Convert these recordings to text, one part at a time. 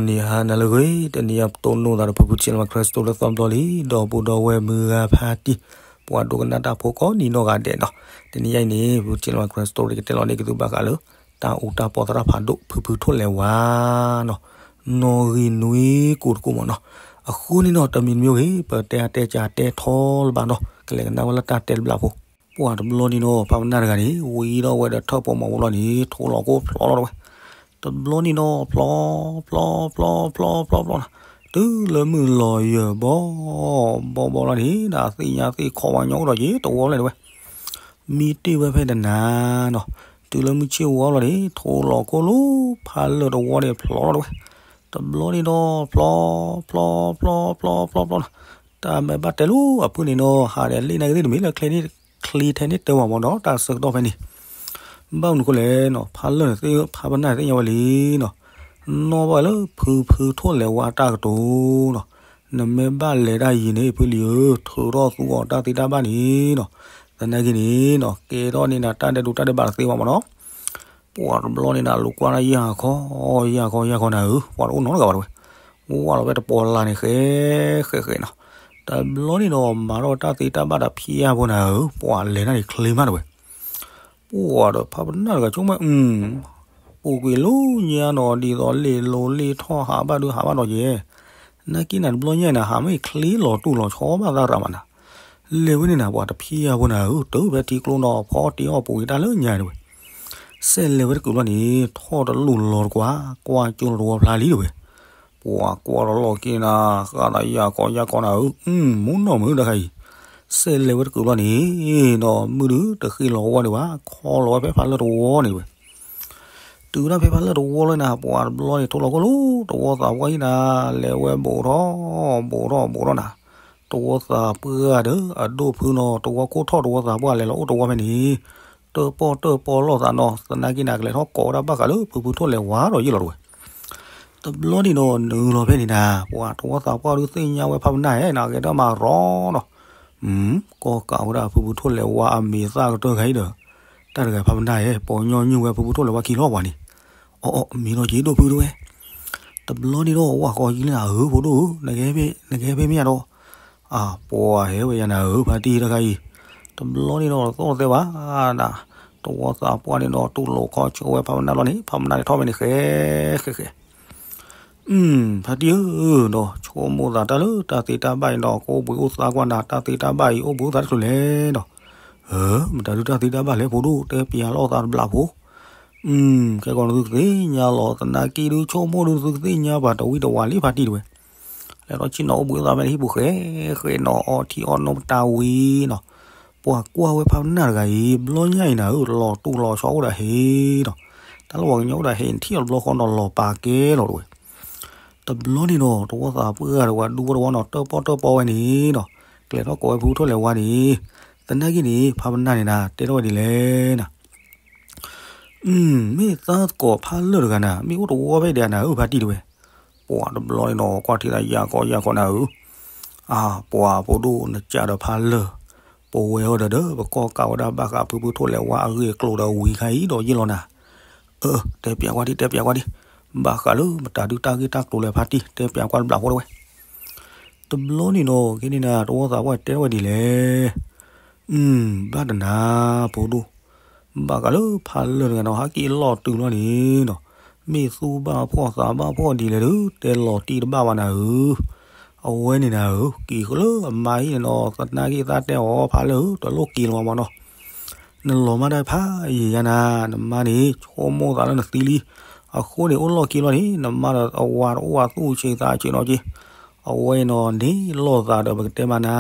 နံၤဟါနၤလၢအဂ့ၤ, တနံၤအံၤပတိၢ်နီၣ်သးဒီးဖုဖု Chill My Khristo လၢသီဘျီလံ, ဒီပုၢ်ဒီဝဲၢ်မုၢ်ဂၤဖါတံၢ်, ပှၤဒိကနၣ်တၢ်ဖိကိးနီၢ်ဂၤဒဲးနီၤ. တနံၤအံၤန့ၣ် ဖုဖု Chill My Khristo ကတဲလီၤန့ၢ်က့ၤသုဘၣ်ဃးလၢ တၢ်အူတၢ်ပီသရၣ်ဖးဒိၣ် ဖုဖုထိၣ်လဲၤဝါနီၤ, နီၣ်ဂံၢ်နွံကိၢ်တကိၢ်မးနီၤ. အဃိန့ၣ်နီၤ တမံၤတမံၤဂ့ၤ ပတဲအါတဲကးတဲထီလၢၤဘၣ်နီၤ, ကလဲၤကနၣ်ဝဲလၢတၢ်တဲတဘျီဖိ. ပှၤတဘျီန့ၣ်နီၤ ဖးပနၢ်တဂၤန့ၣ် ဝံၤဒီးဝဲဒီးထၢၣ်ပီးမၤဝဲလီၤန့ၣ် ထိလီၤကိၢ်ဖျီလီၤတဝဲ. တဘျီန့ၣ်နီၤ ဖျီ ဖျီ ဖျီ ဖျီ ဖျီ ဖျီနီၤ, တုၤလၢမုၢ်လီၤယၢၢ်ဘီ ဘီဘီလီၤန့ၣ် ဒ်သ့ၣ်ညါသ့ၣ်ခီဝဲညီအိၣ်ဒီးက့ၤတဝီလဲၣ်တဝဲ. မံတ့ၢ်ဝဲဖဲတနၤနီၤ, တုၤလၢမုၢ်ဆ့ၣ်ဝါလီၤန့ၣ် ထိလီၤကိၢ်လီၤ ဖးလၢာ်တဝီန့ၣ်ဖျီလီၤတဝဲ. တဘျီန့ၣ်ဒီး ဖျီ ဖျီ ဖျီ ဖျီ ဖျီ ဖျီနီၤ, တၢ်မဲာ်ဘၣ်တဲလီၤအဖုန့ၣ်နီၤ ဟးဒီးလ့ၣ်နာ်က့ၤသ့ၣ်တမံၤလၢ ချ့ထဲန့ၣ်တဲဝဲမးဒီး တၢ်ဆၢကတီၢ်ဖဲန့ၣ် ဘၣ်မနုၤဃိလဲၣ်နီၤ ဖးလၢာ်န့ၣ်သ့ၣ် ဖးပနၢ်န့ၣ်သ့ၣ်ညါဝဲလံနီၤ, နီၣ်ဘၣ်လၢဖုဖုထိၣ်လဲၤဝါအတၢ်ကတိၤနီၤ, နမ့ၢ်ဘၣ်လဲၤတၢ်ယံၤန့ၣ် ဖုလံၤဧၢ ထုးထီၣ်သူအီၤတၢ်သ့တၢ်ဘၣ်န့ၣ်နီၤ, သနာ်က့န့ၣ်နီၤ ကဲထီၣ်န့ၢ်နၤတၢ်ဒဲးဒိးတၢ်ဒဲးဘးတသ့ဘၣ်မးနီၤ. ပှၤတဘျီန့ၣ်နၤ လူၤကွၢ်တၢ်ယၢ်ခီ ယၢ်ခီ ယၢ်ခီနၤဧၢ, ပှၤတအိၣ်နီတဂၤဘၣ်တဝဲ, ဝၢ်လီၤဖဲတပီၤလၢ်န့ၣ် ဃဲ ဃဲ ဃဲနီၤ. တဘျီန့ၣ်ဒီး မၤထီၣ်တၢ်သ့တၢ်ဘၣ်ဒီးဖျါဖိနၤဧၢ, ပှၤလဲၤတၢ်န့ၣ်ချ့မးတဝဲ. ပှၤဒီးဖးပနၢ်တဂၤဆိကမိၣ် အၢ ပူၤကွံာ်လၢညါနီၤ ဒ်သိးလ့ၣ်လိၤလ့ၣ်ထီၣ်ဟးဘၣ်ဒုးဟးဘၣ်ဒီးယဲ, နာ်က့နၤတဘျီညါအံၤနၤ ဟးမ့ၢ်ချ့လီၤတူၢ်လီၤဆီဘၣ်သးရးမးနၤ, လဲၤဝဲန့ၣ်နၤ ပှၤတဖျါဖိနၤဧၢ, တုၤဖဲထံကျိနီၤ ဖီတ့ၢ်အီၣ်ပူၤကွံာ်တၢ်လၢညါတဝဲ. စဲးလဲၤဝဲတကုာ်ဘျီန့ၣ် ထီၣ်တလူၢ်လီၤတကွၢ်, ကွၢ်ကၠိလီၤတဝီဖျါလံတဝဲ. ပှၤကွၢ်လီၤလီၤက့ၤနၤ ဃၣ်သးယၢ်ခီယၢ်ခီနၤဧၢ, မူနီၢ်မုာ်တခါအံၤ, စဲးလဲၤဝဲတကုာ်ဘျီန့ၣ် ဒီးမုၢ်ဒုးတဃ့လီၤဝဲဒံးဘၣ်, ခီလီၤဝဲဖဲဖးလၢာ်တဝီန့ၣ်တဝဲ. တုၤဒၣ်ဖဲဖးလၢာ်တဝီလၢနၤ ပှၤတဘျီန့ၣ် ထိလီၤကိၢ်လီၤ တဝီသးပှၢ်အံၤနၤ, လဲၤဝဲဘူးထီၣ် ဘူးထီၣ် ဘူးထီၣ်နၤ, တဝီသးပှၢ်ဒီးအဒိၣ်ဖုနီၤ တဝီခိၣ်ထီၣ်တဝီသးပှၢ်လဲၤလီၤအိၣ်တဝီဖဲန့ၣ်, တၢၣ်ပီၣ်တၢၣ်ပီၣ်လိာ်သးနီၤ, သနာ်က့နၤ ကလဲၤထီၣ်ကိးဝဲဒၣ်ဘၣ်ဃးလၢဖုဖုထိၣ်လဲၤဝါဒီးယ့ၢ်လီၤတဝဲ. တဘျီန့ၣ်ဒီးနုာ်လီၤဖဲန့ၣ်နၤ, ပှၤတဝီသးပှၢ်ဒုးသ့ၣ်ညါဝဲဖးပနၢ်ဧဲနၤ ကဲထီၣ်မၤရီနီၤ, ကီၢ်ကးဝဲဒၣ်ဖုဖုထိၣ်လဲၤဝါအမံၤသၣ်ကတၢၢ်ဂၤအံၤဒီး, တၢ်တဂၤဖးပနၢ်ဧဲ ပိာ်ညီနုၢ်ဝဲဖုဖုထိၣ်လဲၤဝါခံလီၤပှၤန့ၣ်, အီၣ်အီၣ် မံၤနီၤက့ၤဒိၣ်ဖုတဝဲ. တဘျီန့ၣ်ဒီး ဝၢ်ဃီယံၤလၢနၤဧၢ ဖိဒိၣ်ဧၢ, နကဟဲဖဲမ့ၢ်ဧါဒီး, အပှၤဟဲဝဲယၤနၤဧၢ ဖါတံၢ်တခါအံၤ, တဘျီန့ၣ်ဒီးသီၣ်သဲဘၣ်နၤ, တဝီသးပှၢ်န့ၣ်ဒီးတူၢ်လိာ်ခီဆၢဝဲဖးပနၢ်လီၤန့ၣ် ဖးပနၢ်န့ၣ်ထီၣ်ဖဲန့ၣ်ဃဲ ဃဲ ဃဲ ဖါတံၢ်ဧၢ, ဒီးဆိကမိၣ်သးတၢ်လၢတၢ်သ့တၢ်ဘၣ်အံၤဒီး ကအိၣ်ဘှံးအိၣ်သါကွၢ်နၤ တၢ်သ့တၢ်ဘၣ်အံၤ အိၣ်ဘှံးအိၣ်သါတချုးလဲၣ်ဒီး, မတၤဒုးတၢ်သ့တၢ်ဘၣ်လဲၣ် ဖိဒိၣ် တဲပျးလိာ်သးတဘျီဖိ, ခဲကီးနသုကသ့ၣ်ညါလီၤ သနာ်က့ဒုး ဆိကမိၣ်ဒုးသုကသ့ၣ်ညါပှၤတဝံတဝါလံဖါတံၢ်တဝဲ, လဲၤထီၣ်ဆ့ၣ်နီၤအိၣ်ဘှံးအိၣ်သါဖဲန့ၣ်ဟံၣ်ပူၤဃဲ ဃဲနီၤ အီထံအီနိတၢ်ဝံၤနီၤ, ပှၤကွၢ်ဝဲဖးပနၢ်တဂၤအံၤ ဘျီညါအံၤနၤဧၢ လီၤတူၢ်လီၤဆီအိၣ်ဒီးဟဲဒီး, တၢ်လၢပှၤကညီအိၣ်ဒီးဟဲထံၣ်အီၤတဘျီဃီနီၤ လီၤပာ်ကဲလီၤတဝဲ. တဘျီန့ၣ်ဒီး တဝီသးပှၢ်တဝဲဒူဝဲတဝီနီၤ တၢၣ်ပီၣ်တၢၣ်ပီၣ်ဝဲန့ၣ်ဒီး, ကလဲၤထီၣ်ကိးဝဲဖုဖုထိၣ်လဲၤဝါန့ၣ်, သနာ်က့န့ၣ် ဖးပနၢ်န့ၣ်နၤ တဲထီၣ်ဝဲဒ်လဲၣ်နၤ မ့ၢ်သးသကိးဖးလၢာ်တဂၤနၤ မ့ၢ်အိၣ်တဝီဖဲဒံးနၤဧၢ ဖါတံၢ်တဝဲ. ပှၤတဘျီန့ၣ်နီၤ ကွၢ်ထံသးယၢ်ကီယၢ်ကီနၤဧၢ, အါ ပှၤဖိဒိၣ်နကးဒီးဖးလၢာ်, ပဝဲအီၤဒီးဒီး ပကီၢ်ကးဝဲဒၣ်ဘၣ်ဃးဖုဖုထိၣ်လဲၤဝါအဂ့ၢ်အကျိၤဒီးဝံၤခါအံၤဒီးယ့ၢ်လီၤနၤ, အၢ တဲပျးကွၢ်ဒံး တဲပျးကွၢ်ဒံး, ဘၣ်ဃးလၢမတၤဒုးတၢ်ဂ့ၢ်တၢ်ကျိၤလဲၣ်ဖါတံၢ် တဲပျးကွၢ်တဘျီဖိတဝဲ. တဘျီန့ၣ်နီၤ ကဲန့ၣ်နၤ တဝီသးပှၢ်တဲထီၣ်ဝဲဒ်လဲၣ် ဘၣ်တနၤ ဖိဒိၣ်, ဘၣ်ဃးလၢဖးလၢာ်တဂၤနီၤ ဟဲက့ၤလီၤတုၤလီၤန့ၣ်နီၤ, မ့ၢ်သူၣ်ဘၣ်ဖှီၣ်သးဘၣ်ဖှီၣ်ဒ်လဲၣ်ဒီး တဲလီၤတံၢ်တဘၣ်ဘၣ်နၤဧၢ, အဝဲန့ၣ်နၤဧၢ က့ၤဃီလၢအမါဟံၣ်န့ၣ်နီၤ သနာ်က့သးတဲအီၤဖးလၢာ်ဧၢ တလိၣ်က့ၤလီၤမးနီၤ, နလီၤမၢ်တၢ်ဖးယံာ်ယါနၤ နမါန့ၣ် ဆိကမိၣ်သးလၢနသံလံ, အဃိန့ၣ်အိၣ်လီၢ်ခံလီၤန့ၣ် နမါဒီးအဝၤတအိၣ်အသူၣ်ဆံးသးဆံးနီၤက့ၤ, အဝဲအံၤနီၤန့ၣ်လီၤသးဒီးပကတဲမးနၤ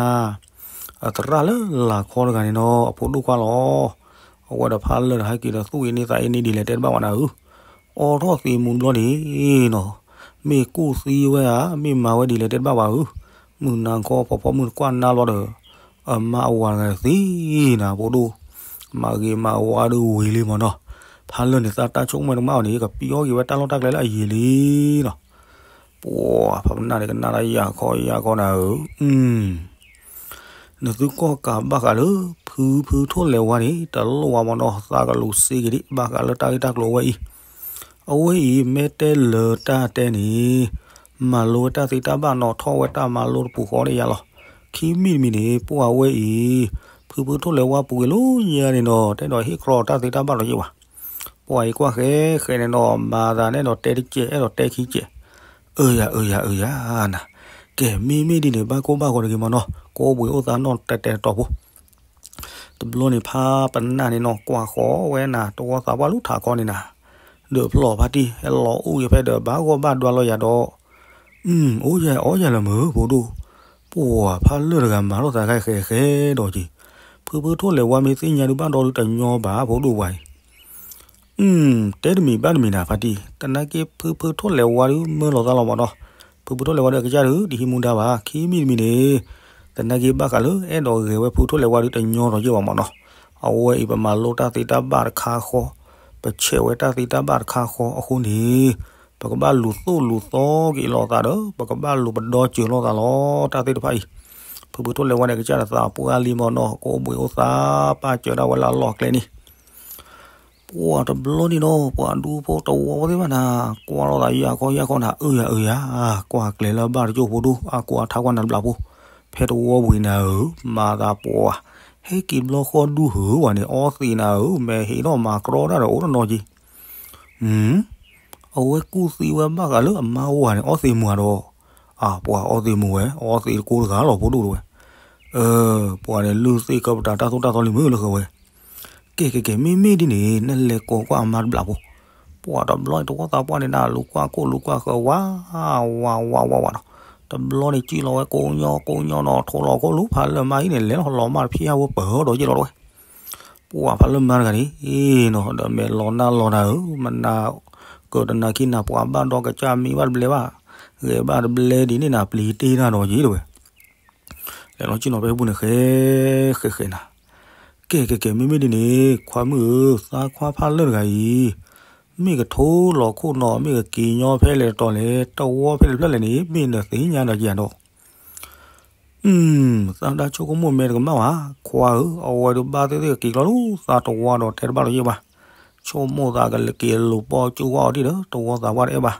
အသရၣ်လၢလာ်ခီတဂၤန့ၣ်နီၤ အဖိဒိၣ်ခွါလီၤ. အဝဲဒီးဖးလၢာ်ဒီးဟဲက့ၤဒီးသူၣ်အ့န့သးအ့န့ဒ်လဲၣ်တဲတဘၣ်ဝဲနၤဧၢ, အိးထီၣ်သံးမူၤတဘျီန့ၣ်နီၤ, မ့ၢ်ကူၣ်သံဝဲဧါ မ့ၢ်မၤဝဲဒ်လဲၣ်တဲတဘၣ်ဝဲဧၢ, မုၢ်နၤခီဖီဖီမုၢ်တကွၢ်နါဘျီဒီး အမါအဝၤတဂၤသံနၤဖိဒိၣ်, မၤဂ့ၤမၤဝါဒုးဝံၤလံမးနီၤ, ဖးလၢာ်န့ၣ်သးတၢ်ဆိကမိၣ်တမၣ်အီၤန့ၣ် ကပျီက့ၤဝဲတၢ်လီၢ်တၢ်ကျဲလၢအယံာ်လံနီၤ ပှၤဖးပနၢ်န့ၣ် ကနၣ်တၢ်ယၢ်ခီယၢ်ခီနၤဧၢ, နသုကီၢ်ကးဘၣ်ဃးလၢ ဖုဖုထိၣ်လဲၤဝါန့ၣ် တလိၣ်ဝဲမးနီၤ သးကလူၤစ့က့ၤဒံး ဘၣ်ဃးလၢတၢ်ဂ့ၢ်တၢ်ကျိၤဝဲအံၤ, အဝဲအံၤ မ့ၢ်တဲလၢတၢ်တဲန့ၣ် မၤလိဝဲတၢ်သ့တၢ်ဘၣ်နီၤ ထီၣ်ဝဲတၢ်မၤလိတပူၤဃီဒ်ယၤလီၤ. ခံမံၤတမံၤန့ၣ် ပှၤဝဲအံၤ ဖုဖုထိၣ်လဲၤဝါပူၤကွံာ်လၢညါန့ၣ်နီၤ တဲဒီးဟ့ၣ်ကြီတၢ်သ့တၢ်ဘၣ်လီၤယ့ၢ်ဝဲ. ပှၤအံၤကွၢ်ဃဲဃဲန့ၣ်နီၤ မၤသးန့ၣ်ဒီးတဲတစဲး အဲၣ်ဒိးတဲခံစဲး အၢယၤ အၢယၤ အၢယၤနၤ. ကဲ မ့မ့ၢ်ဒ်န့ၣ် ဘၣ်ကိၢ်ဘၣ်ဂီၤတဂ့ၤမးနီၤ ကိးဘှံးအိၣ်သးနီၣ်တဲာ်တဲာ်တတီၤဖိ. တဘျီန့ၣ် ဖါပနၢ်န့ၣ်နီၤ ကွၢ်ဃီဝဲနၤ တဝီသးပှၢ်လူထးခီန့ၣ်နၤ, ဒၢးဖျီၣ်ဖါတံၢ် ဟဲလီၤအိၣ်ယဖဲဒီး ဘၣ်ဂီၢ်ဘၣ်ဒွါလီၤယၤဒီး အိၣ်ယၤ အိၣ်ယၤလၢမုၢ် ဖိဒိၣ်, ပှၤဖးလၢာ်တဂၤမၤထီၣ်သးခါဃဲဃဲဒီးက့ၤ, ဖုဖုထိၣ်လဲၤဝါမ့ၢ်သ့ၣ်ညါဒုးဘၣ်ဒီဒုးတညီဘၣ် ဖိဒိၣ်ပှၤအံၤ. တဲတမံၤဘၣ်တမံၤနၤဖါတံၢ်, သနာ်က့ဖုဖုထိၣ်လဲၤဝါဒုးမၢလီၤသးလီၤမးနီၤ, ဖုဖုထိၣ်လဲၤဝါဒုးအကစၢ်ဒုး တဟံးမူဒါဘၣ် ခံမံၤတမံၤန့ၣ်, သနာ်က့ဘၣ်ဃးလၢအဲၣ်ဒိးဂဲၤဝဲဖုထိၣ်လဲၤဝါဒုးတညီထီၣ်ယ့ၢ်ဘၣ်မးနီၤ, အဝဲအံၤပမၤလိတၢ်သ့တၢ်ဘၣ်တခါဃီ, ပဆဲးဝဲတၢ်သ့တၢ်ဘၣ်တခါဃီအဃိန့ၣ်, ပကဘၣ်လူၤသိၣ်လူၤသီက့ၤလိာ်သးဒီး ပကဘၣ်လူၤပဒီစၢၤလိာ်သးလီၤ တၢ်သ့ၣ်တဖၣ်အံၤ, ဖုဖုထိၣ်လဲၤဝါန့ၣ် ကစၢ်တသးပှၢ်လံမးနီၤ ကိးဘှံးအိၣ်သး ပၢ်စၢၤဒၣ်ဝဲလၢအလီၢ်ကျဲန့ၣ် ပှၤတဘျီန့ၣ်နီၤ ပှၤဒူဖိတဝီဖိသ့ၣ်တဖၣ်နၤ, ကွၢ်လိာ်သးယၤခီယၤခီနၤ အၢယၤအၢယၤ, ကွၢ်ကျဲၤလၢဘၣ်တကၠိၢ်ဖိဒိၣ် အကွၢ်ထါကွၢ်နၤတဘျီဖိ, ဖဲတဝီဘှံးနၤဧၢ, မၤသးပှၤ, ဟဲက့ၤဘျီဃီဒူဟၢဝဲန့ၣ် အီသံးနၤဧၢ, မဲာ်ဟ့ၣ်ထီၣ်မၤကြီတၢ်ဒီးအိၣ်တနီၤက့ၤ အဝဲကူၣ်သံဝဲဘၣ်ဃးလၢအမါအိၣ်ဧါန့ၣ် အီသံးမူၤဧါဒီး, အပှၤအီသံးမူၤဝဲ အီသံးတကိးတဂၤလီၤဖိဒိၣ်တဝဲ, ပှၤန့ၣ် လုၢ်သ့ၣ်ကၢပတၤတၢ်သိၣ်တၢ်သီလံမုၢ်လၢဃၢၤဝဲ, ကဲကဲကဲ မ့မ့ၢ်ဒ်န့ၣ် နလဲၤကိးကွၢ်အမါတဘျီဖိ, ပှၤတဘျီန့ၣ် တဝီသးပှၢ်န့ၣ်နၤ လူၤကွၢ်ခိၣ်လူၤကွၢ်ဃၢၤဝါ, ဝါဝါဝါဝါဒီး, တဘျီန့ၣ် စံၣ်လီၤဝဲကိးညီကိးညီနီၤ ထိးလီၤခိၣ်လူၤဖးလၢာ်မါအံၤန့ၣ် လဲၤလီၤလီၤမၢ်တဖျၢၣ်ဟးဝဲပၢၤဒီးယ့ၢ်လီၤတဝဲ ပှၤဖးလၢာ်မါတဂၤန့ၣ်နီၤ ဒီးမဲာ်လီၤနၢ်လီၤနၤဧၢ, မနၤ, ကၢတနၤခံနၤ ပှၤဘၣ်ဒီးကစၢ်မံဘၣ်တဘျဲဘၣ်, ဂဲၤဘၣ်တဘျဲဒ်န့ၣ်နၤ ပျံၤတ့ၢ်နၤဒီးယ့ၢ်တဝဲ, လဲၤလီၤကံၣ်နီၤဖဲပူၤန့ၣ် ဃဲဃဲဃဲနၤ, ကဲကဲကဲ မ့မ့ၢ်ဒ်န့ၣ် ခွါမုၣ်ဧၢ, သးခွါဖးလၢာ်တဂၤအံၤ, မ့ၢ်ကထိလီၤခိၣ်နီၤ မ့ၢ်ကက့ၤညီဖဲလဲၣ်တတီၤလဲၣ် တဝီဖဲလဲၣ်တဖျၢၣ်လဲၣ်န့ၣ် မ့ၢ်နသ့ၣ်ညါဒီးကယၤဒီး သးဒၣ်ဆိကမိၣ်မဲာ်တကမၣ်ဘၣ်, ခွါဧၢ, အဝဲဒုးဘၣ်သ့ၣ်သ့ၣ်ကက့ၤကျီလၢသးတဝီဒီးတဲတဘၣ်လီၤယ့ၢ်ဘၣ်, ဆိကမိၣ်သးကက့ၤလိာ်ပိာ်ကၠူၣ်ဝါအီၤဒံးဒီး တဝီသးပှၢ်တအဲၣ်ဘၣ်,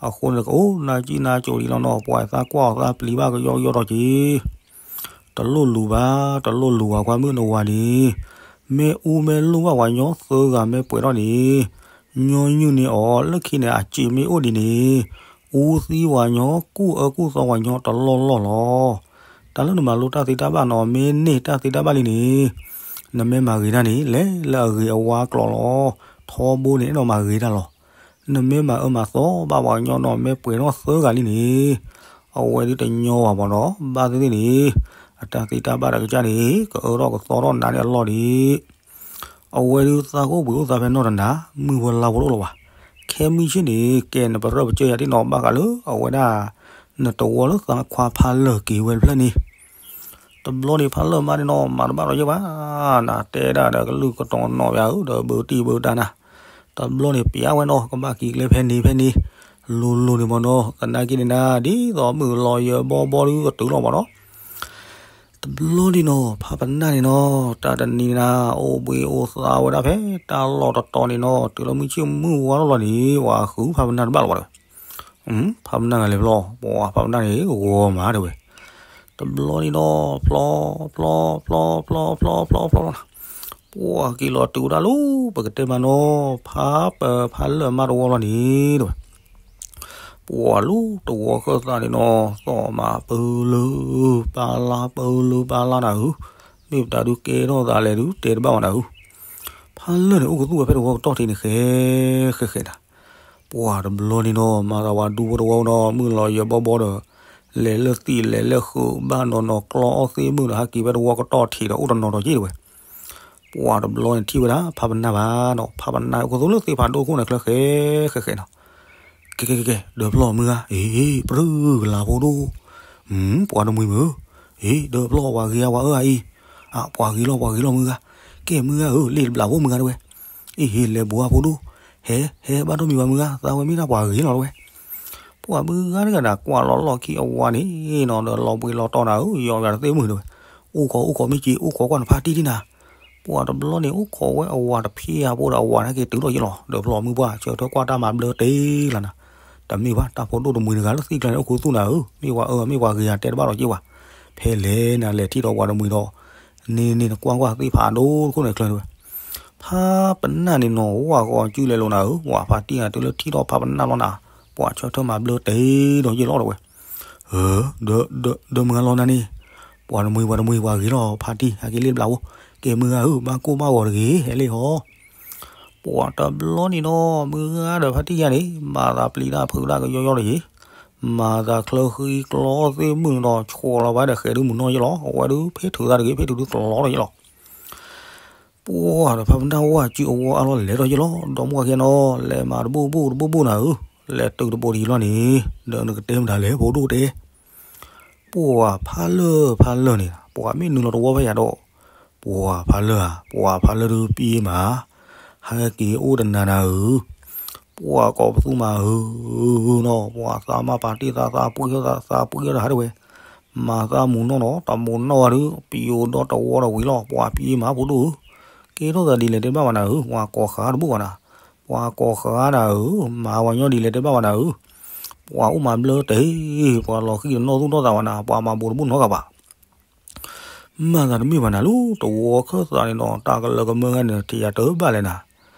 အဃိန့ၣ် ကအိၣ်နၢ်ကံၣ်နၢ်ကၠိဒံးလီၤနီၤ ပှၤသးကွၢ်အီၤသးပျံၤဘၣ်ကယီကယီဒီးက့ၤ တလိၣ်လူၤဘၣ်, တလိၣ်လူၤဘၣ် ခွါမုၣ်နဝၤန့ၣ်, မ့ၢ်အူမ့ၢ်လိၣ်ဘၣ်ပှၤညီသၢဂၤမ့ၢ်ပှဲၤထီၣ်န့ၣ်, ညီနုၢ်န့ၢ်အီၤ လၢခံန့ၣ် အစ့မ့ၢ်အိၣ်ဒံးန့ၣ်, အူသံပှၤညီ ကူၣ်အၢကူၣ်သီပှၤညီတလီၢ်လီၢ်လီၤ. တၢ်လၢနမၤလိတၢ်သ့တၢ်ဘၣ်နီၤ မ့ၢ်န့ၢ်တၢ်သ့တၢ်ဘၣ်လံန့ၣ်, နမ့ၢ်မၤဂ့ၤတၢ်န့ၣ် လဲၤလၢအဂ့ၤအဝါကျိၤလီၤ. ထီဘိန့ၣ် အဲၣ်ဒိးမၤဂ့ၤတၢ်လီၤ. နမ့ၢ်မၤအၢမၤသီဘၣ်ပှၤကညီနီၤ မ့ၢ်ပှဲၤထီၣ်သၢဂၤလံန့ၣ်, အဝဲဒုးတညီဘၣ်မးနီၤ ဘၣ်သ့ၣ်သ့ၣ်န့ၣ်, အတၢ်သ့တၢ်ဘၣ်တၢ်ကစၢ်န့ၣ် ကအၢထီၣ်ကသီထီၣ်နၤန့ၣ်အလီၢ်ဒံး အဝဲဒုးသးကိၣ်ပှ့ၤအိၣ်သးဖဲနီၢ်တနၤ, မုၢ်ဝဲလါဖိတအိၣ်လၢၤဘၣ်. ခဲမုၢ်ဆ့ၣ်န့ၣ် ကဲနပရၢၢ်ပစၢၢ်ယၤဒ်နီၤ ဘၣ်ဃးလၢအဝဲဒၣ် နတဝီလၢသးခွါဖးလၢာ်က့ၤဝဲတဖျၢၣ်န့ၣ်, တဘျီန့ၣ် ဖးလၢာ်မါန့ၣ်နီၤ မၤတဘၣ်ဒီးယဲၢ်ဘၣ်, နတဲဒၣ်ဒီးကလုၢ်ကတီၤနီၢ်ယၤဧၢ ဒီးဘုးတံၢ်ဘုးတၢ်နၤ, တဘျီန့ၣ် ပျးဝဲနီၤ ကဘၣ်က့ၤကျဲဖဲန့ၣ်ဖဲန့ၣ်, လိၤလိၤန့ၣ်မးနီၤ သနာ်က့န့ၣ်နၤ ဒ်သိးမုၢ်လီၤယၢၤဘီဘီဒုးကတုၤလီၤမးနီၤ တဘျီန့ၣ်နီၤ ဖးပနၢ်န့ၣ်နီၤ တၢ်တနံၤနၤ အိၣ်ဘှံးအိၣ်သါဝဲဒၣ်ဖဲတၢ်လီၢ်တတီၤန့ၣ်နီၤ တုၤလၢမုၢ်ဆ့ၣ်မုၢ်ဝါလီၤလီၤန့ၣ် ပှၤဃုဖးပနၢ်တဘၣ်လၢၤဘၣ်ဒီး, ဖးပနၢ်ဂၤလဲၤဘျီ ပှၤဖးပနၢ်န့ၣ် ဂီၤမးတဲဝဲ, တဘျီန့ၣ်နီၤ ဖျီ ဖျီ ဖျီ ဖျီ ဖျီ ဖျီ ဖျီ ဖျီ ပှၤက့ၤလီၤတုၤဝဲဒၣ်လၢ ပကတဲမးနီၤ ဖးပဖးလၢာ်မါတဝီလီၤန့ၣ်တဲဝဲ ပှၤလၢတဝီဃၢၤသးန့ၣ်နီၤ သီၣ်မးပၢလၢပၢလါ ပၢလၢပၢလါနၤဧၢ, မ့ၢ်ပတၤဒုးကဲထီၣ်သးလဲၣ်ဒုး တဲတဘၣ်ဘၣ်နၤဧၢ, ဖးလၢာ်န့ၣ် အိၣ်ကသူၣ်ဝဲဖဲတဝီကတီၢ်ထံးန့ၣ် ဃဲ ဃဲ ဃဲနၤ, ပှၤတဘျီန့ၣ်နီၤ မၤသးဝဲဒူဖိတဝီနီၤ မုၢ်လီၤယၢၤဘီဘီဒီး လဲၤလၢသံၣ်လဲၤလၢဃုာ် ဘၣ်နီၤနီၤ ကျီအီၣ်သ့ၣ်မုၢ်ဒီး ဟးက့ၤဖဲတဝီကတီၢ်ထံးဒီး အိၣ်တနီၤဒီးက့ၤတဲဝဲ ပှၤတဘျီန့ၣ်ထံၣ်ဝဲဒၣ် ဖးပနၢ်ဘၣ်နီၤ ဖးပနၢ်အိၣ်ကသူၣ်လၢသ့ၣ်ဖးဒိၣ်ခိၣ်န့ၣ်ချၢ ဃဲ ဃဲ ဃဲနီၤ, ကဲ ကဲ ကဲ ကဲ ဒၢးဖျီၣ်မုၢ်ဂၤ အ့ ပြၢကလၤဖိဒိၣ်, ပှၤတမှံၤမုၢ်, အ့ ဒၢးဖျီၣ်ပှၤဂ့ၤအါ ပှၤအၢအါအံၤ, အ ပှၤဂ့ၤလီၤ ပှၤဂ့ၤလီၤ မုၢ်ဂၤ, ကဲ မုၢ်ဂၤဧၢ လ့ၣ်တဘျးဖိ မုၢ်ဂၤတဲဝဲ, အ့ ဟ့ၣ်လဲၤဘူးအါဖိဒိၣ်, ဟဲ ဟဲဘၣ်ဒိၣ်မံၤဘၣ် မုၢ်ဂၤ သးဝဲမ့ၢ်ဒၣ်ပှၤဂ့ၤလီၤတဲဝဲ ပှၤမုၢ်ဂၤတဂၤဒီး ကွၢ်လီၤလီၢ်ခံအဝၤန့ၣ်နီၤ ဒီးလီၤဘှံးလီၤတီၤနၤဧၢ ယီၤယၤတသ့ၣ်မုၢ်တဲဝဲ, အိၣ်ခိးအိၣ်ခိးမ့ၢ်က့ၤ အိၣ်ခိးကွၢ်နဖးတံၢ်တံၢ်နၤ, ပှၤတဘျီန့ၣ်အိၣ်ခိးဝဲအဝၤတဖံးဧါ ပအိၣ်ဒီးအဝၤန့ၣ်က့ၤတုၤထီၣ်ယ့ၣ်လီၤ. ဒီးဖျီမုၢ်ပှၢ်ဆၢထၢၣ်ကွၢ်တၢ်မၤဘျၢတ့ၢ်လီၤနၤ, တမ့ၢ်ဘၣ် တၢ်ဖိဒိၣ်တမှံၤတဂၤလၢသံကျါန့ၣ် အိၣ်ခူသူၣ်နၤဧၢ, မ့ၢ်ဝၤအၢ မ့ၢ်ဝၤဂ့ၤဧါ တဲတဘၣ်ဒီးက့ၤဝဲ, ဖဲလဲၣ်နၤလဲၤထံၣ်ဒီးပှၤတမှံၤဒီး န့ၣ်န့ၣ်နကွၢ်ကွၢ်သ့ၣ်ဖးဒိၣ်တခိၣ်န့ၣ်ကျၢၤဝဲ ဖးပနၢ်န့ၣ်နီၤ ဝၣ်ဃီစုလဲၤလိာ်နၤဧၢ, ပှၤဖးတံၢ်ဂၤတုၤလၢထံၣ်ထီၣ်ဖးပနၢ်လီၤနၤ, ပှၤဆၢထၢၣ်မၤဘျၢတ့ၢ်ဒီးယ့ၣ်လီၤဒီးဝဲ, ဧၢ, ဒီးမုၢ်ဂၤလီၤနၤန့ၣ်, ပှၤတမှံၤပှၤတမှံၤပှၤဂ့ၤလီၤ ဖးတံၢ် ဟဲက့ၤလ့ၣ်တဘျီဖိ, ကဲမုၢ်ဂၤဧၢ ဘၣ်ကိၢ်ဘၣ်ဂီၤတဂ့ၤ ဟဲလ့ၣ်ဟီ ပှၤတဘျီန့ၣ်နီၤ မုၢ်ဂၤဒီးဖးတံၢ်ယါန့ၣ် မၤသးပျံၤတၢ်ဖုးတၢ်ကယီယီတယံၤ, မၤသးချၢဃံကျီသ့ၣ်မုၢ်နီၤ ဆှီလီၤဘၣ်ဒီးဃဲၤဒုမုၢ်နီၤယ့ၣ်လီၤ, အဝဲဒုးဖဲထုးသးတဂ့ၤ ဖဲထုးဒုးသလီၤဒီးယ့ၣ်လီၤ. ပှၤဒီးဖးပနၢ်ဝၣ်စုအဝီအါလီၤလဲၤထီၣ်ယ့ၣ်လီၤ, ဒီမါဝၤခံဂၤနီၤ လဲၤမၤတဘိဘိတဘိဘိနၤဧၢ, လဲၤတုၤတဘိတယံၤလီၤန့ၣ်, ဒီးနကတဲမတၤလဲၣ် ဖိဒိၣ်တဲ ပှၤဖးလၢာ်ဖးလၢာ်န့ၣ် ပှၤမ့ၢ်နုာ်လီၤတဝီဖဲယၤဒီး, ပှၤဖးလၢာ်ဧါ ပှၤဖးလၢာ်ဒုးပံမး, ဟဲက့ၤအိၣ်တနၤနၤဧၢ, ပှၤကိးပသူမၤဧၢနီၤ ပှၤသးမၤပာ်တ့ၢ်သး သးပှ့ၤသး သးပှ့ၤတဟးဒၣ်ဝဲ, မၤသးမူၤနီၢ်နီၤ တၢ်မူၤနီၢ်ဝဲဒုး ပံၤအိၣ်ဒီးတဝီဒီးဝံၤလီၤ ပှၤပံမး ဖိဒိၣ်ဧၢ, ကဲထီၣ်သးဒ်လဲၣ်တဲဘၣ်ဝဲနၤဧၢ, ပှၤကိးဃာ်တဘူၣ်ဘၣ်နၤ, ပှၤကိးဃာ်နၤဧၢ, မၤဝဲညီဒ်လဲၣ်တဲဘၣ်ဝဲနၤဧၢ, ပှၤအိၣ်မၤဘျၢတ့ၢ်, ပှၤလီၤဃံၤတနီၣ်သူၣ်နီၣ်သးဝဲနၤ ပှၤမၤဘူးတဘူၣ်နီတဂၤဘၣ် မၤသးတမ့ၢ်ဘၣ်နၤလီၤ တဝီခၢၣ်သးန့ၣ်ဒီး တၢ်ကလၢကမၢၢ်ဂၤန့ၣ် ထံၣ်ယၤတဘၣ်လဲၣ်နၤ,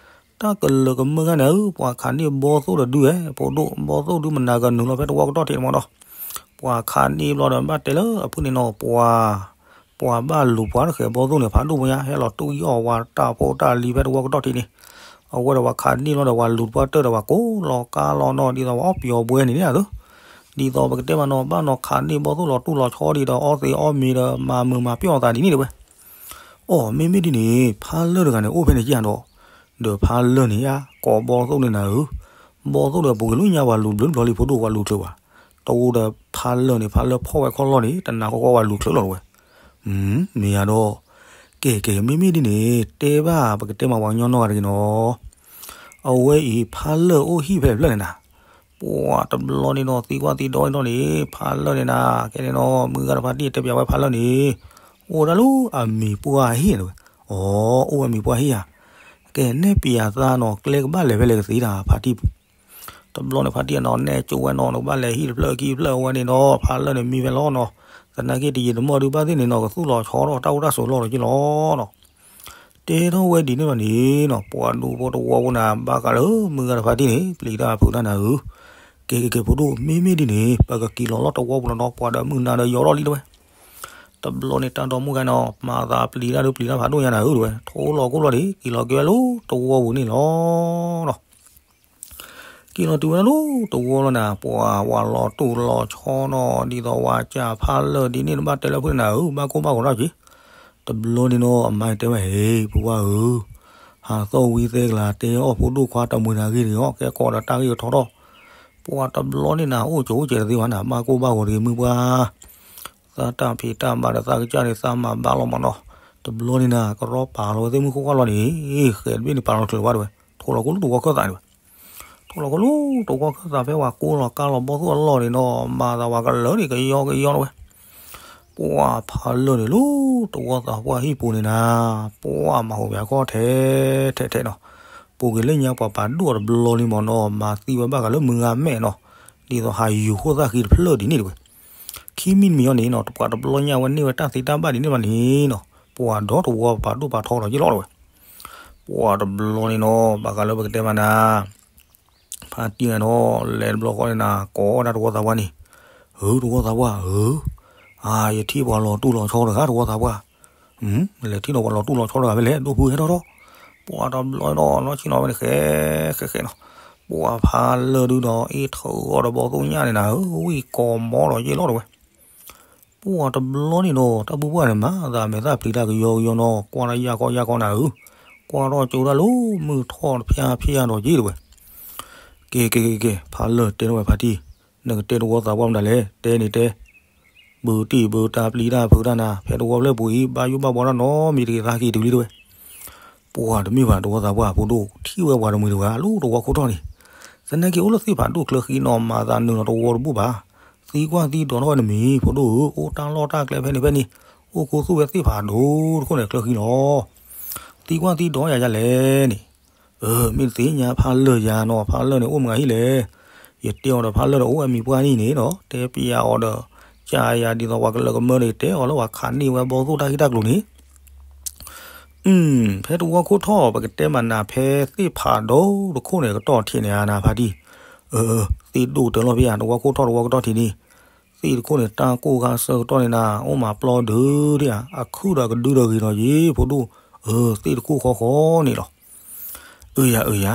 တၢ်ကလၢကမၢၢ်ဂၤန့ၣ်ဧၢ ပှၤခးန့ၢ်ဘီသိၣ်တဒုဧဲ ဖိဒိၣ် ဘီသိၣ်ဒုမနၤကနုာ်လီၤဖဲတဝီကတီၢ်ထံးန့ၣ်မးဒီး, ပှၤခးန့ၢ်ဘျီဒီးဘၣ်တဲလၢအဖုၣ်န့ၣ်နီၤ ပှၤ ပှၤဘၣ်လူၤပှၤတဃဲၤဘီသိၣ်န့ၣ် ဖးဒိၣ်မးညါ ဟဲလီၤတူၢ်အီၣ်ဝဲတၢ်ဖိတၢ်လံၤဖဲတဝီကတီၢ်ထံးန့ၣ်, အဝဲဒီးပှၤခးန့ၢ်ဘျီဒီး ပှၤလူၤပှၤတၢၢ်ဒီးပှၤကိးလီၤကါလီၤနီၤ ဒ်သိးပှၤအီၣ်ပံၤအီၣ်ဘှဲန့ၣ်န့ၣ်ဧါ, ဒ်သိးပကတဲမးနီၤ ဘၣ်နီၤခးန့ၢ်ဘီသိၣ်လီၤတူၢ်လီၤဆီဒ်ဒီးအီသံးအီမ့ၤဒီးမၤမုာ်မၤပျီၣ်အသးဒ်န့ၣ်တဝဲ အိ မ့မ့ၢ်ဒ်န့ၣ် ဖးလၢာ်တဂၤန့ၣ် အိၣ်ဖဲန့ၣ်က့ၤဒီး, ဒီးဖးလၢာ်န့ၣ်ဧါ ကိးဘီသိၣ်န့ၣ်နၤဧၢ, ဘီသိၣ်ဒီးပူၤကွံာ်လၢညါပှၤလူၤဘျၢဘျီလံ ဖိဒိၣ်ပှၤလူၤချုးဘၣ်, တအိၣ်ဒီးဖးလၢာ်န့ၣ် ဖးလၢာ်ဖီၣ်ဝဲခီၣ်လီၢ်န့ၣ် တနၤဃီဃီပှၤလူၤချုးလီၤတဝဲ, မ့ၢ်ယၤဒီး, ကဲကဲ မ့မ့ၢ်ဒ်န့ၣ် တဲဘၣ်ပကတဲမးပှၤကညီနီၢ်ဂၤတဂ့ၤနီၤ အဝဲအံၤ ဖးလၢာ်အိၣ်ဟံၣ်ဖဲလဲၣ်ဖျၢၣ်န့ၣ်နၤ, ပှၤတဘျီန့ၣ်နီၤ သံကွၢ်သံဒိးန့ၣ်နီၤန့ၣ် ဖးလၢာ်န့ၣ်နၤ ကဲန့ၣ်နီၤ မုၢ်ဂၤတဖါတံၢ်တဲပၠးဝဲဖးလၢာ်န့ၣ်, အိၣ်ဒၣ်လၢအမံၤပှၢ်ဟံၣ်ဝဲ, အိ အိၣ်ဝဲမံၤပှၢ်ဟံၣ်ဧါ, ကဲနဲၣ်ပၠးသးနီၤ ကျဲကဘၣ်လဲၤဖဲလဲၣ်ကသ့တၢ်ဖါတံၢ် တဘျီန့ၣ်ဖါတံၢ်အနီၤနဲၣ်ကၠိဝဲနီၤ နကဘၣ်လဲၤဟံၣ်တဖျၢၣ်ခံဖျၢၣ်အဝဲန့ၣ်ဒီး ဖးလၢာ်န့ၣ်မံဖဲလီၤနီၤ, သနာ်က့တယံာ်တမီၢ်ဒုးဘၣ်သ့ၣ်န့ၣ်နီၤ ကသူၣ်လီၤဆီထီၣ်တၢ်အိၣ်တၢ်ဆိးလီၢ်လီၤက့ၤလီၤနီၤ, တဲထီၣ်ဝဲဒ်န့ၣ်ဘၣ်န့ၣ်နီၤ ပှၤဒူဖိတဝီဖိန့ၣ် ဘၣ်ဃးလၢမုၢ်ဂၤတဖါတံၢ်န့ၣ် ပျံၤတၢ်ဖုးတၢ်နၤဧၢ, ကဲကဲကဲ ဖိဒိၣ် မ့မ့ၢ်ဒ်န့ၣ် ပကက့ၤလီၤလီၤတဝီပူၤလီၤနီၤ ပှၤဒီးမုၢ်နၤဒီးယီၤထီၣ်လံတဝဲ တဘျီန့ၣ်တၢ်ဒီမါဝၤခံဂၤနီၤ မၤသးပျံၤတၢ်ဒုးပျံၤတၢ်ဖးဒိၣ်ညါနၤဧၢ တဝဲ ထိလီၤကိၢ်လီၤန့ၣ် က့ၤလီၤက့ၤဝဲလၢတဝီပူၤန့ၣ်လီၤနီၤ က့ၤလီၤတုၤဝဲလၢတဝီလီၤနၤ ပှၤဝၤလီၤတူၢ်လီၤဆီနီၤ ဒ်သိးဝၤစၢ်ဖးလၢာ်ဒ်န့ၣ် နဘၣ်တဲလၢဖုၣ်နၤဧၢ ဘၣ်ကိၢ်ဘၣ်ဂီၤထီၣ်က့ၤ, တဘျီန့ၣ်နီၤ အမါတဲဝဲ ဟ့ ဖိဝါဧၢ, ဟးသီၣ်ဝံသဲကလၤတဲအီၣ်ဖိဒိၣ်ခွါတမှံၤနၤဂ့ၢ်တဂ့ၤအီၤ ကဲကိးဒီးတၢ်ဂ့ၢ်ကထီထီၣ်, ပှၤတဘျီန့ၣ်နၤ အိၣ်ကၠိအိၣ်စဲးတသ့ဘၣ်နၤ ဘၣ်ကိၢ်ဘၣ်ဂီၤတဂ့ၤ မုၢ်ပှၢ် သးတၢ်ဖံးတၢ်မၤဒီးသးကစၢ်န့ၣ် သးမၤဘၣ်လီၤမးနီၤ, တဘျီန့ၣ်နၤ ကရီပာ်လီၤဝဲသ့ၣ်မုၢ်ဃိၣ်ဃီလီၤန့ၣ်, ဃဲၤတဘ့ၣ်န့ၣ်ပာ်လီၤချုးဝဲတဝဲ, ထိလီၤကိၢ်လၢတဝီခၢၣ်သးန့ၣ်ဝဲ, ထိလီၤကိၢ်လၢတဝီခၢၣ်သးဖဲဝၤကိၢ်လီၤကါလီၤဘီၣ်သိၣ်အလီၢ်န့ၣ်နီၤ မၤသးဝၤကလၢာ်န့ၣ် ကယီကယီတဝဲ ပှၤဖးလၢာ်န့ၣ်လၢတဝီသးပှၢ်ဟံၣ်ပူၤန့ၣ်နၤ, ပှၤမၤဟူးပၠးခီၣ်ထဲထဲထဲနီၤ, ပူၤကွံာ်လၢညါပှၤပာ်ဒိၣ်အီၤတဘျီလံမးနီၤ မၤသံဝဲဘၣ်ဃးလၢမုၢ်ဂၤမဲာ်နီၤ, ဒ်သိးဟးယူၤဃိၣ်သၣ်ဃံတဖျၢၣ်ဒ်န့ၣ်တဝဲ, ခံမံၤတမံၤအံၤန့ၣ်နီၤ ပှၤတဘျီညါဝဲန့ၢ်ဝဲတၢ်သ့တၢ်ဘၣ်ဒ်န့ၣ်ဘၣ်န့ၣ်နီၤ, ပှၤဒီတဝီပာ်ဒိၣ်ပာ်ထီဒီးယ့ၣ်လီၤတဝဲ, ပှၤတဘျီန့ၣ်နီၤ ဘၣ်ဃးလၢပကတဲမးနၤ ဖါတံၢ်နီၤ လဲၤတဘျီဃီန့ၣ်နၤ ကိးဝဲဒၣ်တဝီသးပှၢ်န့ၣ်, ဧၢ တဝီသးပှၢ်ဧၢ, အါ ယထံၣ်ပှၤလီၤတူၢ်လီၤဆီတဂၤ တဝီသးပှၢ်, လဲၤထံၣ်ဒီးပှၤလီၤတူၢ်လီၤဆီတဂၤဖဲလဲၣ် ဒိၣ်ဖုဟဲထီၣ်ထီၣ်, ပှၤတဘျီဒီးနီၢ်ဆံၣ်နီၤဝဲန့ၣ် ဃဲဃဲဃဲနီၤ, ပှၤဖးလၢာ်ဒုဒီးအ့ၣ်ထၢၣ်အီၤဒီးဘီၣ်သိၣ်ညၣ်န့ၣ်နၤဧၢ ဝံၣ်ကိးမီဒီးယ့ၣ်လီၤတဝဲ ပှၤတဘျီန့ၣ်ဒီး တၢ်ဘူၣ်ဘၣ်န့ၣ် မၤသးမဲာ်သၣ်ပျံၤတၢ်ကယီကယီနီၤ ကွၢ်တၢ်ယၢ်ကီယၢ်ကီနၤဧၢ, ကွၢ်ထီၣ်ကၠိတၢ်လၢမုၢ်ထီၣ်တဖျါဖျါဒီးက့ၤတဝဲ, ကဲကဲကဲကဲ ဖးလၢာ်တဲထီၣ်ဝဲဖါတံၢ်, နကတဲတဝီသးပှၢ်မတၤလဲၣ် တဲန့ၣ်တဲ, ဘုတံၢ်ဘုတၢ်ပျံၤတၢ်ဖုးတၢ်နၤ ဖဲတဝီဖျၢၣ်ပူၤအံၤ ဘၣ်ယိၣ်ဘၣ်ဘှီတၢ်နီတမံၤတဂ့ၤ သးက့ၤတုၤလံတဝဲ ပှၤတမ့ၢ်ဘၣ်တဝီသးပှၢ်ဖိဒိၣ် ထံၣ်ဝဲပှၤတမှံၤတဂၤ လၢတဝီခိၣ်ထီၣ်န့ၣ်, သနာ်က့အိၣ်လၢသ့ၣ်ဖးဒိၣ်ချၢဃံနီၤ မၤသးနုာ်လီၤတဝီတဘူၣ်ဘၣ်, သံကွၢ်သံဒိးထီၣ်ဝဲတမံၤ ဖိဒိၣ်ဧၢ အိၣ်တၢ်လီၢ်တၢ်ကျဲဖဲန့ၣ်ဖဲန့ၣ်, အိၣ်ခူသူၣ်ဝဲသ့ၣ်ဖးဒိၣ်တခိၣ်န့ၣ်ချၢဃံလီၤ. သံကွၢ်သံဒိးယၤဒ်လဲၣ်န့ၣ်, အၢ မ့ၢ်တသ့ၣ်ညါဖးလၢာ်ယၤနီၤ, ဖးလၢာ်န့ၣ်အိၣ်မနုၤဟံၣ်လဲၣ်. ယတဲအီၤဒီးဖးလၢာ်ဒီးအိၣ်ဝဲမံၤပှၢ်န့ၣ်န့ၣ်ဒီး တဲပျးအီၤဒီး ကယၤဒ်သိးပှၤကလၢကမၢဒီး ယတဲအီၤလၢပှၤခးန့ၢ်ဝဲဘီၣ်သိၣ်တၢ်ဂ့ၢ်တၢ်ကျိၤန့ၣ် ဖဲတဝီခိၣ်ထီၣ် ပကတဲမးနၤ ဖဲသ့ၣ်ဖးဒိၣ်တခိၣ်န့ၣ် ကတီၢ်ထံးန့ၣ်ဧါနၤဖါတံၢ်, အၢ သ့ၣ်ဒိၣ်တၢ်လီၤဖဲယၤ တဝီခိၣ်ထီၣ်တဝီကတီၢ်ထံးန့ၣ်, သ့ၣ်တခိၣ်န့ၣ် တၢ်ကိၢ်ခါဆၢကတီၢ်န့ၣ်နၤ အိၣ်မးပျီဒုဒံးဧါ, အခုၣ်ဒီးကဒုဒီးဂ့ၤနီၤယ့ၢ်ဖိဒိၣ်, အၢ သ့ၣ်တခိၣ်ဃီဃီန့ၣ်လီၤ. အၢယၤအၢယၤ,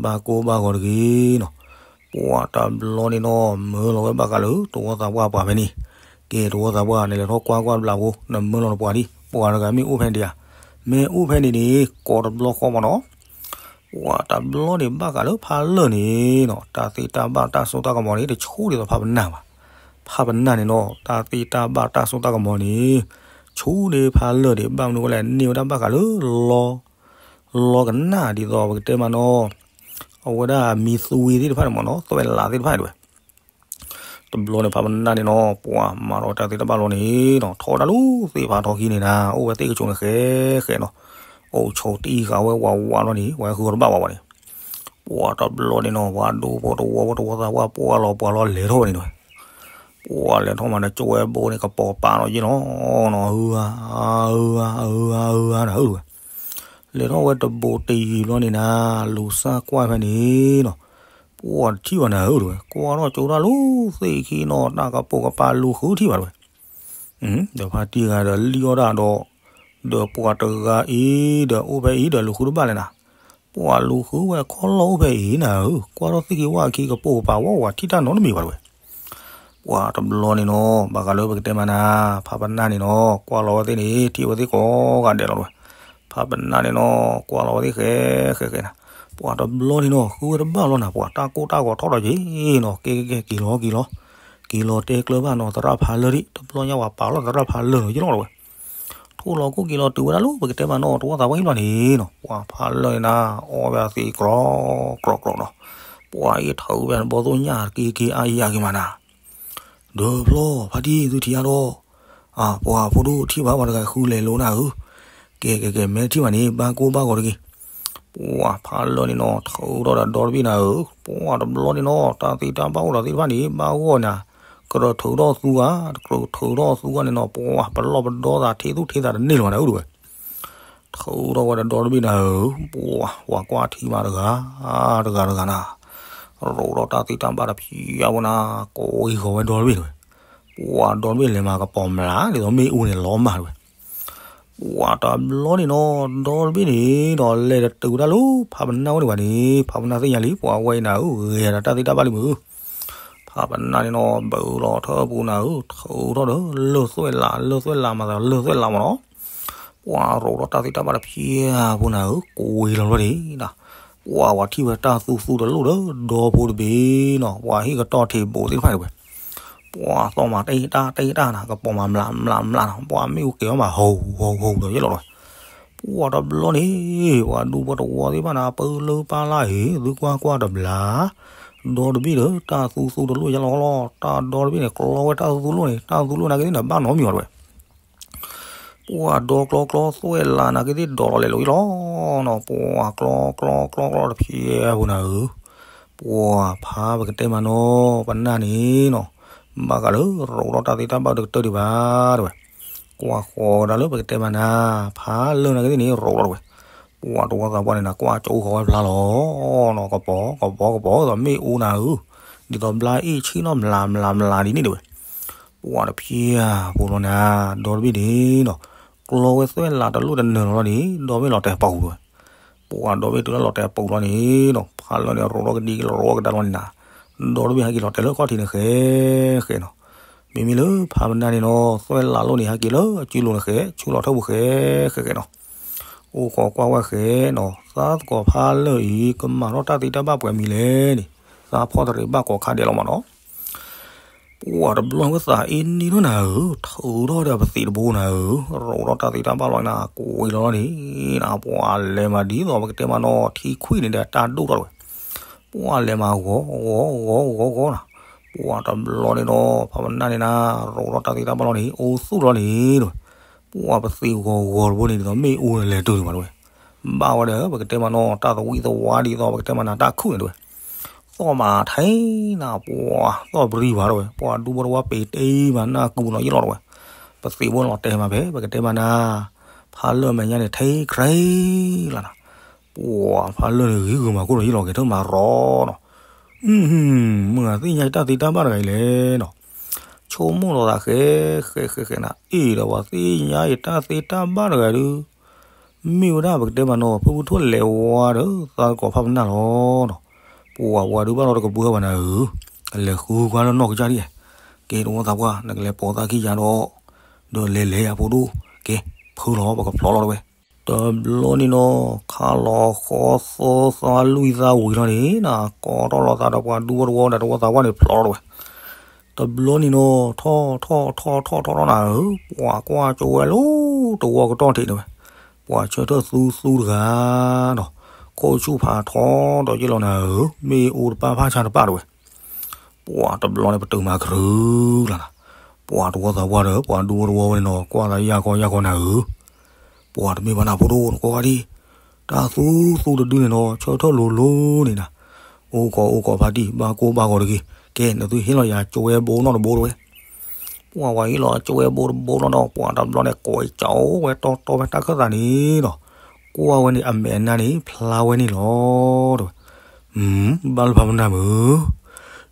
ဘၣ်ကိၢ်ဘၣ်ဂီၤတဂ့ၤနီၤ. ပှၤတဘျီန့ၣ်နီၤ မၢလီၤဝဲဘၣ်ဃးလၢ တဝီသးပှၢ်ပှၤဖဲန့ၣ်, ကဲတဝီသးပှၢ် နလဲၤထီၣ်ကွၢ်ကွၢ်တဘျီဖိ နမၢလီၤနပှၤဒံး ပှၤတဂၤမ့ၢ်အိၣ်ဖဲန့ၣ်ဒံးဧါ, မ့ၢ်အိၣ်ဖဲန့ၣ်န့ၣ် ကိးတဘျီဃီမးနီၤ. ပှၤတဘျီန့ၣ်ဘၣ်ဃးလၢဖးလၢာ်န့ၣ်နီၤ တၢ်သ့တၢ်ဘၣ်တၢ်စိတၢ်ကမီၤန့ၣ် တဆူၣ်ဒ်သိးဖးပနၢ်ဘၣ်. ဖးပနၢ်န့ၣ်နီၤ တၢ်သ့တၢ်ဘၣ်တၢ်စိတၢ်ကမီၤန့ၣ် ဆူၣ်န့ၢ်ဖးလၢာ်န့ၣ် ဘၣ်မနုၤဝဲလဲၣ် န့ၢ်ဝဲဒၣ်ဘၣ်ဃးလၢ လီ လီကနၣ်ဒ်သိးပကတဲမးနီၤ, အဝဲဒၣ်မံၤသွံသ့ၣ်တဖၣ်န့ၣ်မးနီၤ သွဲၣ်လးသ့ၣ်တဖၣ်န့ၣ်ဝဲ တဘျီန့ၣ်ဖးပနၢ်န့ၣ်နီၤ ပှၤမၤထီၣ်တၢ်သ့တၢ်ဘၣ်လီၤန့ၣ်နီၤ ထီဒါလီၤသ့ၣ်ဖးထီခံန့ၣ်နၤ အိၣ်ဝဲသ့ၣ်ကဆိးန့ၣ်ဃဲဃဲနီၤ, အိၣ်ဆိးတအံၣ်ဃာ်ဝဲဝးဝးလီၤန့ၣ် ပှၤဃုအီၤတဘၣ်ဝဲဝဲန့ၣ်, ပှၤတဘျီန့ၣ်နီၤ ပှၤဒိၣ်ဖိတဝီဖိတဝီသးပှၢ်ပှၢ်လီၤပှၤလီၤလဲၤထီၣ်ဝဲန့ၣ်နီၤ ပှၤလဲၤထီၣ်မးန့ၣ် ကၠိဝဲဘိန့ၣ် ကပီၤပာ်လီၤယ့ၢ်လီၤနီၤ အၢအၢအၢအၢအၢနၤဧၢဝဲ လဲၤထီၣ်ဝဲတဘိတယံၤဘျီန့ၣ်နၤ လူၤစၢ်ကွၢ်ဖဲန့ၣ်နီၤ, ပှၤတထံၣ်ဘၣ်နၤဧၢတဝဲ ကွၢ်ထီၣ်ကၠိတၢ်လူၤသ့ၣ်ခံနီၤ တၢ်ကပိာ်ကပၤလူၤဃုထံၣ်ဘၣ်တဝဲ ဒီးဖါတံၢ်ဂၤဒီးလံၣ်အီၣ်ဒၣ်ဒီး, ဒီးပှၤတဂၤအံၤဒီးအိၣ်ဖဲအံၤဒီးလူၤဃုတဘၣ်လဲၣ်နၤ, ပှၤလူၤဃုဝဲခီလီၢ်အိၣ်ဖဲအံၤနၤဧၢ, ကွၢ်ထီၣ်သ့ၣ်က့ၤဝၣ်အခံကပိာ်ကပၤဝီဝၤထံၣ်တၢ်နီတမံၤဘၣ်တဝဲ ပှၤတဘျီန့ၣ်နီၤ ဘၣ်ဃးလၢပကတဲမးနၤ, ဖးပနၢ်န့ၣ်နီၤ ကွၢ်လီၤဝဲသ့ၣ်န့ၣ် ထံၣ်ဝဲသ့ၣ်ကိးဂၤဒဲးလီၤတဝဲ, ဖးပနၢ်န့ၣ်နီၤ ကွၢ်လီၤဝဲသ့ၣ်ဃဲဃဲဃဲနၤ, ပှၤတဘျီန့ၣ်နီၤ ဃုဝဲတဘၣ်လီၤနၤ ပှၤတၢ်ကိၢ်တၢ်ဂီၤထီၣ်ဒီးက့ၤနီၤ ကဲကဲကဲ က့ၤလီၤက့ၤလီၤ, က့ၤလီၤတဲကျၢၤဘၣ်နီၤ သရၣ်ဖးလၢာ်ဒံး တဘျီညါပှၤပာ်လီၤသရၣ်ဖးလၢာ်နီၤ ယ့ၢ်လီၤတဝဲ ထိၣ်လီၤခိၣ်က့ၤလီၤတုၤဝဲဒၣ်လၢပကတဲမးနီၤ တဝီသးပှၢ်ဟံၣ်လီၤန့ၣ်နီၤ ပှၤဖးလၢာ်န့ၣ်နၤ အီဝဲအသံးကြီကြီကြီ, ပှၤအ့ၣ်ထုးဝဲဘီၣ်သိၣ်ညၣ်က့ၤက့ၤအါယၤက့ၤမးနၤ, ဒီးဖျီဖါတံၢ်သုထံၣ်အါဒီး, အၢ ပှၤဖိဒိၣ်ထံၣ်ဘၣ်ပှၤတဂၤဃုလဲၤလိာ်နၤဧၢ, ကဲကဲကဲ မ့ၢ်ထံၣ်ဘၣ်န့ၣ် ဘၣ်ကိၢ်ဘၣ်ဂီၤတဂ့ၤ ပှၤဖးလၢာ်န့ၣ်နီၤ ထုးထီၣ်ဒီးဒီတဘ့ၣ်နၤဧၢ, ပှၤတဘျီန့ၣ်နီၤ တၢ်သ့တၢ်ဘၣ်အိၣ်ဒီးသ့ၣ်တဖၣ်န့ၣ် ဘၣ်ဂီၢ်နၤ, ကြၢးထုးထီၣ်သူဧါ, ကြၢးထုးထီၣ်သူဧါန့ၣ်နီၤ ပှၤပလီၢ်ပဒီသးထံသူၣ်ထံသးတန့ၢ်လၢၤဘၣ်နၤဧၢတဝဲ, ထုးထီၣ်ဝဲဒီးဒီတဘ့ၣ်နၤဧၢ, ပှၤ ပှၤကွၢ်ထံမးတဂၤ, တဂၤတဂၤနၤ, ရိးထီၣ်တၢ်သ့တၢ်ဘၣ်တဖျၢၣ်ဖိနၤ, ကိးဂီၤဝဲဒီတဘ့ၣ်တဝဲ, ပှၤဒီတဘ့ၣ်လဲၤမးကပီၤမျး ဒ်သိးမ့ၣ်အူန့ၣ်လီၤမၢ်တဝဲ ပှၤတဘျီန့ၣ်နီၤ ဒီတဘ့ၣ်န့ၣ်ဒီး လဲၤတတုၤဝဲဒၣ်လၢ ဖးပနၢ်ဝဲန့ၣ်ဘၣ်န့ၣ် ဖးပနၢ်သ့ၣ်ညါလံ ပှၤဝဲအံၤနၤဧၢ ဂဲၤဒီးတၢ်သ့တၢ်ဘၣ်လံမုၢ်ဧၢ, ဖးပနၢ်န့ၣ်နီၤ ဘုးလီၤထၢပူၤနၤဧၢ ထုးထီၣ်ဒီးလၢၢ်သွဲၣ်လး လၢၢ်သွဲၣ်လးမၤသးလၢၢ်သွဲၣ်လးမးနီၤ ပှၤရိးထီၣ်တၢ်သ့တၢ်ဘၣ်တဖျၢၣ်ဖိနၤဧၢ ကိးဂီၤလီၤဘျီန့ၣ် ပှၤဝဲထံၣ်ဝဲတၢ်သူသူတလိၣ်ဒီးဒီဖိတဘ့ၣ်နီၤ ပှၤဟံၣ်ကတီၢ်ထံးဘိးသ့ၣ်တဖၣ်န့ၣ်ဝဲ ပှၤသီၣ်မၤတ့ၢ်တၢ်တ့ၢ်တၢ်နၤ ကပီၤမၤမျးမျးမျးနၤ ပှၤမ့ၣ်အူကဲၤအီၣ်မး ဟူးဟူးဟူးဒီးယဲၢ်လီၤဝဲ, ပှၤတဘျီန့ၣ် ပှၤဒူဖိတဝီသ့ၣ်တဖၣ်နၤ ပၢလၢပၢ်လၢ်အံၤ သုကွၢ်ကွၢ်တဘျီ ဒီတဘ့ၣ်ဒီး တၢ်သူသူတလိၣ်ယဲၢ်လီၤလီၤ တၢ်ဒီတဘ့ၣ်န့ၣ် ကျီဝဲတၢ်သူသူတလိၣ်န့ၣ် တၢ်သူတလိၣ်နၤက့ၤသ့ၣ်နၤ ဘၣ်နီတမံၤဘၣ်တဝဲ ပှၤဒီကျီကျီသွဲၣ်လးနၤက့ၤသ့ၣ်ဒီးလီၤလဲၤလီၤယဲၢ်လီၤနီၤ ပှၤကျီကျီကျီကျီတဖျၢၣ်ဖိနၤဧၢ, ပှၤဖးပကတဲမးနီၤ ပနၢ်န့ၣ်နီၤ, ဘၣ်ဃးလၢရိးထီၣ်တၢ်သ့တၢ်ဘၣ်တကတၢၢ်ဒံးဘၣ်တဝဲ, ကွၢ်ဃီၤကဒါလၢပကတဲမးနၤ, ဖးလၢာ်နၤက့ၤသ့ၣ်န့ၣ် ရိးထီၣ်တဝဲ, ပှၤတဝီသးပှၢ်န့ၣ်နၤ ကွၢ်ကၠိဃီၤဝဲဖျါလီၤနီၤ ကပီၤကပီၤကပီၤ ဒ်သိးမ့ၣ်အူနၤဧၢ, ဒ်သိးဘျါအ့ၣ်ဆံၣ်နီၣ်မျးမျးမျးဒ်န့ၣ်တဝဲ ပှၤတဖျၢၣ်ဖိလီၤနၤ, ဒီတဘ့ၣ်န့ၣ်နီၤ, ကျီဝဲသွဲၣ်လးတလိၣ်တနၢၤလီၤန့ၣ် ဒီဘ့ၣ်လီၤတဲာ်ပူၤတဝဲ, ပှၤဒီဘ့ၣ်တုၤလၢလီၤတဲာ်ပူၤလီၤန့ၣ်နီၤ ဖးလၢာ်န့ၣ် ရိးထီၣ်ကဒံကလီၤရိးကဒါလီၤန့ၣ်နၤ, ဒီတဘ့ၣ်ဟဲက့ၤလီၤတဲာ်လၢခီၣ်ထံးန့ၣ်ဃဲဃဲနီၤ, မ့မ့ၢ်လၢဖးပနၢ်န့ၣ်နီၤ သွဲၣ်လးလိၣ်န့ၣ် ဟဲက့ၤလၢအစုလိၤန့ၣ်ဃဲ ဆူလီၤထၢပူၤဃဲဃဲဃဲနီၤ, အိၣ်ဃီၤကွၢ်ဝဲဃဲနီၤ သးသကိးဖးလၢာ်အံၤ ကမၤထီၣ်တၢ်သ့တၢ်ဘၣ်ပှဲၤမံၤလဲၣ်န့ၣ်, သးဖီၣ်တရံးဘၣ်ကိးခါဒဲးလီၤမးနီၤ ပှၤတဘျီဝဲသးအ့ၣ်နံၣ်ထီၣ်နၤဧၢ, ထုးထီၣ်ဒီးပသံးတဘိနၤဧၢ, ရိးထီၣ်တၢ်သ့တၢ်ဘၣ်လီၤနၤ ကွံာ်လီၤလီၤန့ၣ်, ပှၤလဲၤမးဒ်သိးပကတဲမးနီၤ ထံခွံန့ၣ်ဒီးတၢ်ဒိၣ်ထီၣ်တဝဲ, ပှၤလဲၤမးဂီၤဂီၤဂီၤဂီၤဂီၤနၤ, ပှၤတဘျီန့ၣ်နီၤ ဖးပနၢ်န့ၣ်နၤ ရိးထီၣ်တၢ်သ့တၢ်ဘၣ်လီၤန့ၣ် အိၣ်သူၣ်လီၤန့ၣ်တဝဲ, ပှၤပသံးဂီၤဂီၤတဘိန့ၣ်ဒ်သိးမ့ၣ်အူန့ၣ်လဲၤတုၤန့ၣ်မးတဝဲ ဘၣ်ဝဲဒီး ပကတဲမးနီၤ တၢ်သဝံၣ်သဝါဒ်သိး ပကတဲမးနၤ တၢ်ခုၣ်န့ၣ်တဲဝဲ, သီၣ်မးထဲနၤ ပှၤသီၣ်ပရံၤဘၣ်တဲဝဲ, ပှၤဒူဖိတဝီပ့ၤတ့ၢ်မးနၢ်ကူနီၤယလီၤတဲဝဲ, ပသံးဖိလီၤတဲမးဖဲ ပကတဲမးနၤ ဖးလၢမဲာ်ညါန့ၣ် ထဲကြဲလၢ်နၤ, ပှၤဖးလၢန့ၣ်ဂ့ၤဂ့ၤမးခိၣ်ဒီးယလီၤက့ၤထၢၣ်မးရီနီၤ, မုၢ်ဂၤသ့ၣ်ညါယတၢ်သ့တၢ်ဘၣ်တဂၤအံၤလဲၣ်နီၤ, ဆိကမိၣ်လီၤသးဃဲဃဲဃဲဃဲနၤ အ့ၣ်ဒီးပှၤသ့ၣ်ညါယတၢ်သ့တၢ်ဘၣ်တဂၤဒုး မ့ၢ်ဝဲဒၣ်ပကတဲမးနီၤ ဖုဖုထိၣ်လဲၤဝါဒီး သးသကိးဖးပနၢ်လီၤနီၤ, ပှၤပှၤဒုးဘၣ်လီၤတကပှဲၤဘၣ်နၤဧၢ, ကလဲၤဃုကွၢ်လၢနီၢ်ကစၢ်ဒ်, ကဲတဝီသးပှၢ် နကလဲၤပိာ်သးခံယၤဒီး, ဒီးလဲၤလဲၤယၤဖိဒိၣ်, ကဲ, ဖုလီၤ ပကဖျီလီၤတဲဝဲ, တဘျီန့ၣ်နီၤ ခးလီၤဃီသီသးလွံၢ်သးဝံၤလီၤန့ၣ်နၤ ကိးထီၣ်လီၤသးဒီးပှၤဒူဖိတဝီဒီးတဝီသးပှၢ်န့ၣ်ဖျီလီၤတဲဝဲ တဘျီန့ၣ်နီၤ ထီၣ်ထီၣ်ထီၣ်ထီၣ်ထီၣ်ထီၣ်နၤဧၢ, ပှၤကွၢ်ကၠိဝဲလၢတဝီကတီၢ်ထံးတဲဝဲ, ပှၤဆၢထၢၣ်သူသူတဂၤဒီး, ခိၣ်ဆူၣ်ဖးထီဒီးယ့ၢ်လီၤနၤဧၢ, မ့ၢ်အူတပၢ်ဖၣ်ဆါတပၣ်တဲဝဲ, ပှၤတဘျီန့ၣ်ပတုာ်မၤကရၢလၢ်နၤ, ပှၤတဝီသးပှၢ်ဒီး ပှၤဒူဖိတဝီဝဲန့ၣ်နီၤ ကွၢ်သးယၢ်ကီယၢ်ကီနၤဧၢ ပှၤတမ့ၢ်ဘၣ်နၤဖိဒိၣ်နကိးဂၤဒံး, တၢ်သူသူတဒုန့ၣ်နီၤ ဆၢထၢၣ်လိၤလိၤန့ၣ်နၤ, အိၣ်ကီးအိၣ်ကီးဖါတံၢ် ဘၣ်ကိၢ်ဘၣ်ဂီၤတဂ့ၤ, ကဲနသုဟ့ၣ်လီၤယၤကၠိဝဲဘိနီတဘိတဲဝဲ, ပှၤဝဲဟ့ၣ်လီၤကၠိဝဲဘိတဘိနီဒီး ပှၤတဘျီန့ၣ်ကိးကၠိဝဲတီတီဖဲတၢ်ခၢၣ်သးန့ၣ်ဒီး, ကွၢ်ဝဲန့ၣ်အမဲာ်အနါန့ၣ် ဖျါဝဲန့ၣ်လီၤတဲဝဲ, ဘၣ်လၢဖးပနၢ်မုၢ်,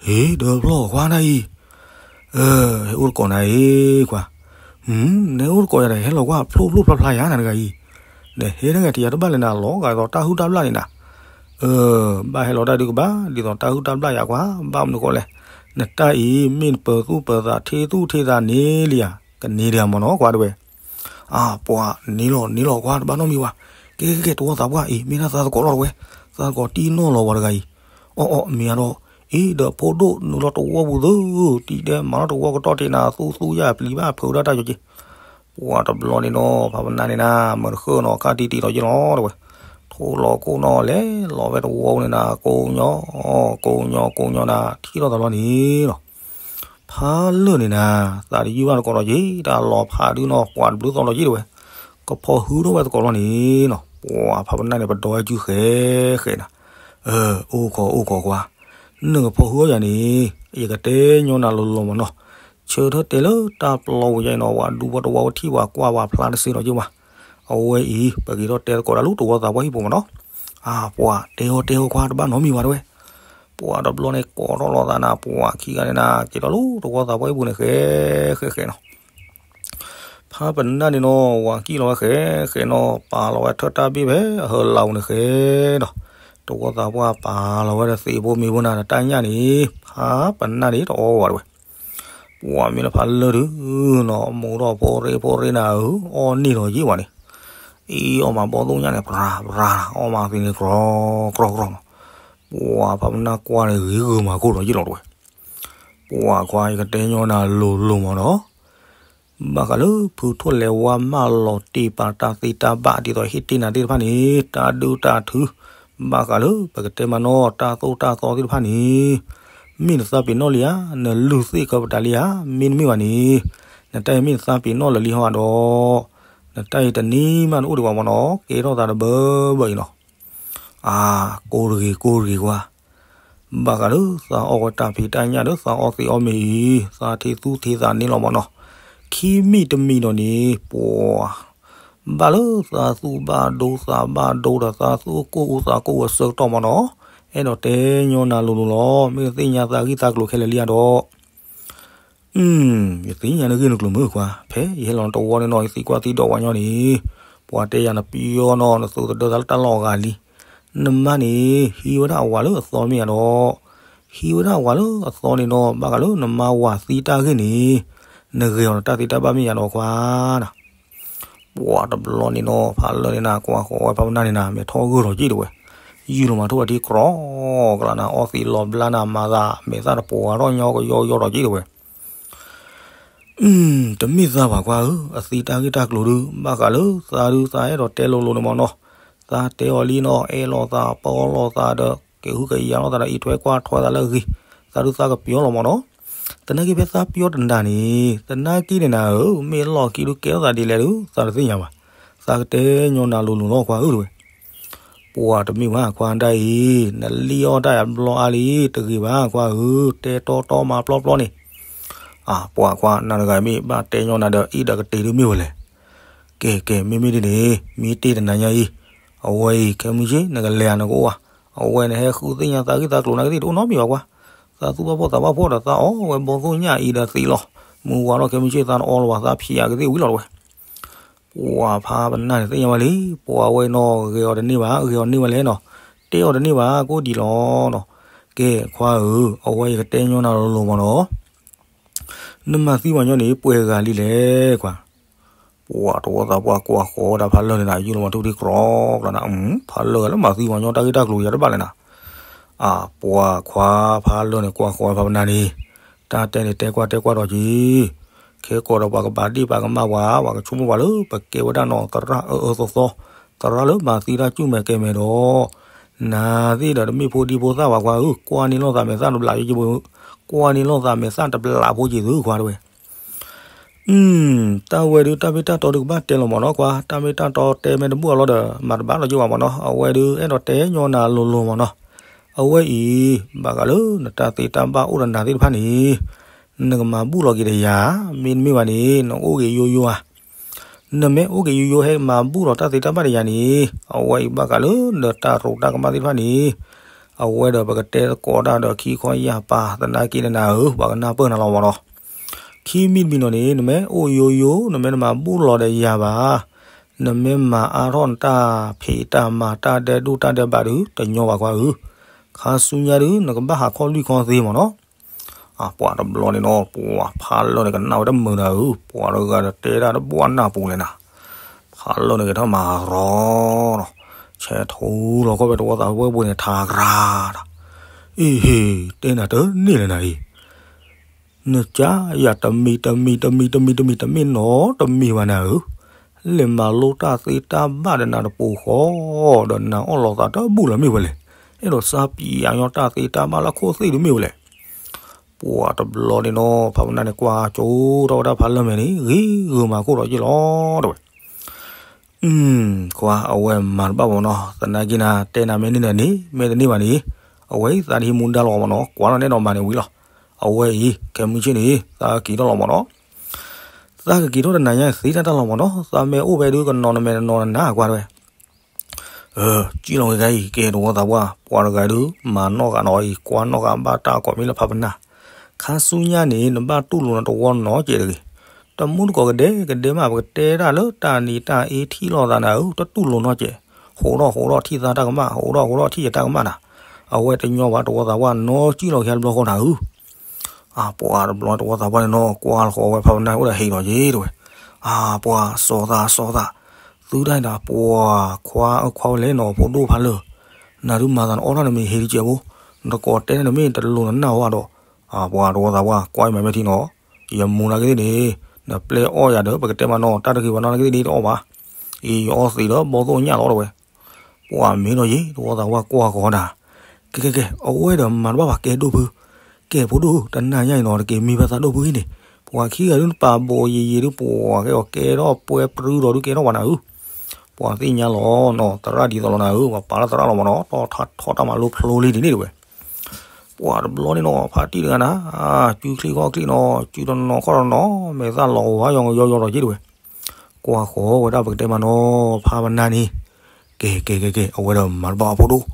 ဟ့ၣ်ဒီးဖျီၣ်ခွါနၤအံၤ ဟ့ၣ်အိၣ်တကိးနၤအံၤကွၢ်, နဟ့ၣ်အိၣ်တကိးယၤဒီး ဟဲလီၤကွၢ်ဖျိဖျိဖျါဖျါယၤနၤတဂၤအံၤ, နဟဲတဂၤတယၤတဘၣ်လဲၣ်နၤ လီၤဂာ်ဒ်သိးတၢ်ဟုၣ်တၢ်ဘျၣ်န့ၣ်နၤ, ဘၣ်ဟဲလီၤတၢ်ဒုးကဘၣ် ဒ်သိးတၢ်ဟုၣ်တၢ်ဘျၣ်ယၤကွၢ် ဘၣ်မနုၤဃိလဲၣ်, နတၢ်အံၤ မ့ၢ်နပၢၤသူၣ်ပၢၤသးထ့သူၣ်ထ့သးန့ၣ်လံဧါ, ကန့ၢ်ဒံးမ့ၢ်နီၤကွၢ်တဲဝဲ အါ ပှၤန့ၣ်လီၤန့ၣ်လီၤကွၢ် တဘၣ်နီတမံၤဘၣ်, ကဲကဲကဲ တဝီသးပှၢ်အံၤ မ့ၢ်ဒၣ်သးသကိးလီၤတဲဝဲ, သးသကိးတံၢ်နီၢ်လီၤဝဲတဂၤအံၤ, အီၣ်အီၣ်မ့ၢ်အါဒီး, အ့ၣ်ဒီးဖိဒိၣ်နုာ်လီၤတဝီပူၤသု, တံၢ်ဒဲးမၤလီၤတဝီကတီၢ်ထံးနၤ သူသူယၢ်ပျံၤဘၣ်ဖုးဒၣ်တၢ်ကၠိက့ၤ ပှၤတဘျီန့ၣ်နီၤ ဖးပနၢ်န့ၣ်နၤ မုၢ်တဃၢၣ်နီၤ ခါတံၢ်တံၢ်ဒီးယ့ၢ်လီၤတဲဝဲ, ထိလီၤခိၣ်နီၤလဲၤလီၤဝဲတဝီန့ၣ်နၤ ကိညိ ကိညိကိညိနၤ ထံၣ်ထီၣ်သးလီၤန့ၣ်နီၤ, ဖးလၢာ်န့ၣ်နၤ သးတယုၢ်ဘၣ်သကိးဒီးက့ၤ တၢ်လီၤဖးဒုနီၤ ပှၤတဘျုးသီလီၤက့ၤတဲဝဲ, ကဖီၣ်ဟုထီၣ်ဝဲသကိးလီၤန့ၣ်နီၤ ပှၤဖးပနၢ်န့ၣ် ပဒီဝဲကုဃဲဃဲနၤ, အိၣ်ခိးအိၣ်ခိးကွၢ်, နကဖီၣ်ဟုထီၣ်ယၤန့ၣ် ယကတဲညီနၤလိၤလိၤမ့ၢ်နီၤ, ဆၢထၢၣ်တဲလၢတၢ်ပျီပူၤယါအံၤနီၤ ပှၤဒူဖိတဝီဝဲထံၣ်ပှၤကွၢ်ပှၤဖျါတစ့ဒီးက့ၤဝဲ, အဝဲအံၤ ပက့ၤထီၣ်တဲသကိးတၢ်လၢတဝီသးပှၢ်ဟံၣ်ပူၤမ့ၢ်နီၤ, အါ ပှၤတဲအီၣ်တဲအီၣ်ကွၢ် တဘၣ်နီတမံၤဘၣ်တဲဝဲ ပှၤတဘျီန့ၣ်ကိးထီၣ်လီၤသးနၤ ပှၤခံဂၤန့ၣ်နၤ က့ၤထီၣ်လၢတဝီသးပှၢ်ဟံၣ်ပူၤန့ၣ် ဃဲဃဲဃဲနီၤ, ဖးပနၢ်န့ၣ်နီၤ ဝၤကံၣ်လီၤဝဲဃဲဃဲနီၤ ပာ်လီၤဝဲထၢၣ်တၢ်ဘ့ၣ်ဖဲအဟၢလီၤပူၤန့ၣ်ဃဲဒီး, တဝီသးပှၢ်ပာ်လီၤဝဲဒီးသံးဖိမ့ၤဖိနၤ တၢ်ညၣ်န့ၣ် ဖးပနၢ်န့ၣ်တအီၣ်ဝဲတဲဝဲ ပှၤမ့ၢ်လၢဖးလၢာ်ဒုးနီၤ မိၢ်ထီၣ်ဖိရ့ဖိရ့နၤဧၢ အီၣ်န့ၢ်လီၤယံာ်ဝဲန့ၣ်, အံၤအီၣ်မးဘီသိၣ်ညၣ်န့ၣ် ပြၤပြၤ အီၣ်မးသံးန့ၣ် ကြီကြီကြီနီၤ, ပှၤဖးပနၢ်ကွၢ်န့ၣ် ဂ့ၤဂ့ၤမးခိၣ်ဒီးယ့ၢ်လီၤတဲဝဲ, ပှၤခွါယကတဲညီနၤလိၤလိၤမ့ၢ်နီၤ ဘၣ်ဃးလၢဖုထိၣ်လဲၤဝါမၢလီၤတ့ၢ်ပာ်တၢ်သ့တၢ်ဘၣ်ဒ်သိးဟ့ၣ်တ့ၢ်နၤသ့ၣ်တဖၣ်န့ၣ် တၢ်ဒုးတၢ်ထု, ဘၣ်ဃးလၢပကတဲမးနီၤ တၢ်သိၣ်တၢ်သီသ့ၣ်တဖၣ်န့ၣ်, မ့ၢ်နသးပ့ၤနီၣ်လံဧါ, နလုၢ်သ့ၣ်ကၢပတၤလံဧါ, မ့တမ့ၢ်ဘၣ်န့ၣ်, နတၢ်အံၤမ့ၢ်နသးပ့ၤနီၣ်လၢာ်လံဟီဧါဒီး, နတၢ်အံၤတနံၤမးနအိၣ်ဒံးဘၣ်မ့ၢ်နီၤ ကဲထီၣ်သးတဘၢဘၢအံၤနီၤ အါ, ကိးတဂ့ၤကိးတဂ့ၤကွၢ်, ဘၣ်ဃးလၢသးအီၣ်ဝဲတၢ်ဖံးတၢ်ညၣ်ဒီးသးအီၣ်သ့အီၣ်မ့ၤအံၤ သးထံသူထံသးန့ၣ်လီၤမ့ၢ်နီၤ, ခံမံၤတမံၤဒီးန့ၣ် ပှၤ ဘၣ်လၢသးသူၣ်ဘၣ်ဒိသးဘၣ်ဒိဒီးသးသူၣ်ကိၢ်အူသးကိၢ်ဝဲဆၢကတီၢ်မ့ၢ်နီၤ, အဲၣ်ဒိးတဲညီနၤလိၤလိၤလီၤ မ့ၢ်သ့ၣ်ညါသးဂံၢ်သးကျိၤခဲလၢာ်လံဧါဒီး ယသ့ၣ်ညါနဂ့ၢ်နကျိၤမုၢ်ကွၢ်, ဖဲယဟဲလီၤနတဝီန့ၣ်နီၤ ယသံကွၢ်သံဒိးဝဲညီန့ၣ်, ပှၤတဲယၤနပျီနီၤ နသုတဒၢသးလၢတၢ်လီၢ်အဂၤလံ. နမါန့ၣ် ဟံးဝဲဒၣ်အဝၤလၢအသီမ့ၢ်ဧါဒီး, ဟံးဝဲဒၣ်အဝၤလၢအသီန့ၣ်နီၤ ဘၣ်ဃးလၢနမါဝၤသံတၢ်ဂ့ၢ်န့ၣ်, နဂဲၤအီၤနတၢ်သံတၢ်ဘၣ်မ့ၢ်ဧါဒီးကွၢ်နၤ ပှၤတဘျီန့ၣ်နီၤ ဖးလၢာ်န့ၣ်နၤ ကွၢ်ဃီၤဝဲဖးပနၢ်န့ၣ်နၤ မဲာ်ထီၣ်ဂၢၢ်ထီၣ်က့ၣ်တဝဲ, ယုၢ်လီၤမၤထူၣ်ဝဲဒ်ကြီကလးနၤ အီၣ်သံးလီၤဘျါနၤ မၤသးမဲာ်သၣ်တပှၤထီၣ်ညီကယီကယီထီၣ်က့ၣ်တဝဲ တမ့ၢ်သးဘၣ်ကွၢ်ဧၢ, အသံတၢ်ဂ့ၢ်တၢ်ကျိၤဒုး ဘၣ်ဃးလၢသးဒုးသးအဲၣ်ဒိးတဲလိၤလိၤန့ၣ်မ့ၢ်နီၤ, သးတဲအီၤလံနီၤ အဲၣ်လိာ်သးပီလိာ်သးဒီး က့ၤဟုက့ၤယၤလိာ်သးဒီး အံးထွဲကွၢ်ထွဲသးလၢအဂ့ၤ, သးဒုးသးကပျီလီၤမ့ၢ်နီၤ, သနာ်က့ဖဲသးပျီတနၤန့ၣ် သနာ်က့န့ၣ်နၤဧၢ, မ့ၢ်လီၢ်ခံဒုးကဲထီၣ်သးဒ်လဲၣ်ဒုး သးတသ့ၣ်ညါဘၣ်, သးကတဲညီနၤလိၤလိၤလီၤကွၢ်ဧၢတဝဲ ပှၤတမ့ၢ်ဘၣ်ခွါဒၣ်အံၤ, နလံၣ်အီၣ်တၢ်အဘျီအါလံ, တဂ့ၤဘၣ်ခွါဧၢ, တဲတီတီမၤပျီပျီန့ၣ်. အၢ ပှၤခွါ နၤတဂၤမ့ၢ်ဘၣ်တဲညီနၤဒီး အ့ၣ်ဒီးကတ့ၤဒုးမ့ၢ်ဝဲလဲၣ်. ကဲကဲ မ့မ့ၢ်ဒ်န့ၣ် မ့ၢ်တ့ၢ်တနၤညါအံၤ, အဝဲအံၤ ခဲမုၢ်ဆ့ၣ် နကလဲၤဧါနကအိၣ်ဧါ. အဝဲနဟဲဃုသ့ၣ်ညါသးဂ့ၢ်သးကျိၤနာ်ကသ့ၣ် တအိၣ်နီတမံၤဘၣ်ကွၢ်. သးသူၣ်ဘၣ်ဖှီၣ်သးဘၣ်ဖှီၣ်ဒီး သးအီၣ်ဝဲဘီသိၣ်ညၣ်အံၤဒီးသံးလီၤ. မုၢ်ဝါထီၣ်ခဲမုၢ်ဆ့ၣ် သးတအီလၢၤဘၣ်, သးဖျးကသ့ၣ်ဝံၤလီၤတဝဲ. ပှၤဖးပနၢ်န့ၣ်သ့ၣ်ညါဝဲလံ, ပှၤဝဲနီၣ် ဂဲၤအီၤတန့ၢ်ဘၣ်, ဂဲၤအီၤန့ၢ်ဝဲလဲၣ်နီၤ, တဲအီၤတန့ၢ်ဘၣ် ကိၣ်ဒံးလီၤနီၤ. ကဲခွါဧၢ, အဝဲယကတဲညီနၤလိၤလိၤမးနီၤ. နမၤသံပှၤညီန့ၣ် ပှဲၤဂၤလံလဲၣ်ခွါ. ပှၤတဝီသးပှၢ်ကွၢ်ဃီၤဝဲဒၣ်ဖးလၢၢ်န့ၣ်နၤ, ယုၢ်လီၤမၤထူၣ်ထံကြီကျါနၤ, ဖးလၢၢ်ဂၤလၢမၤသံပှၤညီတၢ်ဂ့ၢ်တၢ်ကျိၤယၤတဘၣ်လဲၣ်နၤ. အၢ ပှၤခွါဖးလၢၢ်န့ၣ် ကွၢ်ဃီၤဝဲဖးပနၢ်န့ၣ်, တၢ်တဲန့ၣ်တဲကွၢ်တဲကွၢ်ဒီးက့ၤ, ခဲကိာ်ဒီးပှၤကဘၣ်ဒ့ၣ်ပှၤကမၣ်ပှၤ, ပှၤကဆိကမိၣ်ပှၤလၢပကဲဝဲဒၣ်နီၤ သရၣ်အၢအၢသီသီ, သရၣ်လၢမၤသံတၢ်ဆူၣ်မဲာ်ကဲမဲာ်ဒီး နၤသ့ၣ်ဒီးတမ့ၢ်ဖိဒံဖိသၣ်ဘၣ်ခွါဧၢ, ကွၢ်န့ၢ်လိာ်သးမဲာ်သၣ်တဘျးယိက့ၤ, ကွၢ်န့ၢ်လိာ်သးမဲာ်သၣ်တဘျးဖိက့ၤသုခွါတဝဲ. တၢ်ဝဲဒုးတၢ်မ့ၢ်တၢ်တီဒုးကဘၣ်တဲလီၤမးနီၤခွါ, တၢ်မ့ၢ်တၢ်တီတဲမ့ၢ်တဘူၣ်အလီၢ်ဒီး မၤတဘၣ်လီၤက့ၤဘၣ်မးနီၤ, အဝဲဒုးအဲၣ်ဒိးတဲညီနၤလိၤလိၤမးနီၤ. အဝဲအံၤ ဘၣ်ဃးလၢနတၢ်သ့တၢ်ဘၣ်အိၣ်ဒီးနၤသ့ၣ်တဖၣ်န့ၣ် နကမၤဘူၣ်လီၤက့ၤဒီးယၤ, မ့တမ့ၢ်ဘၣ်န့ၣ် နအိၣ်ဂ့ၤယိယိဧါ. နမ့ၢ်အိၣ်ဂ့ၤယိယိဟဲမၤဘူၣ်လီၤတၢ်သ့တၢ်ဘၣ်ဒီးယၤန့ၣ်, အဝဲအံၤဘၣ်ဃးလၢနတၢ်ရူးတၢ်ကမၣ်သ့ၣ်တဖၣ်န့ၣ်, အဝဲဒီးပကတဲသကိးတၢ်ဒီးခံခီယၢ်ပၤ သနာ်က့နနၤဧၢ, ပှၤကနၢ်ပၢၢ်နၤလီၤမးနီၤ. ခံမံၤတမံၤနီၤန့ၣ် နမ့ၢ်အိၣ်ယိယိ နမ့ၢ်တမၤဘူၣ်လီၤဒီးယၤဘၣ်, နမ့ၢ်မၤအါထီၣ်နတၢ်ဖံးတၢ်မၤတၢ်ဒဲးဒိၣ်တၢ်ဒဲးဘးဒုး တညီဘၣ်ခွါဧၢ, ခါဆူညါဒုး နကဘၣ်ဟးခီၣ်လွံၢ်ခီၣ်သ့မးနီၤ. အပှၤတဘျီန့ၣ်နီၤ, ပှၤဖးလၢၢ်န့ၣ်ကနၣ်ဝဲတမုာ်နၤဧၢ, ပှၤတဂၤဒီးတဲဒၣ်တဘၣ်နၢ်ပူၤလဲၣ်နၤ. ဖးလၢၢ်န့ၣ်ကထီၣ်မၤရီနီၤ, ဆဲးထူလီၤခီၣ်ဖဲတဝီသးပှၢ်ပူၤန့ၣ် ထးကြၤဒီး, အ့ဟ့, တဲနၤတန့ၢ်လဲၣ်နၤအံၤ, နကယၤတမံၤတမံၤတမံၤတမံၤတမံၤ တမ့ၢ်နီတမံၤဘၣ်နၤဧၢ, လဲၤမၤလိတၢ်သ့တၢ်ဘၣ်ဒီးနၤတပူၤဃီ, ဒီးနၤအီၣ်လီၤသးတဘူၣ်လၢၤမ့ၢ်ဝဲလဲၣ်, အဲၣ်ဒိးစၢ်ပံးအညီတၢ်သ့တၢ်ဘၣ်လၢခိၣ်သ့ၣ်ဒုးမ့ၢ်ဝဲလဲၣ်. ပှၤတဘျီန့ၣ်နီၤ ဖးပနၢ်န့ၣ် ကွၢ်ကၠိထီၣ်ဝဲဒၣ်ဖးလၢၢ်မဲာ်န့ၣ် ဂ့ၤဂ့ၤမၤခိၣ်ဒီးက့ၢ်လီၤတဝဲ. ခွါအဝဲမၤတဘၣ်မးနီၤ, သနာ်က့နၤ တဲနၤမ့ၢ်န့ၢ်နၤန့ၣ် မ့ၢ်တန့ၢ်ဘၣ်န့ၣ်, အဝဲအံၤသးတဟံးမူဒါလီၤမးနီၤ, ကွၢ်လီၤနဲဒီးမၤန့ၣ်ဝံၤလီၤ. အဝဲအံၤ ခဲမုၢ်ဆ့ၣ်န့ၣ် သးက့ၤထီၣ်လီၤမးနီၤ. သးကက့ၤထီၣ်တနၤညါသ့တၢ်တၢ်လီၤမးနီၤ, သးမ့ၢ်အိၣ်ဖဲဒုးကနီၤနမဲာ်တနီၤနနၤကွၢ်တဝဲ. စံၣ်လီၤက့ၤခါအံၤ ကဲတဝီသးပှၢ်, ပှၤတဂၤဒုး မၤနီၣ်ဃာ်နီၤအံၤ ကွၢ်နီၣ်ဃာ်ဘၣ်တၢ်ကိးမံၤလၢဖးပနၢ်, ခါဆူညါန့ၣ် နဘၣ်တူၢ်လိာ်နတဝီနီတစဲးတဂ့ၤ. တမူတကိးကဒဲကဒဲမး ပကတဲဒၣ်လၢတၢ်နံၤတၢ်အ့ထံၣ်လိာ်သးနၤဧၢ, တတူၢ်လိာ်နီတစဲး, ဟိးထီၣ်ဟိးထီၣ်ထံၣ်သးတၢ်ကမၣ်, ဟိးထီၣ်ဟိးထီၣ်ထံၣ်ယတၢ်ကမၣ်နၤ. အဝဲတညီဘၣ်တဝီသးပှၢ်နီၤ, စံၣ်လီၤက့ၤခါတဘျီဃီနၤဧၢ. အပှၤတဘျီတဝီသးပှၢ်န့ၣ်နီၤ ကွၢ်ဃီၤဝဲဖးပနၢ်အိၣ်ဒီးဟ့ၣ်လီၤက့ၤတဝဲ. အပှၤစီၤသးစီၤသး, သုတၢ်န့ၣ်ဒီး ပှၤခွါအၢခွါဝဲလဲၣ်နီၤ ဖိဒိၣ်ဖးလၢၢ်, နၤဒုးမၤသးနအီၣ်ထီၣ်နမ့ၢ်ဟ့ၣ်တစဲးဖိ, နတကိးတဲန့ၣ်တမ့ၢ်တလိၤနနၢ်ဟီဘၣ်ဒီး, အပှၤတဝီသးပှၢ် ကွၢ်အံၤမၤမ့ၢ်ထံနီၤ, ယမူနာ်က့သ့ၣ်န့ၣ်, နပျဲအီၣ်ယၤဒီး ပကတဲမးနီၤ တၢ်တဂ့ၤဘၣ်နီၤနာ်က့သ့ၣ်န့ၣ် တအီၣ်ဘၣ်. အံၤယအီၣ်သံးဒီးဘီသိၣ်ညၣ်လီၤတဝဲ. ပှၤမ့ၢ်ဒီးယံၤ တဝီသးပှၢ်ကွၢ်ဃီၤဒၣ်, ကဲကဲကဲ အဝဲဒီးမၤတဘၣ်ဘၣ်ကဲဒိၣ်ဖု, ကဲဖိဒိၣ် တနၤညါအံၤနီၤ တက့ၤမံဖဲသးဒိၣ်ဖုဟံၣ်န့ၣ်, ပှၤခံဂၤဒုးနပာ်ဘိးယံၤယံၤဒုး ပှၤကဲအီၤကဲထီၣ်ပှဲၤပြူဒီးဒုးကဲထီၣ်ပှၤနၤဧၢ. ပှၤသ့ၣ်ညါလီၤနီၤ သရၣ်ဒ်သိးလီၤနၤဧၢ, ပှၤပာ်လၢသရၣ်လီၤမးနီၤ တီၣ်ထီၣ်တၢ်မၤလိဖျိလံဒ်န့ၣ်တဝဲ. ပှၤတဘျီန့ၣ်နီၤ ဖါတံၢ်တဂၤနၤ, စုချံခီၣ်ချံနီၤ စုတနီၤခီၣ်တနီၤ မဲာ်သၣ်လီၤဝါယီၤယီၤယီၤဒီးက့တဝဲ. ကွၢ်ဃီၤဝဲဒၣ်ပကတဲမးနီၤ ဖးပနၢ်န့ၣ်, ကဲကဲကဲကဲ အဝဲဒီးမၤတဘၣ်အဖိဒိၣ်,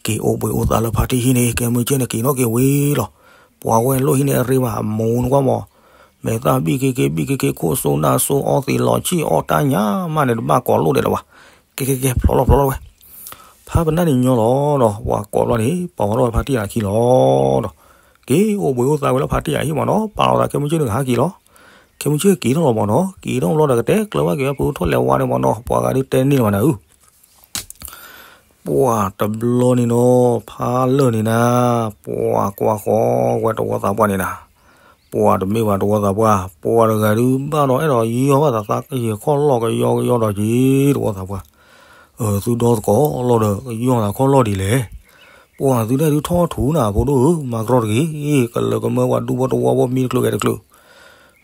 က့ၤအိၣ်ဘှံးအိၣ်သါလၢဖါတံၢ်ဟံၣ်န့ၣ် ကဲမုၢ်ကဲန့ၣ်က့ၤနီၣ်က့ၤဝံၤလီၤ. ပှၤဝဲလိၣ်ဟံၣ်န့ၣ်အရ့ဘၣ် မူနကွၢ်မး, မဲာ်သၣ်ဘံၣ်က့ၤက့ၤဘံၣ်က့ၤက့ၤ ခိၣ်စိနၢ်စိအီသံးလီၤဆံၣ်အီတၢ်ညါမးန့ၣ် တဘၣ်ကိးလိၣ်ဒဲးလၢၤဘၣ်. ကဲကဲကဲ ဖျိးလီၤဖျိးလီၤဝဲ. ဖးပနၢ်န့ၣ်ညီလီၤဒီး ပှၤကိးဘျီန့ၣ် ပှၤဝဲထီၣ်ဝဲဖါတံၢ်အခံလီၤဒီး က့ၤအိၣ်ဘှံးအိၣ်သါဝဲလၢဖါတံၢ်အဟံၣ်မးနီၤ, ပာ်လီၤသးခဲမုၢ်ဆ့ၣ်န့ၣ်ကဟးက့ၤလီၤ. ခဲမုၢ်ဆ့ၣ်က့ၤထီၣ်လီၤမးနီၤ, က့ၤထီၣ်ဘျီဒီးကတဲကျၢၤဘၣ်က့ၤဝဲဖုထီၣ်လဲၤဝါန့ၣ်မးနီၤ, ပှၤဂၤဒုးတဲန့ၢ်လီၤမးနၤဧၢ. ပှၤတဘျီန့ၣ်နီၤ ဖးလၢာ်န့ၣ်နၤ, ပှၤကွၢ်ဃီဝဲတဝီသးပှၢ်န့ၣ်နၤ, ပှၤတမ့ၢ်ဘၣ်တဝီသးပှၢ်, ပှၤတဂၤဒုးဘၣ်ဒီးအဲၣ်ဒိးယီၢ်ဘၣ်သးသးကယဲၢ်ခီၣ်လီၢ်ကယီကယီဒီးက့ၤတဝီသးပှၢ်, သုဒီသကိးလီၤဒီးကယီၢ်သးခီၣ်လီၢ်ဒ်လဲၣ်. ပှၤသုဒၣ်ဒုးထီၣ်ထူနၤဖိဒိၣ်ဧၢ, မၤကရီတဂ့ၤ, ကလၢကမၢပှၤဒူဖိတဝီဖိမံတချုးဂဲၤတချုး,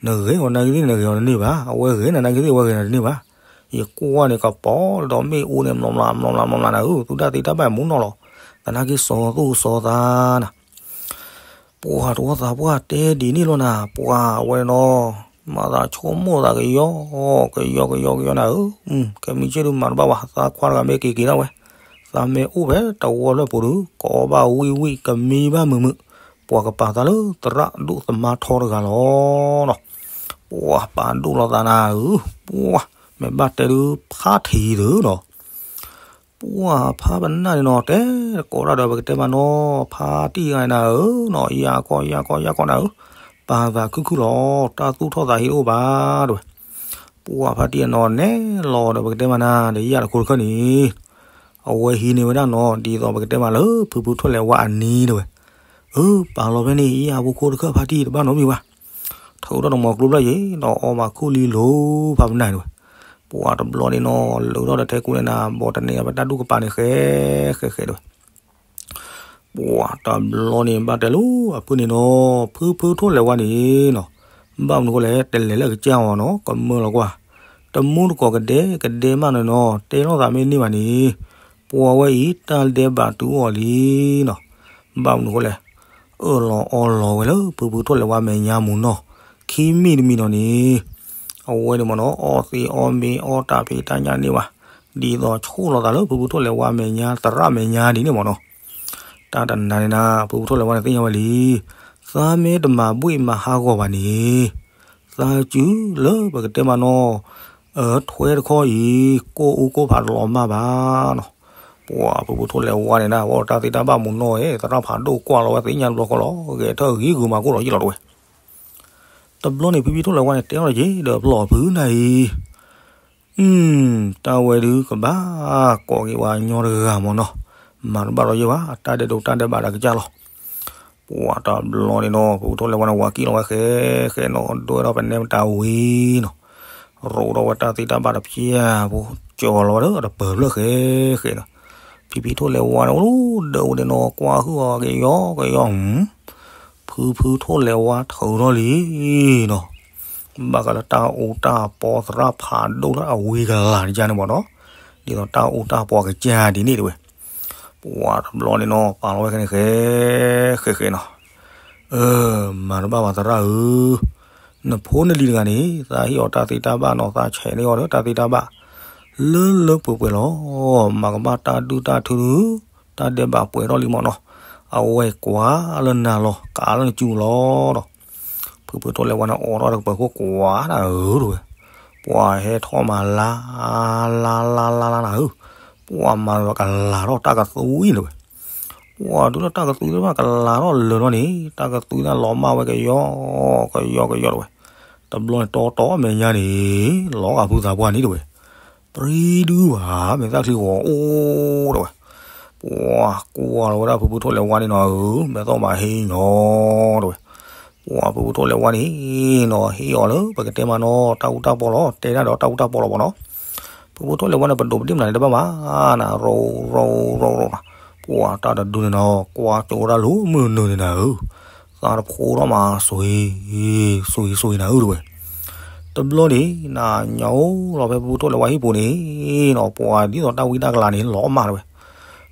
နဂဲၤအီၤနာ်က့သ့ၣ် နဂဲၤအီၤတန့ၢ်ဘၣ်, အဝဲဂဲၤနၤနာ်က့သ့ၣ် အဝဲဂဲၤနၤတန့ၢ်ဘၣ်. ယကွၢ်န့ၣ်ကပီၤဒီးမ့ၣ်အူန့ၣ် မျီမျီမျီမျီမျီနၤဧၢ, သုတၢ်သ့တၢ်ဘၣ်မူနီၢ်လီၤ, သနာ်က့စီၤသူၣ်စီၤသးနၤ. ပှၤတဝီသးပှၢ်တဲဒ်န့ၣ်လီၤနၤ, ပှၤဝဲနီၤ, မၤသးဆိကမိၣ်သးကယီ, ကယီကယီကယီနၤဧၢ, ခဲမံဆ့ၣ်ဒုးမၤတဘၣ်ဘၣ်, သးခွါတဂၤမ့ၢ်က့ၤက့ၤဒၣ်ဝဲ, သးမ့ၢ်အိၣ်ဖဲတဝီလၢပူၤဒုး ကအီၣ်ဘၣ်ဝံၣ်ဝံၣ်ကမံဘၣ်မုာ်မုာ်, ပှၤကပာ်သးလၢသရၣ်ဒိၣ်သမါထီတဂၤလီၤနီၤ. ပှၤပာ်ဒိၣ်လီၤသးနၤဧၢ, ပှၤမ့ၢ်ဘၣ်တဲဒုးဖးထံးသုနီၤ. ပှၤဖးပနၢ်န့ၣ်နီၤ, တဲတကိးတၢ်ဒီးပကတဲမးနီၤ, ဖးတံၢ်ဂၤနၤဧၢနီၤ, ယၤကီယၤကီယၤကီနၤဧၢ, ပာ်သးခုၣ်ခုၣ်လီၤ, တၢ်သူၣ်ထီၣ်သးဟ့တအိၣ်ဘၣ်တဲဝဲ. ပှၤဖးတံၢ်အနီၤနဲၣ်လီၤဒီးပကတဲမးနၤ ဒီးယၤတခိၣ်တခၢၣ်န့ၣ် အဝဲဟံးန့ၢ်ဝဲဒၣ်နီၤ ဒ်သိးပကတဲမးလၢဖုဖုထိၣ်လဲၤဝါအနံၤတဲဝဲ. အၢ ပာ်လီၤဖဲန့ၣ် ယၤဖိခိၣ်တခၢၣ်ဖးတံၢ်တဘၣ်နီတမံၤဘၣ်, ထုးထီၣ်တမီၤကျိဖျၢၣ်ယဲဒီးအီမၤခူၣ်လံလိၤဖးပနၢ်တဲဝဲ. ပှၤတဘျီန့ၣ်နီၤ လၢထီၣ်ဒီးထဲကူန့ၣ်နၤ ဘီတန့ၢ်ဖဲတၢ်ဒူၣ်ကပၤန့ၣ်ဃဲဃဲဃဲတဲဝဲ. ပှၤတဘျီန့ၣ်ဘၣ်တဲလၢအဖုၣ်န့ၣ်နီၤ, ဖုဖုထိၣ်လဲၤဝါန့ၣ်နီၤ, ဘၣ်မနုၤဃိလဲၣ် တလဲၤလၢအကစၢ်အီၤနီၤ ကမၢလီၤကွၢ်, တမူတကိးကဒဲကဒဲမးန့ၣ်နီၤ တဲလိာ်သးမ့ၢ်န့ၢ်ဘၣ်န့ၣ်, ပှၤဝဲအံၤတၢ်ဒဲးဘးတုၤအီၤလံနီၤ. ဘၣ်မနုၤဃိလဲၣ်, အၢၣ်လီၤအီလီၤဝဲလၢဖုဖုထိၣ်လဲၤဝါမဲာ်ညါမူနီၢ်, ခံမံၤတမံၤနီၤန့ၣ် အဝဲန့ၣ်မ့ၢ်နီၤ အီသံးအီမ့ၤအီတၢ်ဖံးတၢ်ညၣ်န့ၢ်ဘၣ်, ဒ်သိးဆိၣ်လီၤသးလၢဖုဖုထိၣ်လဲၤဝါမဲာ်ညါ သရၣ်မဲာ်ညါဒ်န့ၣ်မ့ၢ်နီၤ. တၢ်တနၤန့ၣ်နၤ ဖုဖုထိၣ်လဲၤဝါန့ၣ်သ့ၣ်ညါဝဲလံ, သးမ့ၢ်တမၤဘှ့ၣ်မၤဟးဂီၤဘၣ်န့ၣ်, သးစုလၢပကတဲမးနီၤ, အထွဲတခီအံၤ ကိၢ်အူကိၢ်ဖးတလီၤမၢ်ဘၣ်နီၤ. ပှၤဖုဖုထိၣ်လဲၤဝါန့ၣ်နၤ အဝဲတၢ်သ့တၢ်ဘၣ်မူနီၢ်ဧဲ သရၣ်ဖးဒိၣ်ကွၢ်လီၤဝဲသ့ၣ်ညါတဘျီဃီလီၤ ဂဲၤထၢၣ်ဂ့ၤဂုာ်မၤကိၢ်လီၤယံာ်လီၤတဲဝဲ. တဘျီန့ၣ် ဖံဖံထိၣ်လဲၤဝါန့ၣ် တဲထီၣ်က့ၤဒီးပျီၢ်ဖုနၤအံၤ, တၢ်ဝဲဒုးကဘၣ်ကိးက့ၤဝဲညီတဂၤမ့ၢ်နီၤ, မၤတဘၣ်ဒီးယဲဘၣ် တၢ်ဒဲးဒိးတၢ်ဒဲးဘးဒီးကစၢ်လီၤ. ပှၤတဘျီန့ၣ်နီၤ ဖုဖုထိၣ်လဲၤဝါန့ၣ် ဝၤကံၣ်လီၤဝဲဃဲဃဲနီၤ ဒွဲၣ်ထီၣ်ပနဲမတၤဝံၤနီၤ, ရိးထီၣ်ဝဲတၢ်သ့တၢ်ဘၣ်တဖျၢၣ်ဖိ ကၠီၤလီၤဝဲလၢတပၢၤဖျၢၣ်ဃဲဃဲနီၤ. ဖံဖံထိၣ်လဲၤဝါန့ၣ် အိၣ်လၢဒၢးဝဲန့ၣ်နီၤ ကွၢ်ဟုၣ်အီၤက့ၤယီကယီ, ဖုဖုထိၣ်လဲၤဝါထုးထီၣ်လံနီၤ, ဘၣ်ဃးလၢတၢ်အူတၢ်ပီသရၣ်ဖးဒိၣ်လၢအဝံၤကလၤန့ၣ်ကန့ၣ်မ့ၢ်နီၤ, ဒ်သိးတၢ်အူတၢ်ပီကစၢ်ဒ်န့ၣ်တဲဝဲ. ပှၤတဘျီန့ၣ်နီၤ ပာ်လီၤဝဲခဲန့ၣ်ဃဲဃဲဃဲနီၤ, အၢ မၤတဘၣ်ဘၣ်သရၣ်ဧၢ, နဖိနလံၤတဂၤန့ၣ် သးဟ့ၣ်အီၤတၢ်သ့တၢ်ဘၣ်နီၤ သးဆဲးန့ၢ်အီၤဒီးတၢ်သ့တၢ်ဘၣ် လၢလၢပှဲၤပှဲၤလီၤ. မၤကမၣ်တၢ်ဒုၣ်တၢ်ထု တၢ်ဒဲးဘးပှဲၤထီၣ်လံမ့ၢ်နီၤ, အဝဲကွၢ်လၢနၤလီၤ ကးလၢနစုလီၤဒီး ဖုဖုထိၣ်လဲၤဝါန့ၣ် အိးထီၣ်တကပၤခိၣ်ကွၢ်နၤဧၢတဲဝဲ, ပှၤဟဲထီၣ်မၤလါ လါလါလါလါနၤဧၢ, ပှၤမၤဒီးကလၤထီၣ်တၢ်ကသွံတဲဝဲ, ပှၤဒုးထီၣ်တၢ်ကသွံသ့ၣ်တဖၣ်ကလၤထီၣ်လၢာ်လီၤန့ၣ် တၢ်ကသွံန့ၣ်လီၤမၢ်ဝဲကယီ ကယီကယီတဲဝဲ, တဘျီန့ၣ်တီတီမဲာ်ညါန့ၣ် လီၤဂာ်ဖုသးပှၢ်န့ၣ်တဲဝဲ, ပြံဒုဘၣ် မဲာ်သၣ်ချံဂီၤအိၣ်တဲဝဲ, ပှၤကွၢ်လီၤဝဲဒၣ်ဖုဖုထိၣ်လဲၤဝါန့ၣ်နီၤဧၢ, မဲာ်သီၣ်မၤဟ့ညီတဲဝဲ, ပှၤဖုဖုထိၣ်လဲၤဝါန့ၣ်နီၤ ဟ့ၣ်အီၤလၢပကတဲမးနီၤ တၢ်အူတၢ်ပီလီၤ တဲဒၣ်ဒီးတၢ်အူတၢ်ပီလီၤမ့ၢ်နီၤ, ဖုဖုထိၣ်လဲၤဝါန့ၣ် ပဒိးပဒ့ၣ်မနုၤန့ၣ်တဘၣ်ဘၣ်နၤ ရိရိရိရိနၤ, ပှၤတၢ်တဒုန့ၣ်နီၤ ကွၢ်ကၠိဝဲဒၣ်လၢမုၢ်နုာ်န့ၣ်နၤဧၢ, သးတဖိထီၣ်မး စွံ စွံ စွံနၤဧၢတဲဝဲ, တဘျီန့ၣ် နညါအိၣ်လီၤဖဲဖုဖုထိၣ်လဲၤဝါဟံၣ်ပူၤန့ၣ်နီၤ ပှၤဒ်သိးတၢ်ဝံတၢ်ကလၤန့ၣ် လီၤမၢ်တဲဝဲ,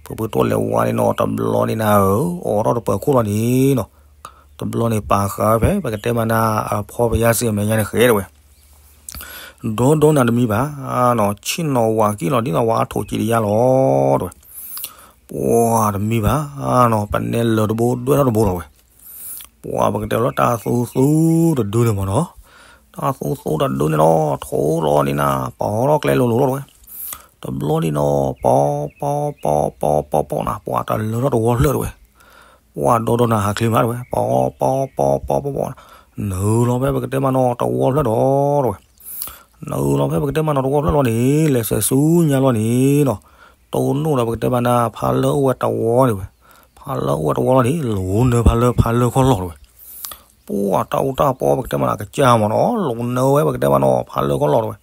ဖုဖုထိၣ်လဲၤဝါန့ၣ်နီၤ တဘျီန့ၣ်နၤဧၢ အိးထီၣ်တပၢၤခိၣ်လီၤန့ၣ်နီၤ, တဘျီန့ၣ်ပာ်ဃာ်ဝဲဖဲ ပကတဲမးနၤ အဖီပယါစ့အမဲာ်ညါန့ၣ်ဃဲတဲဝဲ, ဒီဒီနၤတမံဘၣ်နီၤ ဆ့ၣ်နီၤဝၤကံၣ်လီၤဒ်သိးဝဲအထိးကံးတယါလီၤတဲဝဲ, ပှၤတမံဘၣ်နီၤ ပနဲလၢာ်တဘိ ဒွဲၣ်ထီၣ်တဘိလီၤဝဲ, ပှၤပကတဲလၢတၢ်သူသူတဒုန့ၣ်မ့ၢ်နီၤ, တၢ်သူသူတဒုန့ၣ်နီၤ ထိလီၤန့ၣ်နၤ ပီၤထီၣ်ကျဲလိၤလိၤလီၤတဲဝဲ, တဘျီန့ၣ်နီၤ ပီၤ ပီၤ ပီၤ ပီၤ ပီၤ ပီၤနၤ ပှၤတလၢထီၣ်တဝီဖျၢၣ်တဲဝဲ, ပှၤဒီဒီနၤဟးချ့မးတဲဝဲ ပီၤ ပီၤ ပီၤ ပီၤ ပီၤ ပီၤနၤ, နုာ်လီၤဖဲပကတဲမးနီၤ တဝီဖျၢၣ်ဒီးတဲဝဲ, နုာ်လီၤဖဲပကတဲမးနီၤ တဝီဖျၢၣ်လီၤန့ၣ် လဲၤဆဲးဆူညါလီၤန့ၣ်နီၤ, တိၢ်နီၣ်ဒီးပကတဲမးနၤ ဖးလၢအိၣ်ဝဲတဝီန့ၣ်ဝဲ, ဖးလၢအိၣ်ဝဲတဝီလီၤန့ၣ် လိၤနၢဖးလၢဖးလၢခီၣ်လီၢ်တဲဝဲ, ပှၤတၢ်အူတၢ်ပီပကတဲမးနၤ ကစၢ်မ့ၢ်နီၤ လိၤနၢဝဲပကတဲမးနီၤ ဖးလၢခီၣ်လီၢ်တဲဝဲ,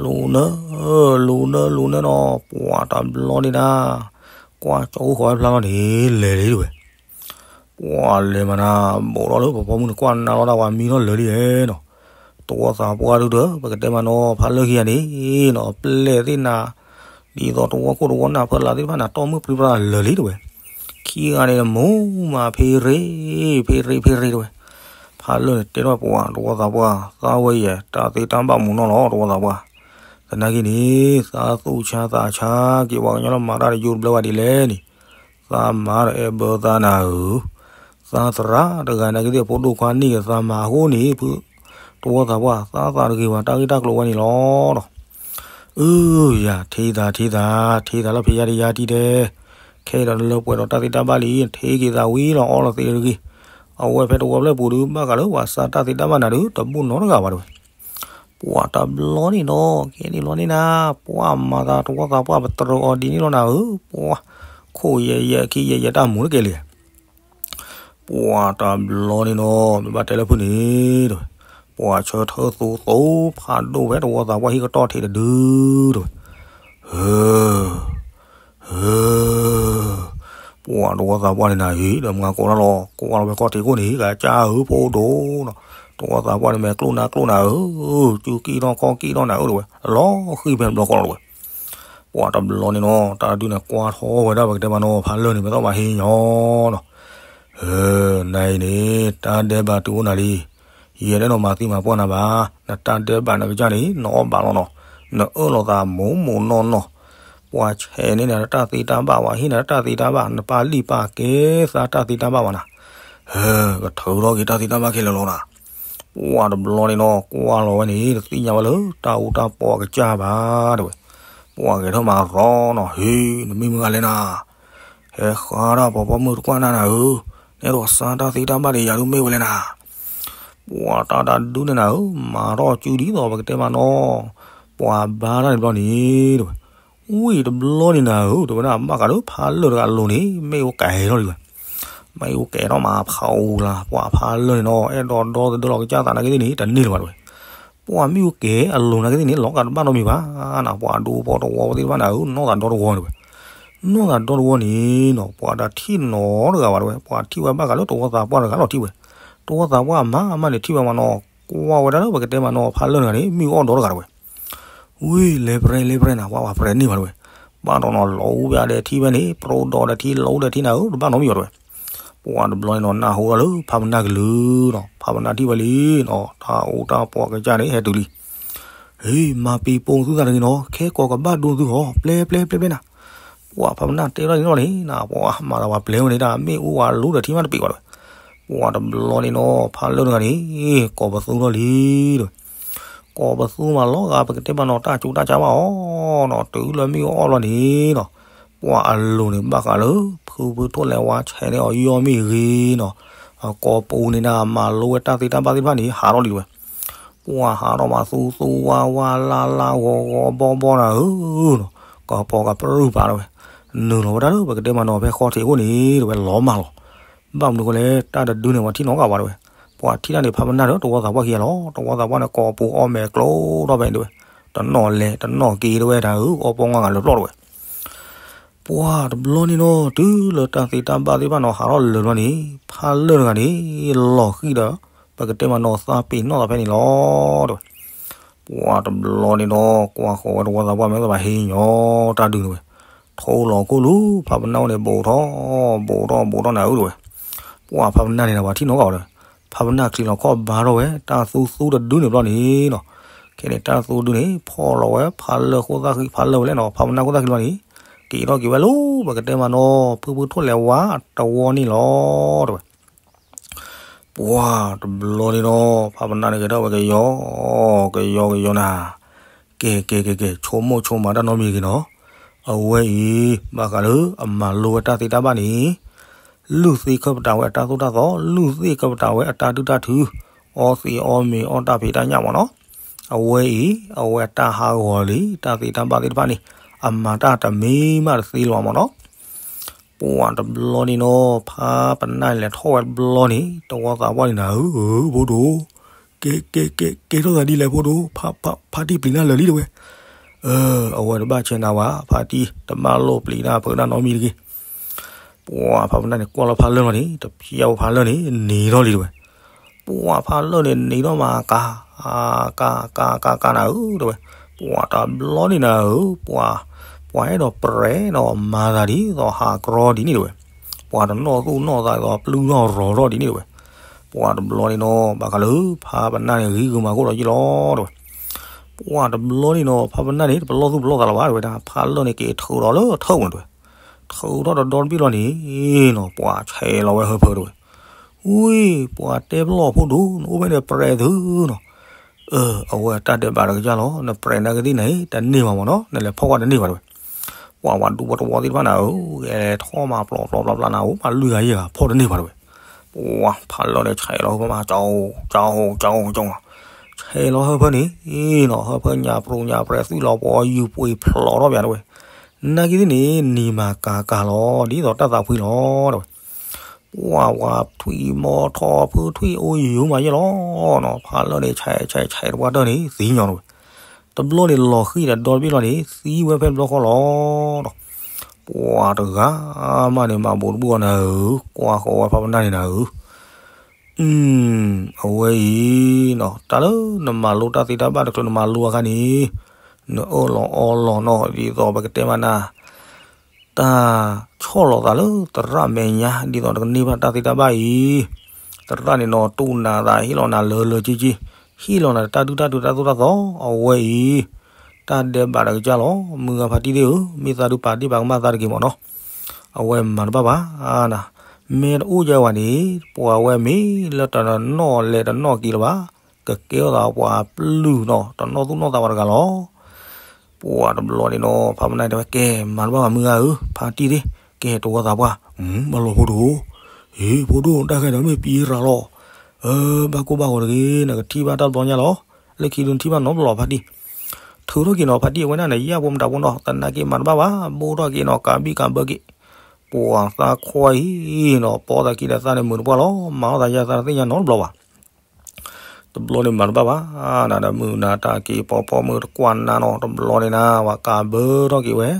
လိၤနၢ လိၤနၢ လိၤနၢနီၤ ပှၤတဘျီန့ၣ်နၤ ကွၢ်ကၠီအိၣ်ဃီဝဲဖျါလီၤန့ၣ် လဲၤလံတဲဝဲ, ပှၤလဲၤမးနၤ ဘူးထီၣ်လၢပဖီမုၢ်န့ၣ် ကွၢ်နါလီၤတၢ်ဝဲမံထီၣ်လၢာ်လံနီၤ, တ တဝီသးပှၢ်ဒုဒီး ပကတဲမးနီၤ ဖးလၢခံဂၤန့ၣ်နီၤ ပျဲၢ်သ့ၣ်နၤ ဒ်သိးတဝီခိၣ်တဝီနၢ်ဖၢလၢသ့ၣ်တဖၣ်န့ၣ် တီၢ်မုၢ်ပြံပြါလၢာ်လံတဲဝဲ. ခံဂၤန့ၣ်မူမၤဖ့ရ့ၣ် ဖ့ရ့ၣ် ဖ့ရ့ၣ်တဲဝဲ. ဖးလၢန့ၣ်တဲထီၣ်ပှၤ တဝီသးပှၢ် သးဝဲယဲ တၢ်သ့တၢ်ဘၣ်မူနီၢ်လီၤ တဝီသးပှၢ်. သနာ်က့န့ၣ် သးသူၣ်ဆါသးဆါက့ၤ ပှၤကညီလၢမၤတၢ်တယိတဘျၢဘၣ်ဒ်လဲၣ်န့ၣ် သးမၤဒီးအဲၣ်ဘၢသးနၤဧၢ, သးသရၣ်တဂၤနာ်က့သ့ၣ် ဖိဒိၣ်ခွါန့ၢ်က့ၤသးမၤအဃိန့ၣ် တဝီသးပှၢ် သးသးတဂ့ၤဘၣ် တၢ်ဂ့ၢ်တၢ်ကျိၤဝဲန့ၣ်လီၤဒီး. အၢ ယၤ ထံၣ်သး ထံၣ်သး ထံၣ်သးလၢဖံးယါတယါတံၢ်တဲ, ခဲအံၤဒီးနလၢပှဲၤဒီးတၢ်သ့တၢ်ဘၣ်လံ ထံၣ်က့ၤသးဝံၤလီၤ အီလီၤသ့တဂ့ၤ. အဝဲဖဲတဝီဖျၢၣ်ပူၤဒုး ဘၣ်ဃးလၢပှၤစးတၢ်သ့တၢ်ဘၣ်နၤဒုး တဘိၣ်နီတဂၤဘၣ်တဲဝဲ. ပှၤတဘျီန့ၣ်နီၤ ကဲန့ၣ်ဘျီန့ၣ်နၤ ပှၤမၤသးတဝီသးပှၢ် ပတြၢၤအီၤဒ်န့ၣ်လီၤနၤဧၢ, ပှၤခိၣ်ယဲၢ်ယဲၢ် ခံယဲၢ်ယဲၢ် တၢ်မူတကဲလံ. ပှၤတဘျီန့ၣ်နီၤ မ့ၢ်ဘၣ်တဲလၢဖုၣ်န့ၣ်တဲဝဲ, ပှၤဆၢထၢၣ်သူသိးဖးဒိၣ်ဖဲတဝီသးပှၢ်ဟံၣ်ကတီၢ်ထံးတဒုတဲဝဲ. ဟၢ ဟၢ ပှၤတဝီသးပှၢ်န့ၣ်နၤဧၢ ဒီးမၤကိးတၢ်လီၤ ကွၢ်လီၤဝဲခီၣ်ထံးခိၣ်န့ၣ် ကစၢ်ဧၢဖိဒိၣ်နီၤ, တဝီသးပှၢ်န့ၣ်မ့ၢ်ကျိၣ်နၤကျိၣ်နၤဧၢ, စုကံၢ်ထီၣ်ခီၣ်ကံၢ်ထီၣ်နၤဧၢတဲဝဲ, လီၤဃံၢ်ဖဲတဘျီဃီလီၤတဲဝဲ. ပှၤတဘျီန့ၣ်နီၤ တၢ်ဒုးန့ၣ်ကွၢ်ထီၣ်ဝဲဒၣ် ပကတဲမးနီၤ ဖးလၢာ်န့ၣ် မ့ၢ်သီၣ်မၤဟ့ၣ်ညီနီၤ. ဟၢ နၤအံၤန့ၣ် တၢ်ဒဲးဘးတုၤအိၣ်နၤလံ. ယဲဒၣ်နီၤမၤသံမၤပှၢ်နၤဘၣ်, နတၢ်ဒဲးဘးနကစၢ်န့ၣ် နအီၣ်ဘၣ်လီၤနီၤ, နအၢၣ်လီၤသးမိၢ်မိၢ်နီၢ်နီၢ်, ပှၤဆဲးန့ၢ်နၤတၢ်သ့တၢ်ဘၣ် ပှၤဟ့ၣ်နၤတၢ်သ့တၢ်ဘၣ် နပာ်လံၣ်ပာ်ကဲသးတၢ်သ့တၢ်ဘၣ်ဘၣ်နၤ, ဟၢ ကထုးထီၣ်က့ၤတၢ်သ့တၢ်ဘၣ်ခဲလၢာ်လီၤနၤ. ပှၤတဘျီန့ၣ်နီၤ ကွၢ်လီၤဝဲန့ၣ် တသ့ၣ်ညါဝဲလၢတၢ်အူတၢ်ပီအကစၢ်ဘၣ်တဲဝဲ. ပှၤဂဲၤထီၣ်မၤရီနီၤ ဟ့ၣ် နမ့ၢ်မုၢ်ဂၤလဲၣ်နၤ, ဟဲဃါတၢ်ပှၤပိာ်မုၣ်တကွၢ်နၤနၤဧၢ, နအဲၣ်ဒိးစးတၢ်သ့တၢ်ဘၣ်ဒီးယၤဒုးမ့ၢ်ဝဲလဲၣ်နၤ. ပှၤတၢ်ဒုးန့ၣ်နၤဧၢ မၤထီၣ်စုဒ်သိးပကတဲမးနီၤ, ပှၤဘါတၢ်န့ၣ်ဘျီန့ၣ်တဲဝဲ. ဝံၤတဘျီန့ၣ်နၤဧၢ တဲဝဲဒၣ် ဘၣ်ဃးလၢဖးလၢာ်တဂၤအလိၤန့ၣ် မ့ၣ်အူကဲထီၣ်လံဝဲ, မ့ၣ်အူကဲထီၣ်မးဖးအူလၢ ပှၤဖးလၢာ်န့ၣ်နီၤ အဲၣ်ဒိးဒီသဒၢလီၤကစၢ်သးနာ်က့သ့ၣ်န့ၣ် တန့ၢ်လၢၤဘၣ်တဲဝဲ. ပှၤမ့ၣ်အူကဲအလိၤနာ်က့သ့ၣ်န့ၣ် လီၤဂာ်တဘၣ်နီတမံၤဘၣ်နၤ, ပှၤဒူဖိတဝီသ့ၣ်တဖၣ်နၤဧၢ နီၢ်သးဒီတဝီတဲဝဲ. နီၢ်သးဒီတဝီန့ၣ်နီၤ ပှၤတထံၣ်နီတဂၤဘၣ်တဲဝဲ, ပှၤထံၣ်ဝဲဘၣ်ဃးလၢတဝီသးပှၢ်တဂၤလီၤထံၣ်ဝဲ. တဝီသးပှၢ်အမါအမါန့ၣ်ထံၣ်ဝဲမးနီၤ ကွၢ်ဝဲဒၣ်လၢပကတဲမးနီၤ ဖးလၢာ်တဂၤန့ၣ် မ့ၣ်အူအီၣ်ဒီတဂၤတဲဝဲ. ဝံၤလဲၤပြဲလဲၤပြဲနၤ ပှၤပှၤပြဲန့ၢ်ဘၣ်တဲဝဲ. ဘၣ်ဒီးနီၤ လီၤအူဝဲအါဒီးထံၣ်ဝဲန့ၣ် ပြိဒီးဒီးထံၣ်လီၤအူဒီးထံၣ်နၤဧၢ တဘၣ်နီတမံၤဘၣ်တဲဝဲ. ပှၤတဘျီန့ၣ်နီၤ နၢ်ဟူထီၣ်လၢဖးပနၢ်ကလုၢ်နီၤ ဖးပနၢ်ထံၣ်ဝဲလံနီၤ တၢ်အူတၢ်ပီအကစၢ်န့ၣ် ဟဲတုၤလံ. ဟ့ၣ် မၤပံၤပိာ်သုသးတဂ့ၤနီၤ ခဲကိးကဘၣ်ဒိသုဟီ ပျဲပျဲပျဲပျဲနၤ. ပှၤဖးပနၢ်တဲထီၣ်န့ၣ်နီၤန့ၣ် ပှၤမၤသးပှၤပျဲဝဲန့ၣ် တၢ်မ့ၣ်အူဝဲလူဒီးထံၣ်မးတပံၤဘၣ်တဲဝဲ. ပှၤတဘျီန့ၣ်နီၤ ဖးလၢာ်တဂၤန့ၣ် ကိးပသူထီၣ်လံတဲဝဲ. ကိးပသူမးလီၤဂာ် ပကတဲမးနီၤ တၢ်ကၠိတၢ်ကၠၢ်ဘၣ်အီၤနီၤ တုၤလၢမ့ၣ်အူအီၣ်လီၤန့ၣ်နီၤ ပှၤအလိၤန့ၣ် ဘၣ်ဃးလၢ ဖုဖုထိၣ်လဲၤဝါ ဆဲးန့ၢ်အီၤယီၢ်မ့ၢ်ဂ့ၤနီၤ အကိာ်ပူၤန့ၣ်နၤ မၤလိဝဲတၢ်သ့တၢ်ဘၣ်သ့ၣ်တဖၣ်န့ၣ် ဟးထီၣ်လံတဲဝဲ. ပှၤဟးထီၣ်မးသူသူဝါဝါလါလါဂီၤဂီၤဘီဘီနၤဧၢနီၤ ကပီၤကပြုၢ်ပာ်တဲဝဲ. နုာ်လီၤဝဲဒၣ်လၢ ပကတဲမးနီၤ ဖဲဃီထံးခိၣ်န့ၣ်တဲဝဲ လီၤမၢ်လီၤ. ဘၣ်မနုၤဃိလဲၣ် တၢ်တဒုန့ၣ် ပှၤထံၣ်နီတဂၤဘၣ်တဲဝဲ. ပှၤထံၣ်တၢ်န့ၣ် ဖးပနၢ်ဒီးတဝီသးပှၢ်ခံဂၤလီၤ. တဝီသးပှၢ်န့ၣ် ကိာ်ပူၤအီၣ်မဲာ်ကျိထီၣ်ဖဲန့ၣ်တဲဝဲ. တနီၣ်လဲၤတနီၣ်က့ၤတဲဝဲ တၢ်အူအီၣ်ပီၣ်ငါဂၤလၢပျီၢ်တဲဝဲ. ပှၤတဘျီန့ၣ်နီၤ တုၤလၢတၢ်သ့တၢ်ဘၣ်သ့ၣ်တဖၣ်နီၤ ဟးထီၣ်လၢာ်တဘျီန့ၣ် ဖးလၢာ်တဂၤန့ၣ် လီၤဃံၤဒီး ပကတဲမးနီၤ သးပ့ၤနီၣ်သးဖဲန့ၣ်လီၤတဲဝဲ. ပှၤတဘျီန့ၣ်နီၤ ကွၢ်ဃီၤဝဲတဝီသးပှၢ် မ့ၢ်သးဘၣ်ဟ့ၣ်ညီ တၢ်ဒုးန့ၣ်ဝဲ. ထိလီၤခိၣ်လူၤ ဖးပနၢ်အိၣ်န့ၣ် ဘူးထီၣ် ဘူးထီၣ် ဘူးထီၣ်နၤဧၢတဲဝဲ. ပှၤဖးပနၢ်န့ၣ်နၤ ပှၤထံၣ်နီတဂၤဘၣ်တဲဝဲ. ဖးပနၢ်ချံးလီၤခီၣ်ဘါထီၣ်ဝဲ တၢ်သူသူတဒုန့ၣ်ဘျီန့ၣ်နီၤ. ခဲန့ၣ် တၢ်သူဒုန့ၣ် ဖီၣ်လီၤဝဲဖးလၢာ်ခိၣ်သၣ်ဃံ ဖးလၢာ်ဝဲလဲၣ်နီၤ ဖးပနၢ်ခိၣ်သၣ်ဃံဘျီန့ၣ် က့ၤထီၣ်က့ၤဝဲလၢ ပကတဲမးနီၤ ဖုဖုထိၣ်လဲၤဝါတဝီန့ၣ်လီၤတဲဝဲ. ပှၤတဘျီန့ၣ်နီၤ ဖးပနၢ်န့ၣ်ကဲထီၣ်ဝဲကယီ ကယီကယီနၤ. ကဲ ကဲ ကဲ ကဲ ဆိကမိၣ်ဆိကမးတၢ်နီတမံၤတဂ့ၤနီၤ. အဝဲအံၤ ဘၣ်ဃးလၢအမၤလိဝဲတၢ်သ့တၢ်ဘၣ်န့ၣ် လုၢ်သ့ၣ်ခၢၣ်ပတာ်ဝဲအတၢ်သိၣ်တၢ်သီ, လုၢ်သ့ၣ်ခၢၣ်ပတာ်ဝဲအတၢ်ဒုၣ်တၢ်ထု, အီသံးအီမ့ၤ အီတၢ်ဖံးတၢ်ညၣ်မးနီၤ. အဝဲအံၤ အဝဲအတၢ်ဟးဂီၤလံ တၢ်သ့တၢ်ဘၣ်သ့ၣ်တဖၣ်န့ၣ် အမၤတၢ်တမံၤမးတသ့လၢၤဘၣ်မးနီၤ. ပှၤတဘျီန့ၣ်နီၤ ဖးပနၢ်လဲၤထီၣ်ဝဲတဘျီန့ၣ် တဝီသးပှၢ်န့ၣ်နၤဧၢ ဖိဒိၣ်, ကဲ ကဲ ကဲ ကဲထီၣ်သးဒ်လဲၣ်ဖိဒိၣ်, ဖါ ဖါ ဖါတံၢ်ပျံၤနၢ်လၢာ်လံတဲဝဲ. အၢ အဝဲတဘၣ်ဆဲးနၤဘၣ် ဖါတံၢ် တဘၣ်လိၣ်ပျံၤနၢ်ဖုးနၢ်နီတမံၤတဂ့ၤ. ပှၤဖးပနၢ်န့ၣ် ကွၢ်လီၤဖးလၢာ်လီၤန့ၣ် တဖျၢၣ်ဖးလၢာ်န့ၣ် နံၤထီၣ်လံတဲဝဲ. ပှၤဖးလၢၢ်န့ၣ်နံၤထီၣ်မးကၤ, ကၤကၤကၤကၤနၤဧၢ တဲဝဲ, ပှၤတဘျီန့ၣ်နၤဧၢ, ပှၤ, ပှၤအဲၣ်ဒိးပြဲးဒီးမၤသးဒ်သိးဟးကြီဒ်န့ၣ်တဲဝဲ, ပှၤတနီၣ်သူၣ်နီၣ်သးဒ်သိးပျုၢ်ထီၣ်ရီၤထီၣ်ဒ်န့ၣ်တဲဝဲ, ပှၤတဘျီန့ၣ်နီၤ ဘၣ်ဃးလၢဖးပနၢ်န့ၣ်ဂံၢ်ဂုာ်မၤကိၣ်ဒီးယ့ၢ်လီၤ တဲဝဲ, ပှၤတဘျီန့ၣ်နီၤ ဖးပနၢ်န့ၣ် တပလီၢ်သူၣ်ပလီၢ်သးလၢၤဘၣ် တဲဝဲဒၣ် ဖးလၢၢ်န့ၣ်က့ၤထုးဒီးလၢထၢၣ်ပူၤန့ၣ်တဲဝဲ, ထုးထီၣ်တဒီတဘ့ၣ်လီၤန့ၣ်နီၤ ပှၤဆဲးလီၤဝဲဟၢဖၢတဲဝဲ, ဝံၤ ပှၤတဲပလီၢ်ဖိဒိၣ် နအိၣ်ဖဲန့ၣ်ပြဲးသုနီၤ, အဝဲတၢ်ဒဲးဘးတကစၢ်လီၤ နပြဲးနာ်က့သ့ၣ်န့ၣ် တန့ၢ်ဘၣ်မ့ၢ်နီၤ နလဲၤဖီၣ်ကွၢ်တန့ၢ်ဘၣ်တဲဝဲ, ပှၤဝဲဒူဖိသဝီသ့ၣ်တဖၣ်န့ၣ်ဧၢ, လဲၤထီၣ်မၤပျီပျီပျီပျီနၤ အိၣ်မၤလွံၢ်ဂၤယဲၢ်ဂၤ ဖီၣ်တန့ၢ်ဘၣ်တဲဝဲ, ပှၤဖးလၢၢ်န့ၣ်ဆဲးလီၤဟၢဖၢမး ကၠီကၠီကၠီ ဆဲးလီၤဟၢဖၢန့ၣ်နီၤ ဟၢဖၢညါပြူညါပြဲးသွံၣ်လီၤပှီၢ်ယူၤပှ့ၤဖျိးထီၣ်ပၠးတဲဝဲ, နာ်က့သ့ၣ်န့ၣ် နံၤမၤကၤကၤလီၤ ဒ်သိးတၢ်သးဖှံလီၤ တဲဝဲ ပှၤဝဲထွံၣ်မီထီၣ် ဖုထွံၣ်အိၣ်ယံၤမးယဲၢ်လီၤနီၤ ဖးလၢၢ်န့ၣ် ဆဲးဆဲးဆဲးတပှၢ်တၢၢ်န့ၣ် သံညီတဲဝဲ, တဘျီန့ၣ်လီၤဃံၤဒီးဒီတဘ့ၣ်လီၤန့ၣ် သံဝဲဖဲတဘျီဃီလီၤနီၤ, ပှၤတဂၤမးန့ၣ် မၤဘူးတဘူၣ်အီၤနၤဧၢ, ကွၢ်ဃီၤဝဲဖးပနၢ်န့ၣ်နၤဧၢ အဝဲအံၤနီၤ တၢ်လၢနမၤလိတၢ်သ့တၢ်ဘၣ်တချုးနမၤလိအခါန့ၣ် နအၢၣ်လီၤအီလီၤနီၤ ဒ်သိးပကတဲမးနၤ တၢ်ဆီၣ်လီၤသးလၢသရၣ်မဲာ်ညါ ဒ်သိးနကန့ၢ်ဘၣ်တၢ်သ့တၢ်ဘၣ်အံၤ, သရၣ်န့ၣ်နီၤ တူၢ်နၤသး ဟ့ၣ်လီၤနၤလၢလၢက့က့, ဟ့ၣ်လီၤနၤတၢ်ဒုၣ်တၢ်ဒုၣ်တၢ်သိၣ်တၢ်သီ အဝဲအံၤ တၢ်ဒဲးဘးတကစၢ်လီၤ. မုၢ်ဂၤဖါတံၢ်သ့ၣ်ဧၢ, မ့ၢ်သးဒုးပာ်တ့ၢ်ပာ်ကမၣ်သးတဂ့ၤမ့ၢ်နီၤ, အဝဲမၤတဘၣ်ဘၣ်နၤ, မ့ၢ်တအိၣ်ယဲဝဲန့ၣ် ပှၤဝဲမ့ၢ်လၢတနီၣ်လဲၤတနီၣ်က့ၤလၢၤဘၣ်, ကကဲထီၣ်သးပှၤပျုၢ်နီၤ တနီၣ်သူၣ်နီၣ်သးပှၤတဂၤလီၤ. ပှၤတဘျီန့ၣ်နီၤ ဖးပနၢ်တဲဝဲ ကဲ မၤတဘၣ်ဘၣ်မုၢ်ဂၤဧၢ, ဖါတံၢ်သ့ၣ်, ကဲ တဝီသးပှၢ်, ဘၣ်လီၤဖိဒိၣ်, ဟ့ၣ် ဖိဒိၣ် တၢ်ခဲဒီးမ့ၢ်ပံရၤလီၤ, ဘၣ်ကိၢ်ဘၣ်ဂီၤတဂ့ၤ, နကထံၣ်ဘၣ်တၢ်တဘျီညါလီၤ, လၢခံဒုးနထံၣ်ဘၣ်နီတဘျီဖါတံၢ်, ထုးထီၣ်က့ၤနီၤ ဖါတံၢ် အဝဲဒၣ်န့ၣ် ယၢ်ဖိမတၤဖိနီၤ သနာ်က့မၤတဘၣ်ဘၣ်, ဘိၣ်ထီၣ်က့ၤနီၤ ကးဘံၣ်ကးဘၢက့ၤ, ပှၤသးခွါအံၤနီၤ ပီသးခံဒီးသးန့ၣ်မုာ်တပှၢ်လီၤ, မၤထီၣ်သးယဲသးတသ့ၣ်ညါနီတဘျီဘၣ် တဘျီန့ၣ်မၤတဘၣ်ဘၣ်, နဒီးမုၢ်နၤတၢ်က့ၤပီၤဖီမုၢ်တကွၢ်နၤနီၤ တဘျီန့ၣ်နၤ ပှၤကးဘၢထီၣ်က့ၤဝဲ,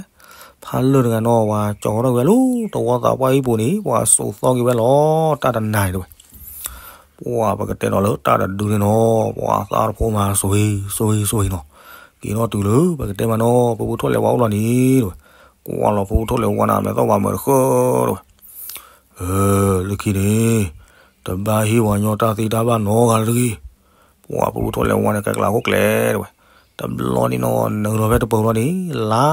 ဖးလၢၢ်တဂၤနီၤ ပှၤကၠီထီၣ်က့ၤဝဲလၢတဝီသးပှၢ်အံၤပူၤန့ၣ် ပှၤစိာ်သီက့ၤဝဲလီၤ တၢ်တနၤန့ၣ်တဲဝဲ, ပှၤပကတဲနီၤလၢတၢ်တဒုန့ၣ်နီၤ ပှၤသးတဖိမၤဆိၣ်ဂ့ၤဆိၣ်ဂ့ၤဆိၣ်ဂ့ၤနီၤ, က့ၤထီၣ်တုၤလၢပကတဲမးနီၤ ဖုဖုထိၣ်လဲၤဝါအိၣ်လီၤန့ၣ်တဲဝဲ, ကွၢ်လီၤဖုဖုထိၣ်လဲၤဝါန့ၣ် မဲာ်သီၣ်ဘၣ်မုာ်တဃၢတဲဝဲ လၢခံန့ၣ် တဘၣ်ဟ့ၣ်ပှၤညီတၢ်သ့တၢ်ဘၣ်နီတဂၤလၢၤတဂ့ၤ, ပှၤဖုဖုထိၣ်လဲၤဝါန့ၣ် ကဲကျးခိၣ်ကျဲတဲဝဲ, တဘျီန့ၣ်နီၤ နုာ်လီၤဖဲတပၢၤဘျီန့ၣ် လါ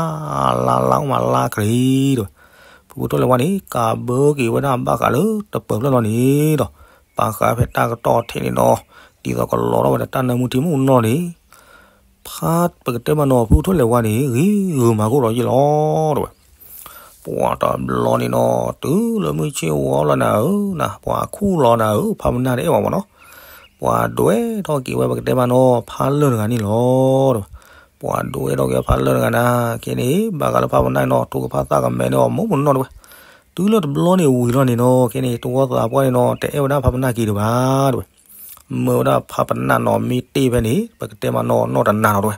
လါလါအိၣ်မးလါကရံၤတဲဝဲ, ဖုဖုထိၣ်လဲၤဝါန့ၣ် ကးဘၢက့ၤဝဲဒၣ်ဘၣ်ဃးလၢတပၢၤဖျၢၣ်လီၤန့ၣ်ဒီး ပာ်ဃာ်ဖဲတၢ်ကတီၢ်ထဲန့ၣ်နီၤ ဒ်သိးကလီၤထီၣ်ဝဲဒီးတၢ်နၢမူထံမူနီၢ်န့ၣ် ဖးပကတဲမးနီၤ ဖုဖုထိၣ်လဲၤဝါန့ၣ် ဂ့ၤဂုာ်မၤကိၣ်ဒီးယ့ၢ်လီၤတဲဝဲ, ပှၤတဘျီန့ၣ်နီၤ တုၤလၢမုၢ်ဆ့ၣ်ဝီလီၤနၤဧၢ, ပှၤခူၣ်လီၤနၤဧၢ, ဖးပနၢ်တအဲၣ်ဘၣ်မးနီၤ, ပှၤဒွဲထီၣ်က့ၤဝဲပကတဲမးနီၤ ဖးလၢၢ်တဂၤန့ၣ်လီၤတဲဝဲ, ပှၤဒွဲထီၣ်က့ၤဖးလၢၢ်တဂၤနၤ ခဲန့ၣ် ဘၣ်ဃးလၢဖးပနၢ်နီၤ ထိၣ်ကဖၣ်သၣ်ကမဲာ်န့ၢ်အီၤမ့ၢ်မ့ၢ်နီၢ်တဲဝဲ, တုၤလၢတဘျီန့ၣ်ဝံၤလီၤန့ၣ်နီၤ ခဲန့ၣ် တဝီသးပှၢ်န့ၣ်နီၤ တအဲၣ်ဝဲဒၣ်ဖးပနၢ်က့ၤဒံးဘၣ်တဲဝဲ, မၢဝဲဒၣ်ဖးပနၢ်နီၤ မ့ၢ်တ့ၢ်ဖဲန့ၣ် ပကတဲမးနီၤ နီၢ်တနၤနီၤတဲဝဲ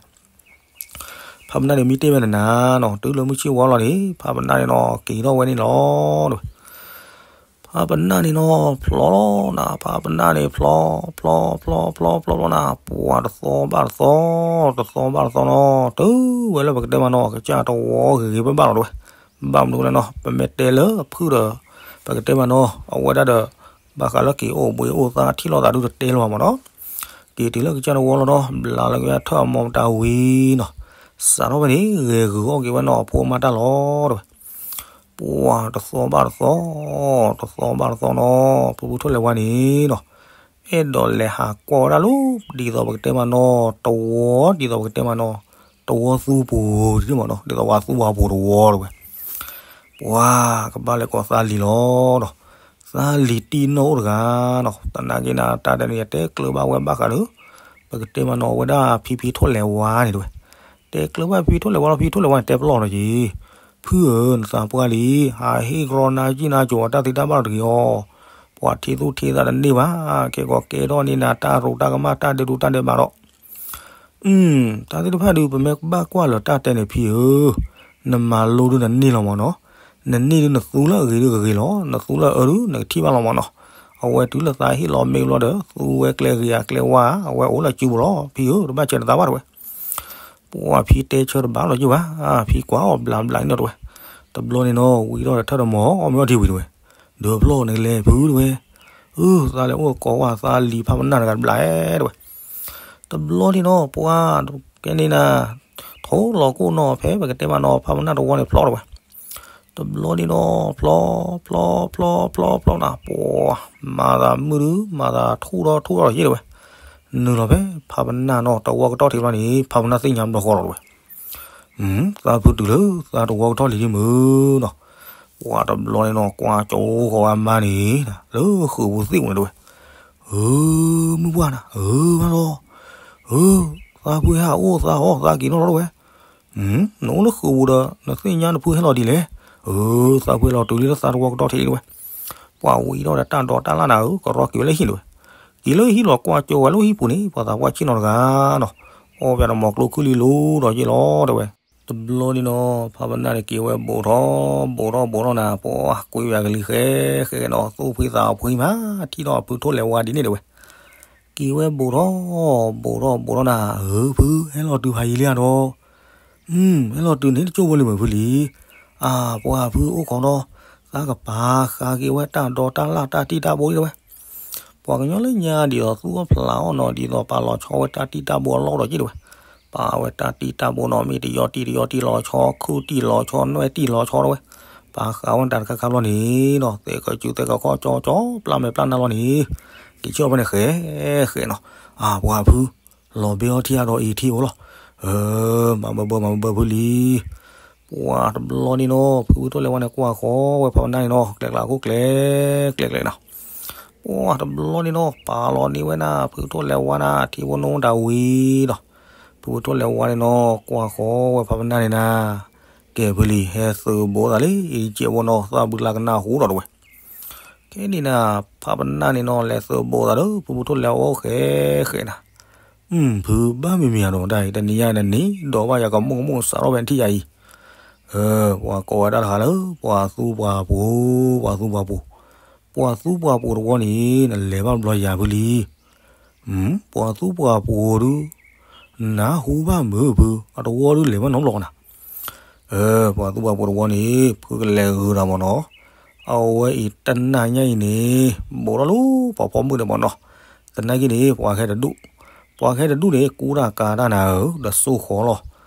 ဖးပနၢ်န့ၣ်မ့ၢ်တ့ၢ်ဝဲနၤနၤနီၤ တုၤလၢမုၢ်ဆ့ၣ်ဝီလီၤန့ၣ် ဖးပနၢ်န့ၣ်နီၤ က့ၤထီၣ်ဝဲန့ၣ်လီၤတဲဝဲ, ဖးပနၢ်န့ၣ်နီၤ ဖျီလီၤနၤ ဖးပနၢ်န့ၣ်ဖျီ ဖျီ ဖျီ ဖျီ ဖျီ ဖျီနၤ ပှၤတသီဘၣ်တသီ တသီဘၣ်တသီနီၤ တုၤဝဲလၢပကတဲမးနီၤ ကစၢ်တဝီဂ့ၤဂ့ၤဘၣ်ဘၣ်လီၤတဲဝဲ, ဘၣ်မနုၤလဲၣ်နီၤ ပမ့ၢ်တဲလၢအဖုၣ်ဒီး ပကတဲမးနီၤ အဝဲဒၣ်ဒီး ဘၣ်ဃးလၢက့ၤအိၣ်ဘှံးအိၣ်သါထံၣ်လိာ်သးဒုတတဲလၢၤဘၣ်မးနီၤ, က့ၤတုၤလၢကစၢ်တဝီလီၤဒီး ဘျးလၢကစၢ်ထၢၣ်အမီၤမတၤဝံၤနီၤ, စးထီၣ်ဖဲန့ၣ် ဂဲၤဂုာ်အီၣ်က့ၤဝဲနီၤ အဖိအမါတၢ်လီၤတဲဝဲ, ပှၤတသီဘၣ်တသီ တသီဘၣ်တသီနီၤ ဖုဖုထိၣ်လဲၤဝါန့ၣ်နီၤ အဲၣ်ဒိးလဲၤဟးကွၢ်ဝဲဒၣ်လၢ ဒ်သိးပကတဲမးနီၤ တဝီ ဒ်သိးပကတဲမးနီၤ တဝီသူပူၤဒ်မးနီၤ ဒ်သိးပှၤသူပှၤပူၤတဝီတဲဝဲ, ပှၤကဘၣ်လဲၤကိးသးလံၤလီၤဒီး သးလံၤတံၢ်နီၢ်အိၣ်တဂၤနီၤ သနာ်က့နၤ တၢ်တဲန့ၣ် ယတဲကျၢၤဘၣ်ဝဲဘၣ်ဃးဒီး ပကတဲမးနီၤ အဝဲဒၣ်ဖံဖံထိၣ်လဲၤဝါန့ၣ်တဲဝဲ, တဲကျၢၤဘၣ်ဖံဖံထိၣ်လဲၤဝါလီၤ ဖံဖံထိၣ်လဲၤဝါန့ၣ် တဲပလီၢ်လီၤက့ၤ, ဖုဧၢ နသးပှၢ်လံ, ဟးဟ့ၣ်ကြီနါကံၣ်နါကိၤအတၢ်သ့တၢ်ဘၣ်လီၤတဂ့ၤအီၤ, ပှၤထံသူၣ်ထံသးတန့ၢ်ဘၣ်, ကဲကီးကဲထီၣ်န့ၢ်နၤတၢ်ရူးတၢ်ကမၣ်တၢ်ဒဲးဒူတၢ်ဒဲးဘးဒီး တၢ်သ့ၣ်တဖၣ်ဒုး ပမ့ၢ်ဘၣ်ကွၢ်လၢတၢ်တဲန့ၣ်ဖံဧၢ, နမၤလိဒုးနန့ၢ်လီၤမးနီၤ, နန့ၢ်ဒုးနသူလၢအဂ့ၤဒုးကဂ့ၤလီၤ, နသူလၢအအၢဒုး နကထံၣ်ဘၣ်လီၤမးနီၤ, အဝဲတုၤလၢသးဟ့ၣ်လီၤမ့ၢ်ဘျီဒီး သူဝဲကျဲဂ့ၤဧါကျဲဝါဧါ အဝဲအိၣ်လၢစုပူၤလီၤ ဖံဧၢ တဘၣ်ဆၢတသးဘၣ်တဲဝဲ. ပှၤဖံတဲဆၢတဘၣ်လီၤယုၢ်ဘၣ်, ဖံကွၢ်အီၤဘျးဘျးန့ၣ်ဒီးတဲဝဲ. တဘျီန့ၣ်နီၤ ဝံၤဒီးထၢၣ်တမီၤ အီၣ်မ့ၤအီထံဝံၤတဲဝဲ, ဒုးဖျီၣ်နကလဲၤဖုတဲဝဲ. အၢ သးလဲၤအိၣ်ကိးဝဲသးလံၤဖးပနၢ်တဂၤတဘျီတဲဝဲ. တဘျီန့ၣ်နီၤ ပှၤကဲန့ၣ်နၤ ထိၣ်လီၤကိၣ်နီၤ ဖဲပကတဲမးနီၤ ဖးပနၢ်တဝီန့ၣ်ဖျီတဲဝဲ. တဘျီန့ၣ်နီၤ ဖျီ ဖျီ ဖျီ ဖျီ ဖျီနၤ ပှၤ မၤသးမုၢ်ဒု မၤသးထူၣ်ထီၣ်ထူၣ်ထီၣ်လီၤယဲတဲဝဲ. နုာ်လီၤဖဲဖးပနၢ်နီၤ တဝီကတီၢ်ထံးဘျီန့ၣ် ဖးပနၢ်သ့ၣ်ညါဘျီဃီလီၤတဲဝဲ. သးဖုတုၤလၢသးတဝီကတီၢ်လံၤမုၢ်နီၤ, ပှၤတဘျီန့ၣ်နီၤ ကွၢ်ကၠိဃီၤဝဲအမါန့ၣ် လၢဃုာ်ပူၤသ့ၣ်ဝဲတဲဝဲ. အၢ မုၢ်ပှၢ်နၤ အၢ ဘၣ်လီၤ, အၢ သးဖုဟဲဟးအိၣ်သးအီၣ်သးက့ၤနီၣ်လီၤတဲဝဲ. နအိၣ်လၢဃုာ်ပူၤဒီး နသ့ၣ်ညါနဖုဟဲလီၤဒ်လဲၣ်. အၢ သးဖုဟဲလီၤတုၤလံလၢသးတဝီကတီၢ်ထံးတဲဝဲ. ပှၤဝံၤဒီးတၢ်ဒိးတၢ်လၢ်နၤဧၢ ကရီက့ၤဝဲလၢဟံၣ်တဲဝဲ. က့ၤလၢဟံၣ်လီၤကွၢ်ကၠိဝဲလၢဟံၣ်ပူၤန့ၣ် ပှၤသးပှၢ်ဆ့ၣ်နီၤတဂၤနီၤ, အီၣ်ပှၤတမီၤကျိခုၣ်လံလိၤဒီးယ့ၢ်လီၤတဲဝဲ. တဘျီန့ၣ်နီၤ ဖးပနၢ်န့ၣ်က့ၤဝဲဘူးထီၣ် ဘူးထီၣ်ဘူးထီၣ်နၤ ပှၤကွံာ်ဝဲကလံၤဃဲဃဲနီၤ သူၣ်ဖှံသးဖှံမး ထံၣ်ဒီးဖုထိၣ်လဲၤဝါဒ်န့ၣ်တဲဝဲ. က့ၤဝဲဘူးထီၣ် ဘူးထီၣ်ဘူးထီၣ်နၤ အၢ ဖုဟဲလီၤတုၤဖးယံၤလံဧါဒီး ဟဲလီၤတုၤန့ၣ်တကၠိၢ်ဖိလံမုၢ်ဖုလံ. အၢ ပှၤဖုအိၣ်ခိးဒီး သးကပာ်ဃာ်က့ၤဝဲတၢ်ဒိးတၢ်လၢ်တၢ်တံၢ်တၢ်ဘိယ့ၢ်တဲဝဲ. ပှၤကညီလၢညါဒ်သိးသူၣ်အီၣ်ဖျးအီၣ်နီၤ ဒ်သိးပာ်လီၤဆီဝဲတၢ်တံၢ်တၢ်ဘိအလီၢ်ဒီးယ့ၢ်တဲဝဲ. ပာ်ဝဲတၢ်တံၢ်တၢ်ဘိနီၤ မ့ၢ်တယီတံၢ်တယီတံၢ်လီၤဆီ ခုၣ်တံၢ်လီၤဆီ နွဲၣ်တံၢ်လီၤဆီတဲဝဲ. ပာ်ဃာ်ဝဲတၢ်တခါခါဘျီန့ၣ်နီၤ သဲးကၠူသဲးကခီၣ်ကၠီကၠီ ပျၢ်မဲာ်ပျၢ်နါလီၤန့ၣ် က့ၤဆ့ၣ်အီၤဖဲန့ၣ်ဃဲဃဲနီၤ. အၢ ပှၤဖု လီၤဘဲအီထံအါဒီးအံၤထံအိၣ်လီၤ. မၤဘၢဘၢမၤဘၢဘၢဖုလံ. ပှၤတဘျီန့ၣ်နီၤ ဖုဖုထိၣ်လဲၤဝါန့ၣ်ကွၢ်ဃီဝဲဖးပနၢ်န့ၣ်နီၤ ကျဲကျါခိၣ်ကျဲကျဲကျဲနီၤ. ပှၤတဘျီန့ၣ်နီၤ ပာ်လီၤန့ၢ်ဝဲနၤ ဖုဖုထိၣ်လဲၤဝါနၤ ထံဖိနိတၢ်ဝံၤဒီး ဖုဖုထိၣ်လဲၤဝါန့ၣ်နီၤ ကွၢ်ဃီဝဲဖးပနၢ်န့ၣ်နၤ ကဲဖုလံ ဟဲသုးဘူးသးလံ အံၤကဲးဖိနီၤ သးဘုလၢကနၢ်ဟူဒီးတဲဝဲ. ခဲန့ၣ်နၤ ဖးပနၢ်န့ၣ်နီၤ လဲၤသုးဘူးသးဒီး ဖုဖုထိၣ်လဲၤဝါအိၣ်ဃဲဃဲနၤ. ဖုဘၣ်မံၤမံၤဧါဒီး တၢ်အံၤ တနံၤညါနန့ၢ်ဒီးဘၣ်ယၤကမိၣ်ကမိၣ်စးထီၣ်ဖဲနထံၣ်ယၤအံၤ. ပှၤကိးဝဲဒၣ်တဂၤလၢ ပှၤသူပှၤပှိၤ ပှၤသူပှၤပှိၤ, ပှၤသူပှၤပှိၤတဝီန့ၣ် နလဲၤဘၣ်ဘျီယၤဖုလံ. ပှၤသူပှၤပှိၤဒု နၢ်ဟူဘၣ်မုာ်ဖု အတဝီဒုလဲၤဘၣ်နီတဘျီနၤ. ပှၤသူပှၤပှိၤတဝီန့ၣ် ဖုကလဲၤဂုာ်ဒီးမ့ၢ်နီၤ, အဝဲအံၤတနၤညါအံၤန့ၣ် ဘူးထီၣ်လၢပှၤဖီမုၢ်ဒီးမ့ၢ်နီၤ, သနာ်က့န့ၣ် ပှၤဟဲတဒူၣ်, ပှၤဟဲတဒူၣ်န့ၣ် ကူတၢ်ကၤတၢ်နၤဧၢ ဒီးစိၢ်ဃီၤလီၤ,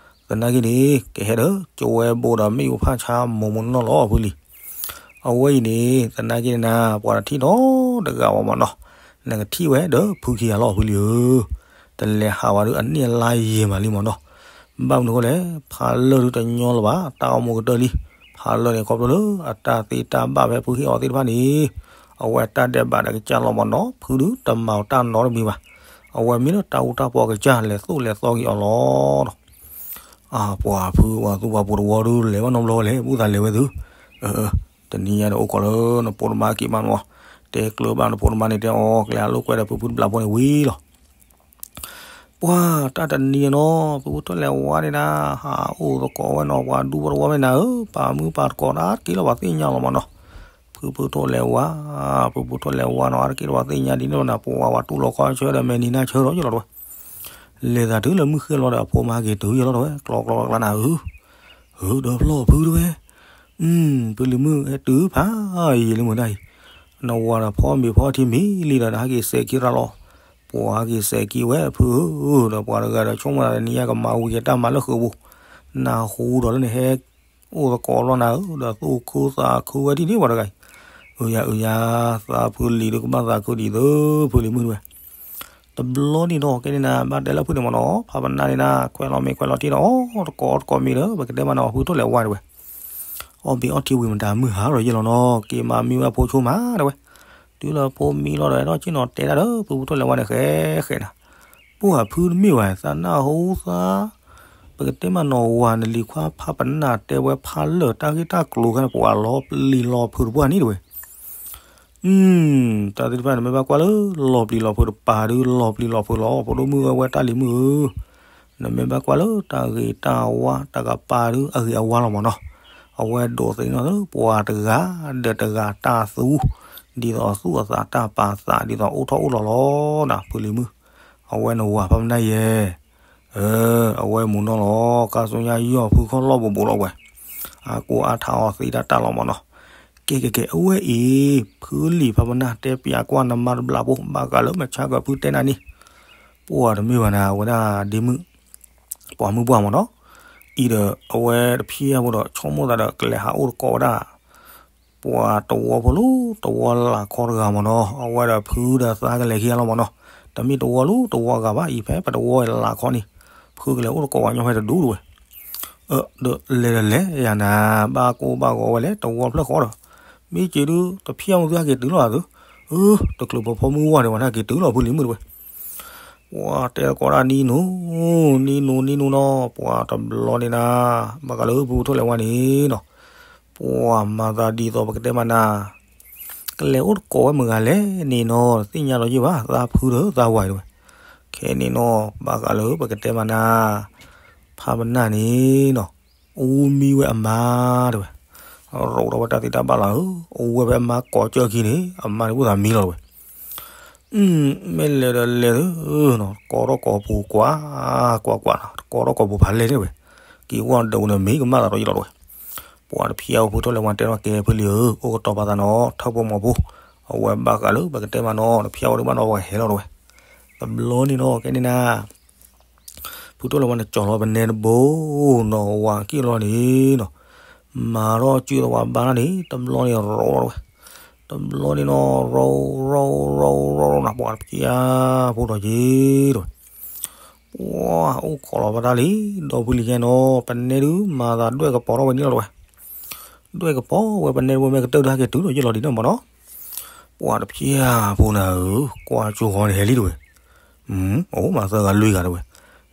သနာ်က့န့ၣ် ကဟဲဒီး ကဝဲဘိဒီးမ့ၣ်အူဖၣ်ဆါမိၢ်မိၢ်နီၢ်နီၢ်လီၤဖုလံ. အဝဲအံၤန့ၣ် သနာ်က့န့ၣ်နၤ ပှၤတထံၣ်နီတဂၤဘၣ်မ့ၢ်နီၤ, နကထံၣ်ဝဲဒီးဖုခံဂၤလီၤဖုလံဧၢ, တလဲၤဟးဝဲဒုးအနံၣ်အလါယံာ်မးလံမ့ၢ်နီၤ, ဘၣ်မနုၤအဃိလဲၣ်, ဖးလၢာ်ဒုးတညီလၢၤဘၣ်, တၢ်အိၣ်မူကတၢၢ်လံ, ဖးလၢာ်န့ၣ်ခီဖျိလၢအတၢ်သ့တၢ်ဘၣ်ဖဲဖုဟ့ၣ်အီၤသ့ၣ်တဖၣ်န့ၣ်, အဝဲတၢ်ဒဲးဘးဒီးကစၢ်လီၤမ့ၢ်နီၤ, ဖုဒုးတမၤတၢ်နီတမံၤဘၣ်, အဝဲမ့ၢ်လၢတၢ်အူတၢ်ပီကစၢ်လဲၤသိၣ်လဲၤသီက့ၤအီၤလီၤ. အၢ ပှၤဖု ပှၤသူပှၤပှိၤတဝီဒုးလဲၤဘၣ်နီတဘျီလဲၣ်, ဘူၣ်သးလဲၤဝဲသု, တနံၤညါန့ၣ်အိၣ်ခိးလၢနဖိနမါက့ၤမးနီၤ, တဲကျၢၤဘၣ်နဖိနမါန့ၣ်တဲအီၤ ကျဲအလိာ်ကွဲဒီးဖုဖုတဘျီဖိန့ၣ်ဝံၤလီၤ. ပှၤတၢ်တနံၤနီၤ ဖုဖုထိၣ်လဲၤဝါန့ၣ်နၤ, ဟးအိၣ်သကိးဝဲနီၤ ပှၤဒူဖိတဝီမ့ၢ်နၤဧၢ, ပာ်မုၢ်ပာ်သကိးတၢ်တက့ၢ်လီၤ ပှၤသ့ၣ်ညါလီၤမ့ၢ်နီၤ, ဖုဖုထိၣ်လဲၤဝါ, ဖုဖုထိၣ်လဲၤဝါနီၤ အါတက့ၢ်လီၤ ပှၤသ့ၣ်ညါဒ်န့ၣ်လီၤနၤ, ပဝဲပှၤတူၢ်လိာ်ခီဆၢဒီးမဲာ်နံၤနၢ်ဆၢဒီးယလီၤတဝဲ လဲၤသးတုၤလၢမုၢ်ဃ့လီၤဒီးအဖိမါက့ၤတုၤယလီၤတဝဲ ကျီကျီကျါနၤဧၢ, ဧၢ ဒီဖျီၣ်ဖုတဝဲ, ဖုလံၤမုၣ်ဟဲတုၤဖးယံာ်လံမုၢ်နၤအံၤ, နဝၤဒီးဖီမ့ၤဖီထံမံၤလံဒီး နဟဲက့ၤစဲးက့ၤရၤလီၤ, ပှၤဟဲက့ၤစဲးက့ၤဝဲဖုဧၢ, ဒီးပှၤတဂၤဒီးဆိကမိၣ်တနံၤညါကမၤဝံၤက့ၤတၢ်မၤလၢဃုာ်ပူၤ, နၢ်ဟူဒီးလၢနဟဲ အိၣ်သကိးလီၤနၤဧၢ, ဒီးသူၣ်ခုသးခုဝဲဒ်န့ၣ်ပှၤတဂၤအံၤ, အၢယၤအၢယၤ, သးဖုလံၤဒုးကဘၣ်သးခုဒ်သိး ဖုလံၤမုၣ်တဝဲ တဘျီန့ၣ်နီၤ ကဲန့ၣ်နၤ ဘၣ်တဲလၢဖုန့ၣ်မ့ၢ်နီၤ ဖးပနၢ်န့ၣ်နၤ ခွဲးလီၤမ့ၤခွဲးလီၤထံဒီး အီၣ်တကိးအီၣ်တကိးမ့ၤဒီး ပကတဲမးနီၤ ဖုထိၣ်လဲၤဝါတဝဲ, အီၣ်ဘ့ၣ်အီထံဝံၤမတၤမုၢ်ဟါဒီးယဲၢ်လီၤနီၤ က့ၤမၤမံဝဲအဖိဆိမးတဝဲ, တုၤလၢအဖိမံလီၤဒီး အဲၣ်ဒိးဆ့ၣ်နီၤတဲတၢ်ဒီး ဖုဖုထိၣ်လဲၤဝါန့ၣ် ဃဲဃဲနၤ, ပှၤဖုတမ့ၢ်ဝဲ သးနၢ်ဟူသး ပကတဲမးနီၤ ဝၤနလံၤခွါဖးပနၢ်တဲဝဲဖးလၢာ်တၢ်ဂ့ၢ်တၢ်ကျိၤခဲန့ၣ် ပှၤလီၤပျံၤလီၤဖုးတပှၢ်န့ၣ်တဝဲ တၢ်သ့ၣ်တဖၣ်န့ၣ် မ့ၢ်ဘၣ်ကွၢ်လၢ လီၤပျံၤလီၤဖုးတပၤဒုး လီၤပျံၤလီၤဖုးလီၤ ဖိဒိၣ်မုၣ်ဧၢ ဝဲတၢ်လံၤမုၣ်ဧၢ, နမ့ၢ်ဘၣ်ကွၢ်လၢတၢ်ဂ့ၤတၢ်ဝါတကပၤဒုး အဂ့ၤအဝါလီၤမးနီၤ, အဝဲဒိးသန့ၤနီၤလၢပှၤတဂၤဒီးတဂၤတၢ်သူ ဒ်သိးသူၣ်အသးတၢ်ပာ်သး ဒ်သိးအိၣ်ထီၣ်အိၣ်လီၤလီၤနၤ ဖုလံၤမုၣ်, အဝဲနဝၤဖးပနၢ်ယဲ, အဝဲမူးနီၢ်လီၤ ကါဆူညါယီၢ်ဖုခီၣ်လီၢ်ဘူးဘူးလီၤဝဲ, အကိးအါထးအီၤသ့တၢ်တၢ်လီၤမၢ်နီၤ, ကဲကဲကဲ အဝဲအံၤ ဖုလံၤဖးပနၢ်တဲပၠးကွၢ်နမါတဘျီဖိ ဘၣ်ဃးလၢမ့ၢ်ဆါကၢၢ်ဖုတဲနၤန့ၣ်, ပှၤတမ့ၢ်ဘၣ်နၤ အဝဲဒၣ်ဒ့မုၣ် ပှၤမုၢ်ပှၢ်မၢ်နီၤ, အံၤဒီးအဝဲတဖျဲဖိဒီး ဆိကမိၣ်သးဒီး ကလဲၤဟးအိၣ်တကိးဝဲဒၣ် ပှၤတဝီဖိလီၤ တဝီလၢ်ခီတဂၤမၢ်နီၤ, အဝဲဒီးဖုဒီးသးကလဲၤခံဂၤလီၤမၢ်နီၤ, တမ့ၢ်တဝီလီၤ တဝီဂၤဘၣ် အံၤဖဲပတဝီလၢ်ခီန့ၣ်, ဖုကလဲၤအိၣ်တကိးဝဲညီဖဲတဒူတဝဲ, ဒီးလဲၤဒီးလဲၤယၤနၤ, ဘၣ်ကိၢ်ဘၣ်ဂီၤဝဲလဲၣ် တဝီဖျၢၣ်ဃီဒီး, မ့ၢ်က့ၤဒုး တဖျဲမုၢ်သုဟဲက့ၤတုၤလီၤသု, တချုးပဖီမုၢ်ဝါန့ၣ် ပှၤတဟဲက့ၤတုၤလီၤ ဖုလံၤမုၣ်တဝဲ ပှၤတဲတကိးဒၣ်နံၤနူၤ, နံၤနူၤ နံၤနူၤနီၤ, ပှၤတဘျီန့ၣ်နၤ, ဘၣ်ဃးလၢဖုထိၣ်လဲၤဝါန့ၣ်နီၤ, ပှၤမၤသးဒ်သိးပကတဲမးနၤ, ကလဲၤအိၣ်တကိးဝဲမုၢ်ဂၤလဲၣ်န့ၣ်နီၤ, သ့ၣ်ညါလီၤယ့ၢ်ဘၣ် သးဖုဒီးသးဝၤတဝဲ, ခဲန့ၣ်နီၤ ဘၣ်ဃးလၢပကတဲမးနၤ, ဖးပနၢ်န့ၣ်နီၤ, အူမံဝဲအမါတဝဲ, ရိးထီၣ်ဝဲတၢ်သ့တၢ်ဘၣ်လီၤဧၢ, အူဝဲဖဲအမါကိးကၢၢ်ခံန့ၣ် အမါန့ၣ်အိၣ်သးမံလီၤတဝဲ မ့ၢ်လဲၤဒီးလဲၤသု, ကိးထီၣ်ကိးပူၤကွၢ်, ကွၢ်ကွၢ်, ကိးထီၣ်ကိးပူၤဖးလဲၢ်န့ၣ်ဝဲ, က့ၤဝဲဒီးန့ၣ်မ့ၢ်ကမၣ်သးဒီးယလီၤတဝဲ, ပှၤတဖျဲအိၣ်ဖုထိၣ်လဲၤဝါတဲထီၣ်ကဲဖုလံၤဧၢ, အိၣ်ကတီၤပာ်သးနီၤ ထၢၣ်ဖိမီၤဖိ, အဝဲဘၣ်ဃးလၢပကတဲမးနီၤ တဖျဲအိၣ်ဒံးဘၣ်နီၤ ပှၤဟဲလီၤတဝဲ, တဘျီန့ၣ်နီၤ ကဲန့ၣ်နၤ ဖုထိၣ်လဲၤဝါန့ၣ် ကၠီၤလီၤပနဲတဘိနီၤ ဝၤကံၣ်လီၤန့ၣ်နီၤ, မၤထီၣ်ကၠုသဝးဘါန့ၣ် တဘျီန့ၣ်ရိးလီၤတဝဲ, တဘျီန့ၣ်နီၤ ရိးရိးရိးရိးနၤ ပှၤတဖျဲဖိဒီးက့ၤတဝဲ, ပှၤအိၣ်ခိးလီၤပတၢ်လံ ဒီဖုလံၤယဲနီၤ ပနဲဒုးမၤသးဒွဲၣ်ကပီၤထီၣ်ဝဲန့ၣ်လီၤတဝဲ, ဒွဲၣ်ကပီၤဝဲပနဲတဘိမ့ၢ်ကတၢၢ်ဒုးဟဲက့ၤတုၤဒီးယလီၤဒ်န့ၣ်မၢ်နီၤ, ပှၤတဖျဲဖိနၤဧၢ, ကွၢ်ကၠိဃီန့ၣ်ဟဲလံတဝဲ, အိၣ်မးသၢဂၤလွံၢ်ဂၤတဝဲ,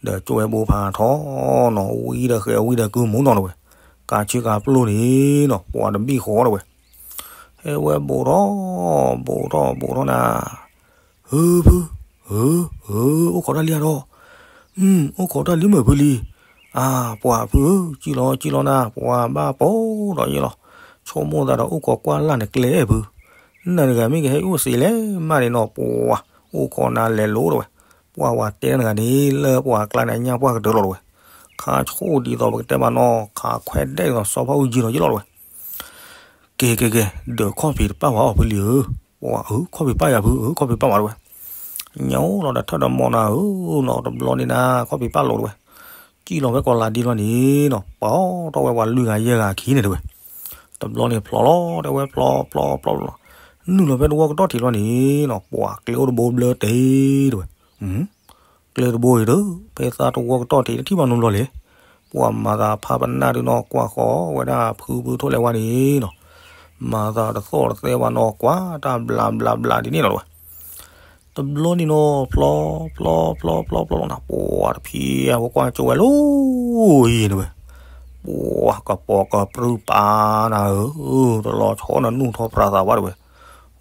ဒီးကၠိဝဲဘိဖးထီနီၤ ဝံဒီးဃဲၤဝံဒီးကုမိၢ်နီၤတဝဲ, ကးဆ့ကၤပျိၢ်န့ၣ်နီၤ ပှၤတဘံၣ်ဃီတဝဲ, ဟဲဝဲဘူးထီၣ် ဘူးထီၣ်ဘူးထီၣ်နၤ, ဧၢဖု, ဧၢ, ဧၢ, အိၣ်ခိးတၢ်လံဧါဒီး, အိၣ်ခိးတၢ်လံမုၢ်ဖုလံၤ, အါ ပှၤဖုဧၢ, ကံၣ်လီၤကံၣ်လီၤနၤ ပှၤဘၣ်ပိာ်ဒီးယလီၤ, ဆိကမိၣ်သးဒီးအိၣ်ခိးကွၢ်လၢ်န့ၣ်ကျဲဖု, နၤတဂၤမ့ၢ်ကဟဲအိၣ်စ့လဲၣ်မးန့ၣ်နီၤ ပှၤအိၣ်ခိးနၤလဲၤလိၤတဝဲ, ပှၤဝၤတဲနဂၤန့ၣ် လၢပှၤကျါန့ၣ် အညၣ်ပှၢ်ကတၢၢ်လီၤတဝဲ, ခါဆိၣ်ဒ်သိးပကတဲမးနီၤ ခးခွဲးဒဲးဒ်သိးစီဖီအူကၠံလီၤယလီၤတဝဲ, ကဲကဲကဲ, ဒီးခီၣ်ဖံးတပၣ်ဝဲအီၤဖုလံၤဧၢ, ပှၤဧၢ ခီၣ်ဖံးပၣ်ယၤဖုဧၢ ခီၣ်ဖံးပၣ်မးတဝဲ, ညါအိၣ်လီၤဒီးထၢၣ်ဒီးမီၤနၤဧၢနီၤ တဘျီန့ၣ်နၤ ခီၣ်ဖံးပၣ်လိာ်တဝဲ, ကံၣ်လီၤဖဲကိးလါဒ့တဘျီန့ၣ်နီၤ ပာ်ထီၣ်ဝဲပှၤလွံၢ်ဂၤယဲၢ်ဂၤခံန့ၣ်တဝဲ, တဘျီန့ၣ်ဖျီလီၤတဲဝဲဖျီဖျီဖျီဖျီ, နုာ်လီၤဖဲတဝီကတီၢ်ထံးတဘျီန့ၣ်နီၤ ပှၤကျဲအိၣ်တဘိဘျၢတ့ၢ်တဝဲ ကျဲတဘိအံၤဒီး ဖဲသးတဝီကတီၢ်ထံးတထံၣ်ဘၣ်နီတဘျီလဲၣ်, ပှၤမၤသးဖးပနၢ်ဒုးနီၤ ကွၢ်ဃီဝဲဒၣ်ဖုဖုထိၣ်လဲၤဝါန့ၣ်နီၤ, မၤသးတသီၣ်တသဲဘၣ်နီၤ ကွၢ်တၢ်ဘျးဘျးဘျးဒ်န့ၣ်လီၤတဝဲ, တဘျီန့ၣ်နီၤ ဖျီဖျီဖျီဖျီဖျီဖျီနၤ ပှၤတဖံးအဝဲကွၢ်ကၠိဝဲလီၤအံၤတဝဲ, ပှၤကပီၤကပြုၢ်ပာ်နၤဧၢ, တလီၤဆီနၤနူၢ်ထီၣ်ပြးသးဘၣ်တဝဲ,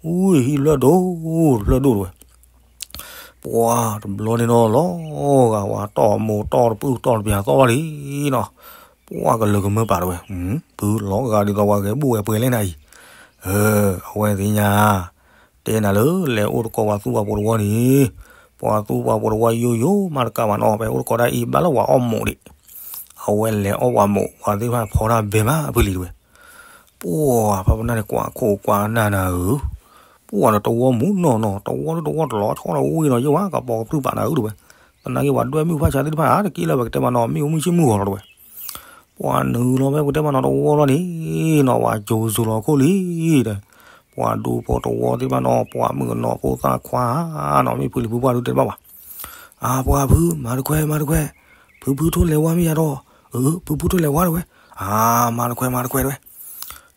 ဝံဟံၣ်ဖျၢၣ်ဒိၣ် တဖျၢၣ်ဒိၣ်တဝဲ ပှၤတဘျီန့ၣ်နီၤ လီၤဂာ်ဝဲတီၢ်မိၢ်တီၢ်တပုၢ်တီၢ်တပျးသီၣ်ဘၣ်လံနီၤ, ပှၤကလၢကမၢပာ်တဝဲ, ဖုလီၤဂာ်ဒ်သိးပှၤဂဲၤဘူၣ်ဝဲပှဲၤလဲၣ်နၤအံၤ, အဝဲသ့ၣ်ညါ တဲနၤလၢ လဲၤအိၣ်တကိးပှၤသူပှၤပိာ်တဝီန့ၣ်, ပှၤသူပှၤပိာ်တဝီယိယိမးတကးဘၣ်နီၤ ပဟဲအိၣ်တကိးဒၣ်အံၤ ဘၣ်လၢပှၤအီၣ်မိၢ်ဒံး, အဝဲလဲၤအီၣ်ပှၤမိၢ် ပှၤသ့ၣ်တဖၣ်ဖီတၢ်ဘဲမးဖုလံၤတဝဲ ပှၤဖးပနၢ်န့ၣ် ကွၢ်ခိၣ်ကွၢ်နၢ်နၤဧၢ, ပှၤဒီးတဝီမူးနီၢ်နီၢ် တဝီလၢတဝီတလီၤဆီဒီးဝံၤဒီးယဝဲ ကပီၤကပြုၢ်ပာ်နၤဧၢတဝဲ, သနာ်က့ပှၤဒွဲၣ်မုၣ်ဖၣ်ဆါသ့ၣ်တဖၣ် တက့ၢ်လၢပကတဲမးနီၤ မ့ၣ်အူမုၢ်ဆ့ၣ်မုၢ်ဂီၤလီၤတဝဲ, ပှၤနုာ်လီၤဖဲပကတဲမးနီၤ တဝီလီၤန့ၣ်နီၤ ပှၤကၠိၤစူၤလီၤခိၣ်လံဒီး, ပှၤဒူဖိတဝီသ့ၣ်တဖၣ်နီၤ ပှၤမုၣ်ကနီၤဖိသၣ်ခွါနီၤ မ့ၢ်ဖုလံၤဖုပှၢ်ဒုးတဲတဘၣ်ဘၣ်, အါ ပှၤဖု မၤတခွဲး မၤတခွဲး, ဖုဖုထိၣ်လဲၤဝါမ့ၢ်ယၤဒီး, အၢ ဖုဖုထိၣ်လဲၤဝါတဝဲ, အါ မၤတခွဲး မၤတခွဲးတဝဲ,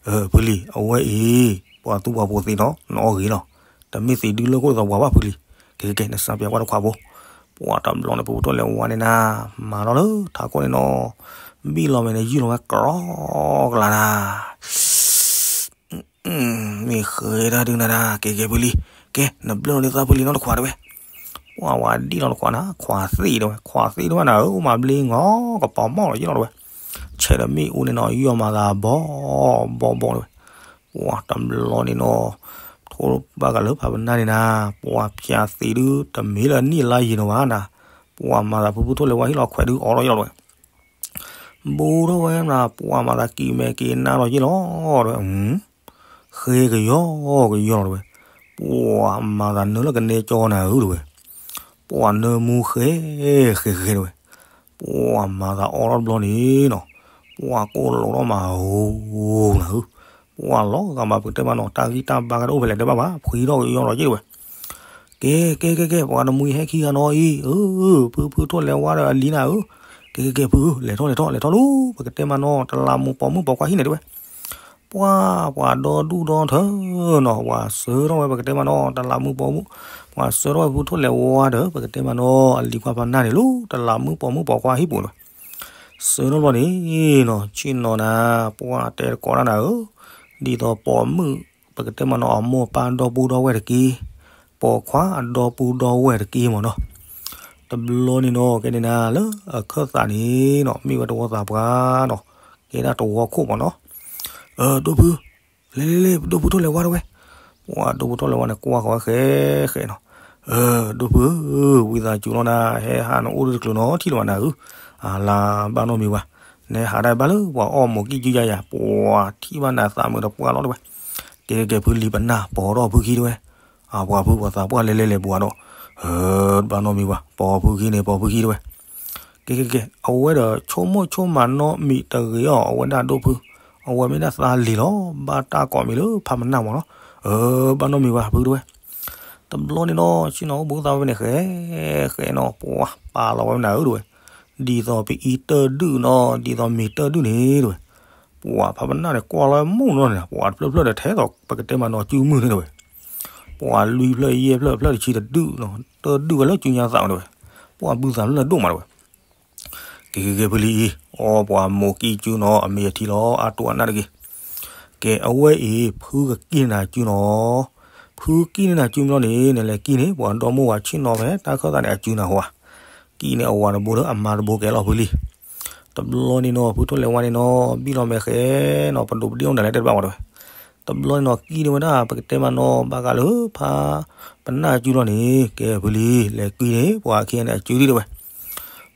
အၢ ဖုလံၤ အဝဲအံၤ ပှၤသူပှၤပိာ်သ့ၣ်နီၤ နအီၣ်ဂ့ၤလီၤ, တမ့ၢ်သ့ၣ်ဒုလၢခိၣ်သးပှၤဘၣ်ဖုလံၤ, ကဲကဲကဲ နစံးပၠးကွၢ်တခွးဖိ, ပှၤတဘျီန့ၣ် ဖုဖုထိၣ်လဲၤဝါန့ၣ်နၤ, မၤထီၣ်လၢထးခိၣ်န့ၣ်နီၤ, ဘံၣ်လီၤမဲာ်န့ၣ်ယုၢ်လီၤဝဲကြီကလးနၤ မ့ၢ်ဃဲတၢ်ဒုးနၤဒၣ် ကဲကဲဖုလံၤ, ကဲ နဘျၢၣ်လီၤဒ်သးဖုလံၤနီတခွးတဝဲ, ပှၤဝဲဒံၣ်လီၤတခွးနၤ ခွးသ့ၣ်တဝဲ ခွးသ့ၣ်တဝဲနၤဧၢ အိၣ်မးဘျ့ငီၤ ကပီၤမီၢ်လီၤယလီၤတဝဲ, ဆဲးဒီးမ့ၣ်အူန့ၣ်နီၤ ယီၢ်မၤသးဘီဘီဘီတဝဲ, ပှၤတဘျီန့ၣ်နီၤ, ပ ထိၣ်ဘၣ်ဃးလၢဖးပနၢ်န့ၣ်နၤ, ပှၤဖၠးသံးဒုး တမ့ၢ်လၢနံၣ်လါယံၤနီၤဘၣ်နၤ, ပှၤမၤသးဖုဖုထိၣ်လဲၤဝါဟ့ၣ်လီၤခွဲးဒုး အိးထီၣ်ယလီၤဝဲ, ဘူးထီၣ်ဝဲနၤ, ပှၤမၤသးက့ၤမဲာ်က့ၤနါလီၤယလီၤဝဲ, ဃ့ကယီကယီလီၤတဝဲ, ပှၤမၤသးနၢလၢကနဲကၠီနၤဧၢတဝဲ, ပှၤနၢမူဃဲဃဲဃဲတဝဲ, ပှၤမၤသးအိးထီၣ်တဘျီန့ၣ်နီၤ, ပှၤကိၢ်လိာ်ထီၣ်မးဧိၤနၤဧၢ, ပှၤလီၤဂာ်မး ပကတဲမးနီၤ တၢ်ဂံၢ်တၢ်ဘါကတအိၣ်ဖဲလဲၣ်တဲဘၣ်ဘၣ် ဖှံထီၣ်ကယီထီၣ်က့တဝဲ, ကဲကဲကဲကဲ ပှၤတမှံၤဟဲခံဂၤနီၤအံၤ, အၢ ဖုဖုထိၣ်လဲၤဝါဒီးအလံၤနၤဧၢ, ကဲကဲကဲဖု လဲၤထီၣ်လဲၤထီၣ်လဲၤထီၣ်လီၤ ပကတဲမးနီၤ တလးမူးပိာ်မုၣ်ပိာ်ခွါဟံၣ်န့ၣ်တဝဲ, ပှၤ ပှၤဒီဒူၣ်ဒီထၢနီၤ ပှၤဆၢထီၣ်ဝဲ ပကတဲမးနီၤ တလးမူးပိာ်မုၣ်, ပှၤဆၢထီၣ်ဝဲဖုထိၣ်လဲၤဝါဒီး ပကတဲမးနီၤ အလံၤခွါဖးနၢ်န့ၣ်လီၤ တလးမူးပိာ်မုၣ်ပိာ်ခွါဟံၣ်ပူၤတဝဲ, ဆၢထီၣ်ဘျီန့ၣ်နီၤ ဆ့ၣ်နီၤနၤ, ပှၤတဲတကိးတၢ်နၤဧၢ, ဒ်သိးပိာ်မုၣ် ပကတဲမးနီၤ အမိၢ်အပၢ်ဒီပုၢ်ဒီဝဲၢ်တက့ၢ်, ပိာ်ခွါအဒီပုၢ်ဒီဝဲၢ်တက့ၢ်မးနီၤ, တဘျီန့ၣ်နီၤ ကဲန့ၣ်နၤ လၢအခၢၣ်သးန့ၣ်နီၤ မ့ၢ်ဝဲတဝီသးပှၢ်နီၤ, ကဲဒၣ်တဝီခိၣ်မးနီၤ, အၢ ဒိၣ်ဖု လဲၤလဲၤလဲၤ ဒိၣ်ဖုထိၣ်လဲၤဝါတဝဲ, ပှၤဒိၣ်ဖုထိၣ်လဲၤဝါန့ၣ် ကွၢ်ဃီၤဝဲဃဲဃဲနီၤ, အၢ ဒိၣ်ဖုဧၢ, ဝံသးစူၤလီၤနၤ ဟဲဟးနအိၣ်တကျိၤနီၤ ထံၣ်လၢၤဘၣ်နၤဧၢ, အလါဘၣ်နီတမံၤဘၣ်, နဟးဒၣ်ဘၣ်လၢပှၤအီၣ်မိၢ်ကံၣ်ကၠူယါယၤ ပှၤထံၣ်ဘၣ်နၤသးမုာ်ဒီးပှၢ်လီၤတဝဲ, ကဲကဲကဲ ဖုလံၤပနၢ် ပိာ်ထီၣ်ဖုခံတဝဲ, အပှၤဖုပှၤသးပှၢ်လဲၤလဲၤလဲၤပှၤဒီး, အၢ ဘၣ်နီတမံၤဘၣ် ပိာ်ဖုခံန့ၣ် ပိာ်ဖုခံတဝဲ, ကဲကဲကဲ အဝဲဒီးဆိကမိၣ်ဆိကမးနီတမံၤတဂ့ၤအီၤ အဝဲဒၣ်ဒိၣ်ဖု, အဝဲမ့ၢ်ဒၣ်သးလံၤလီၤ ဘၣ်တၢ်ကိးမံၤလၢဖးပနၢ်မးနီၤ, အၢ ဘၣ်နီတမံၤဘၣ်ဖုတဝဲ, တဘျီန့ၣ်နီၤ ဆ့ၣ်နီၤအိၣ်ဘှံးသးဝဲဖဲန့ၣ် ဃဲ ဃဲနီၤ ပှၤပာ်လီၤဝဲနၤဧၢတဝဲ, ဒ်သိးပအံၤတၢၢ်ဒုၣ်နီၤ ဒ်သိးမ့ၤတၢၢ်ဒုၣ်န့ၣ်တဝဲ, ပှၤဖးပနၢ်န့ၣ် ကွၢ်လီၤဝဲမုၢ်နီၤန့ၣ် ပှၤတဖျၢၣ်ဖျၢၣ်ဒီး ထဲသိးပကတဲမးနီၤ စုမုၢ်န့ၣ်တဝဲ, ပှၤလွံၢ်ဖျၢၣ်ယဲၢ်ဖျၢၣ်ဖျၢၣ်တဆံတဒုၣ်နီၤ တၢၢ်ဒုၣ်ဝဲလၢစုညါသးဝဲတဝဲ, ပှၤဘုသးဖျၢၣ်ဒိၣ်မးတဝဲ ကဲကဲကဲ ဖုလံၤအံၤ အီပှၤမိၢ်ကံၣ်ကၠူနီၤ အမ့ၢ်အထံလီၤ အတိၢ်အနၢ်တဂ့ၤ, ကဲ အဝဲအံၤ ဖုကကံၣ်န့ၢ်နၤစုနီၤ, ဖုကံၣ်န့ၢ်နၤစုမ့ၢ်လီၤန့ၣ် နလဲၤကံၣ်န့ၢ် ပှၤဒီမိၢ်ဝၤဆ့ၣ်နီၤဖဲ တၢ်ခၢၣ်သးန့ၣ် အစုနၤဟူဧါ, ကံၣ်န့ၢ်အဝၤတဘိလၢအမါတဘိကဲလီၤဖုလံၤ, တဘျီန့ၣ်နီၤ ဖုထိၣ်လဲၤဝါန့ၣ်နီၤ ဘံၣ်လီၤမဲာ်ဃဲနီၤ ပဒိးပဒ့ၣ်အိၣ်နၤလဲၣ်တဲတဘၣ်ဝဲတဝဲ, တဘျီန့ၣ်နီၤ ကံၣ်န့ၢ်ဝဲဒၣ် ပကတဲမးနီၤ ဘၣ်ဃးလၢဖးပနၢ်စုလီၤန့ၣ် ကဲဖုလံၤ လဲၤကံၣ်န့ၢ် ပှၤခံဂၤန့ၣ်အစုဒံးတဝဲ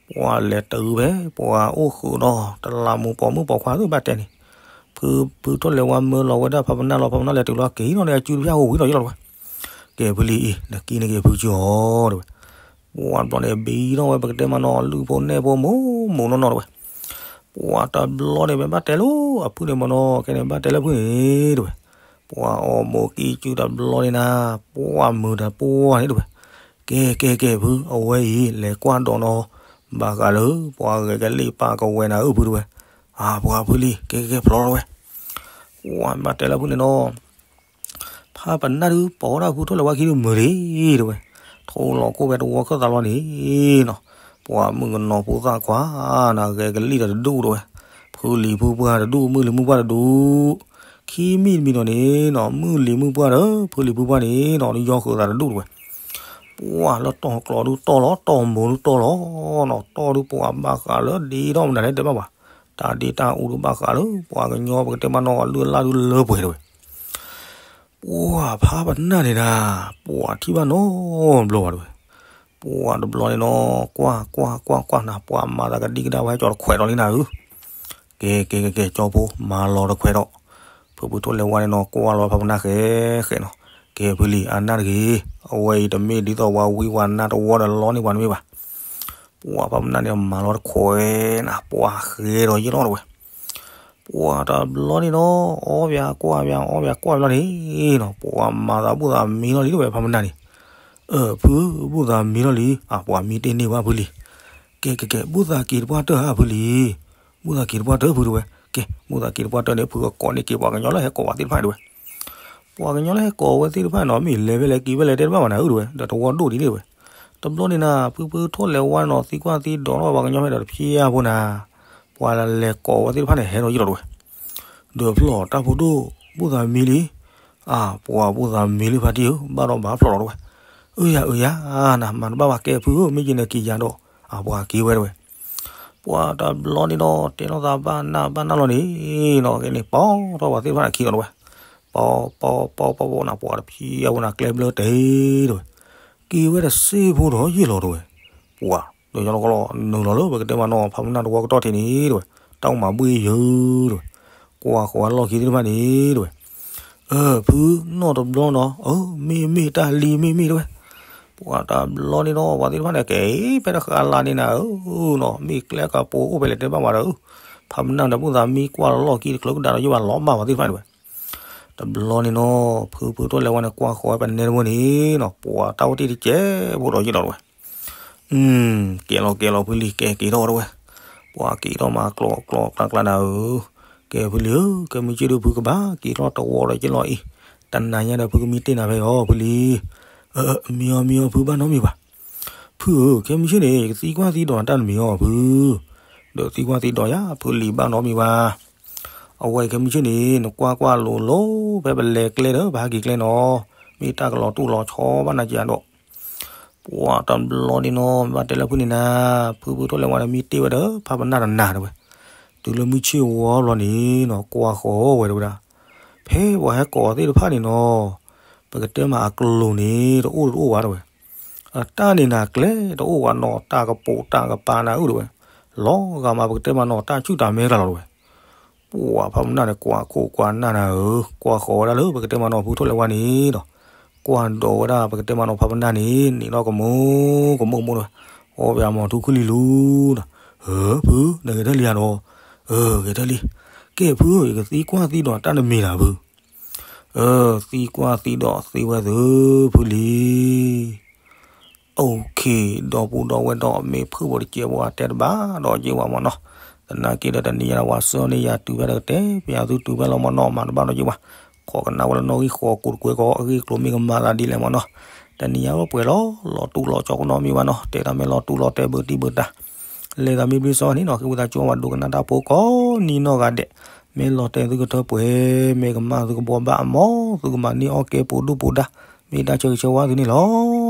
ပှၤလဲၤတုၤဖဲ ပှၤအိၣ်ဃုာ်ဒီး တလးမူးပိာ်မုၣ်ပိာ်ခွါသ့ၣ်ဘၣ်တဲန့ၣ်, ဖု ဖုထိၣ်လဲၤဝါမၢလီၤဝဲဒၣ်ဖးပနၢ်လီၤ ဖးပနၢ်လဲၤတုၤလီၤက့ၤနီၤန့ၣ် အစုတဖၣ်ဟူဝံၤလီၤယလီၤတဝဲ, ကဲဖုလံၤအံၤ နကံၣ်န့ၢ်က့ၤဖုစုအီၤတဝဲ, ပှၤတဘျီန့ၣ် ဘံထီၣ်ဝဲ ပကတဲမးနီၤ လုၢ်ဖိနဲၣ်ဖိမိၢ်မိၢ်နီၢ်နီၢ်တဝဲ, ပှၤတဘျီန့ၣ် မ့ၢ်ဘၣ်တဲလၢအဖုန့ၣ်မးနီၤ ကဲန့ၣ်ဘၣ်တဲလၢဖုန့ၣ်တဝဲ, ပှၤအီၣ်မိၢ်ကံၣ်စုတဘျီန့ၣ်နၤ ပှၤမုာ်တပှၢ်န့ၣ်တဝဲ, ကဲကဲကဲဖု အဝဲအံၤ လဲၤကွၢ်ဒီးနီၤ, ဘၣ်ဃးလၢ ပှၤဂဲၤကလံၣ်ပာ်ကဝဲၤနၤဧၢဖုတဝဲ, အါ ပှၤဖုလံၤ ကဲကဲကဲဖျီလီၤတဝဲ, ပှၤဘၣ်တဲလၢဖုန့ၣ်နီၤ, ဖးပနၢ်ဒုး ပိာ်ဝဲဒၣ်ဖုထိၣ်လဲၤဝါခံဒုးမုာ်လံတဝဲ, ထိၣ်လီၤကိၢ်ဝဲတဝီခၢၣ်သးလီၤန့ၣ်နီၤ, ပှၤမုၣ်ကနီၤဖိသၣ်ခွါနၤ ဂဲၤကလံၣ်ဒီးတဒူၣ်တဝဲ, ဖုလံၤဖုပှၢ်တဒူၣ် မုၢ်လံၤမုၢ်ပှၢ်တဒူၣ်, ခံမံၤတမံၤဒီးန့ၣ်နီၤ မုၢ်လံၤမုၢ်ပှၢ်ဒီး ဖုလံၤဖုပှၢ်န့ၣ်နီၤ လၢယီဃုာ်သးတဒူၣ်တဝဲ, ပှၤလၢတီၢ်ကျီဒုးတီၢ်လီၤ တီၢ်မိၤဒုးတီၢ်လီၤနီၤ တီၢ်ဒုးပှၤဘၣ်ဃးလၢဒ့ထီၣ်မနုၤလဲၣ်တဲဘၣ်ပှၤ, တၢ်ဒ့တၢ်အူဒုးဘၣ်ဃးလၢ ပှၤကညီပကတဲမးနီၤ အလုၢ်အလၢ်ဒုးလၢပှဲၤတဝဲ ပှၤဖးပနၢ်န့ၣ်ဒၣ် ပှၤထံၣ်ဘၣ်နီတဘျီဘၣ်တဝဲ, ပှၤတဘျီန့ၣ်နီၤ ကွၢ်ကွၢ်ကွၢ်ကွၢ်နၤ ပှၤမၤသးကဒံကဒါဝဲ ကၠီတခွဲးဒီးလံနၤဧၢ, ကဲကဲကဲကဲ ကၠီဖိ မၤလီၤတခွဲးဒီး, ဖုဖုထိၣ်လဲၤဝါန့ၣ်နီၤ ကွၢ်လီၤဖးပနၢ်ဃဲဃဲနီၤ, ကဲဖုလံၤ အနၢ်တဂ့ၤ, အဝဲအံၤတမ့ၢ်ဒ်သိးပှၤဝံဝၤနၢ်တဝီဒီးလီန့ၢ်ပှၤတမ့ၢ်ဘၣ် ပှၤဖးပနၢ်န့ၣ် မၤလီၤတခွဲးနၤ ပှၤဃဲဒီးယလီၤတဝဲ, ပှၤတဘျီန့ၣ်နီၤ အီၣ်ပၠးကွၢ်ပၠး အီၣ်ပၠးကွၢ်ပၠးလီၤန့ၣ်နီၤ ပှၤမၤသးဘူၣ်သးမံလီၤလံတဝဲ ဖးပနၢ်န့ၣ်, အၢ ဖု ဘူၣ်သးမံလီၤလံ, အ ပှၤမံတ့ၢ်န့ၢ်ဝဲဖုလံၤ, ကဲကဲကဲ ဘူၣ်သးက့ၤတပှၢ်တၢၢ်ဧါဖုလံၤ, ဘူၣ်သးက့ၤတပှၢ်တၢၢ်ဖုတဝဲ, ကဲ ဘူၣ်သးက့ၤတပှၢ်တၢၢ်န့ၣ် ဖုကကိးန့ၢ်က့ၤပှၤကညီလၢဟဲကိးဝဲသ့ၣ်တဖၣ်တဝဲ ပှၤကညီလၢဟဲကိးဝဲသ့ၣ်တဖၣ်နီၤ မ့ၢ်လဲၤဖဲလဲၣ်က့ၤဖဲလဲၣ်တဲတဘၣ်ဘၣ်နၤဧၢတဝဲ ဒီးတဝီဒိၣ်ဒံးန့ၣ်တဝဲ, တဘျီန့ၣ်နၤ ဖုဖုထိၣ်လဲၤဝါန့ၣ်နီၤ သံကွၢ်သံဒိးထီၣ်ပှၤကညီဖဲဒီးတဖျၢၣ်ဖိနၤ, ပှၤလဲၤကိးဝဲသ့ၣ်တဖၣ်န့ၣ် ဟဲဒီးယလီၤတဝဲ, ဒီးဖျီၣ်တၢ်ဖိဒိၣ် ဘူၣ်သးမံလံ, အါ ပှၤဘူၣ်သးမံလံဖါတံၢ်ဧၢ ဘၣ်ဒီးဘၣ်ဖျီၣ်လီၤတဝဲ, အၢယၤအၢယၤ နမၤတဘၣ်ဘၣ်ကဲဖုဧၢ မ့ၢ်က့ၤနက့ၤယၤဒီး အပှၤက့ၤဝဲတဝဲ ပှၤတဘျီန့ၣ်ဒီး တဲလိာ်သးဘၣ်နၢ်ဘၣ်နၢ်လီၤန့ၣ်နီၤ ကဲန့ၣ် ပီထီၣ်ပှၤသ့ၣ်တဖၣ်န့ၣ်ခံလီၤတဝဲ, ပ ပီပီပီပီပီနၤ ပှၤတဖံးအဝဲနၤကျဲဘျၢတဲတဝဲ, က့ၤဝဲတစ့ဖိဒီးယ့ၢ်လီၤတဝဲ, ပှၤ ဒီးယလီၤကလီ နုာ်လီၤလၢပကတဲမးနီၤဖးပနၢ်တဝီကတီၢ်ထံးန့ၣ်တဝဲ, တၢ်အိၣ်မၤဘှ့ၣ်ယုာ်တဝဲ, ကွၢ်ဃီၤဝဲလီၢ်ခံသ့ၣ်တဖၣ်န့ၣ်တဝဲ, အၢ ဖုနီၢ်တဘျီနီၤ အၢ မ့ၢ်မ့ၢ်တၢ်လံမ့ၢ်မ့ၢ်တဝဲ, ပှၤတဘျီန့ၣ်နီၤ ပှၤသ့ၣ်တဖၣ်န့ၣ် ကဲဖဲတဃာ်လၢ်န့ၣ်နၤဧၢနီၤ မ့ၢ်ကျဲကပိာ်အိၣ်ဖဲလဲၣ်တဲဘၣ်ဝဲဒီး ဖးပနၢ်ဒီးပုၢ်သးမံကွၢ်လီၤလီၢ်ခံတချုးကဒါဒီးယဘၣ်လီၤမၢ်ပှၤသ့ၣ်တဖၣ်တဝဲ, တဘျီန့ၣ်နီၤ ဖုဖုထီၣ်လဲၤဝဲန့ၣ် ကွၢ်ဃီၤဝဲပနဲတဝဲန့ၣ်နီၤ ပှၤတၢ်အိၣ်တ့ၢ်တကဲးဖိဒီးယ့ၢ်လီၤတဝဲ, ကဲလီၤကဲလီၤဖုလံၤ ကဲက့ၤထီၣ်ဝဲတဝဲ, ပှၤက့ၤထီၣ်မးကျိးကျိးကျါကျါနၤဧၢ, ကဲဖုလံၤဧၢ ကဲမုၢ်ဆ့ၣ်ဒုးဖုကဘၣ်က့ၤထီၣ်တဝီဒီးယ့ၢ်လီၤအံၤ, တနၤညါဒီးဖုကမံတ့ၢ်နၤဖဲအီၤဖုလံၤ, မံအီၤမံအီၤဖုဘၣ်နီတမံၤဘၣ်, ဖုဧၢ ခဲမုၢ်ဆ့ၣ်န့ၣ် ယကသံကွၢ်သံဒိးနၤတၢ်တမံၤအီၤဖု, ဒီးသံကွၢ်သံဒိးယၤဖုလံၤဘၣ်နီတမံၤဘၣ် အဝဲခဲမုၢ်ဆ့ၣ်န့ၣ် နကွၢ်ကွၢ်လိၤလိၤ ဖဲပလဲၤကျဲဒီးပဟဲက့ၤကျဲနီၤ, မ့ၢ်တၢ်ကလီၤတူၢ်လီၤဆီဘၣ်နၤက့ၤဒီး, ပှၤတဘျီန့ၣ်နီၤ ဘၣ်တဲလၢဖုန့ၣ်နၤ, ဖုဖုထီၣ်လဲၤဝဲဒီးမံတ့ၢ်ဝဲဒီး ဖးပနၢ်တနၤတဝဲ, တုၤလၢမုၢ်ဆ့ၣ်ဝီဘျီန့ၣ်နီၤ ကွၢ်ဃီၤဝဲတဝဲဒၣ်, ဖဲပှၤဟဲကိးသ့ၣ်တဖၣ်န့ၣ်နီၤ, ပကတဲမးအကျိၤန့ၣ် တအိၣ်တအိၣ်ဘၣ်တဝဲ, အတၢ်န့ၣ်နၤကျဲတအိၣ်ဘၣ်နီၤ တၢ်ကပိာ်တၢ်ကပၤနၤအုၣ်တဝဲ, လီၤဂာ်မးပကတဲမးနီၤ တၢ်ဆူၣ်တၢ်မဲတၢ်လီၤတဝဲ ပှၤဖးပနၢ်န့ၣ် ကွၢ်ခိၣ်ကွၢ်နၢ်နၤဧၢ, ကွၢ်ဃီၤဝဲဒၣ်လၢပကတဲမးနီၤဖုထီၣ်လဲၤဝဲန့ၣ်ဒီး, ကွၢ်ဒိးဝဲဒၣ်ပကတဲမးနီၤဖးပနၢ်န့ၣ် န့ၣ်လီၤကမိၢ်ကမိၢ်မိၢ်တဝဲ, အီၣ်ဝဲအမီၤထူခုၣ်လံလူၤဒီး, ဧၢ ဖု နဂဲၤထၢၣ်လံဧါဒီး, အၢ ဂဲၤထၢၣ်လံ, ကဲဖု ယကသံကွၢ်သံဒိးတၢ်တမံၤနၤဖု, အၢ သံကွၢ်သံဒိးသ့ဝဲသုဖုလံ OK, ဒီပုၢ်ဒီဝဲၢ်ဒီးမ့ၢ်ဖုၣ်ဖိတကဲးဖိအတဲတဘၣ်ဒီးယ့ၢ်ဝဲမ့ၢ်နီၤ, သနာ်က့ဒီးတနံၤညါဒီးပှၤစၢၤန့ၢ်ယၤတုၤဖဲတကတဲာ် ပယၤသုတုၤဖဲလီၤမ့ၢ်နီၤ မၤတဘၣ်ဒီးယ့ၢ်ဝဲ, ခိးကနၣ်ဝဲလၢနီၣ်ဂံၢ်ဃီကိးတကွဲးကီး အဂ့ၢ်ကျိၤမ့ၢ်ကမၤသးဒ်လဲၣ်မ့ၢ်နီၤ, တနံၤညါပှဲၤလီၤ လီၤတူၢ်လီၤဆီကနီၢ်မ့ၢ်ဘၣ်နီၤ တဲတၢ်မ့ၢ်လီၤတူၢ်လီၤတဲဘၢတံၢ်ဘၢတၢ် လဲၤသးမ့ၢ်ဘျုးစီန့ၣ်နီၤ ဃ့ဝံသးစူၤဝဲဒိကနၣ်တၢ်ဖိကိးနံၤနီၢ်ဂၤဒဲး, မ့ၢ်လီၤတဲသုကထၢပှဲၤ, မ့ၢ်ကမၣ်သုကဘှီဘၣ်အမီၤ, သုကမၤန့ၢ်အီၣ်ကဲပူၤဒူၣ်ပူၤဒါ, မ့ၢ်တၢ်ဆၢဂ့ၤဆၢဝါသုန့ၣ်လီၤ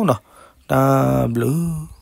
နီၤ, တၢ်ဘျုး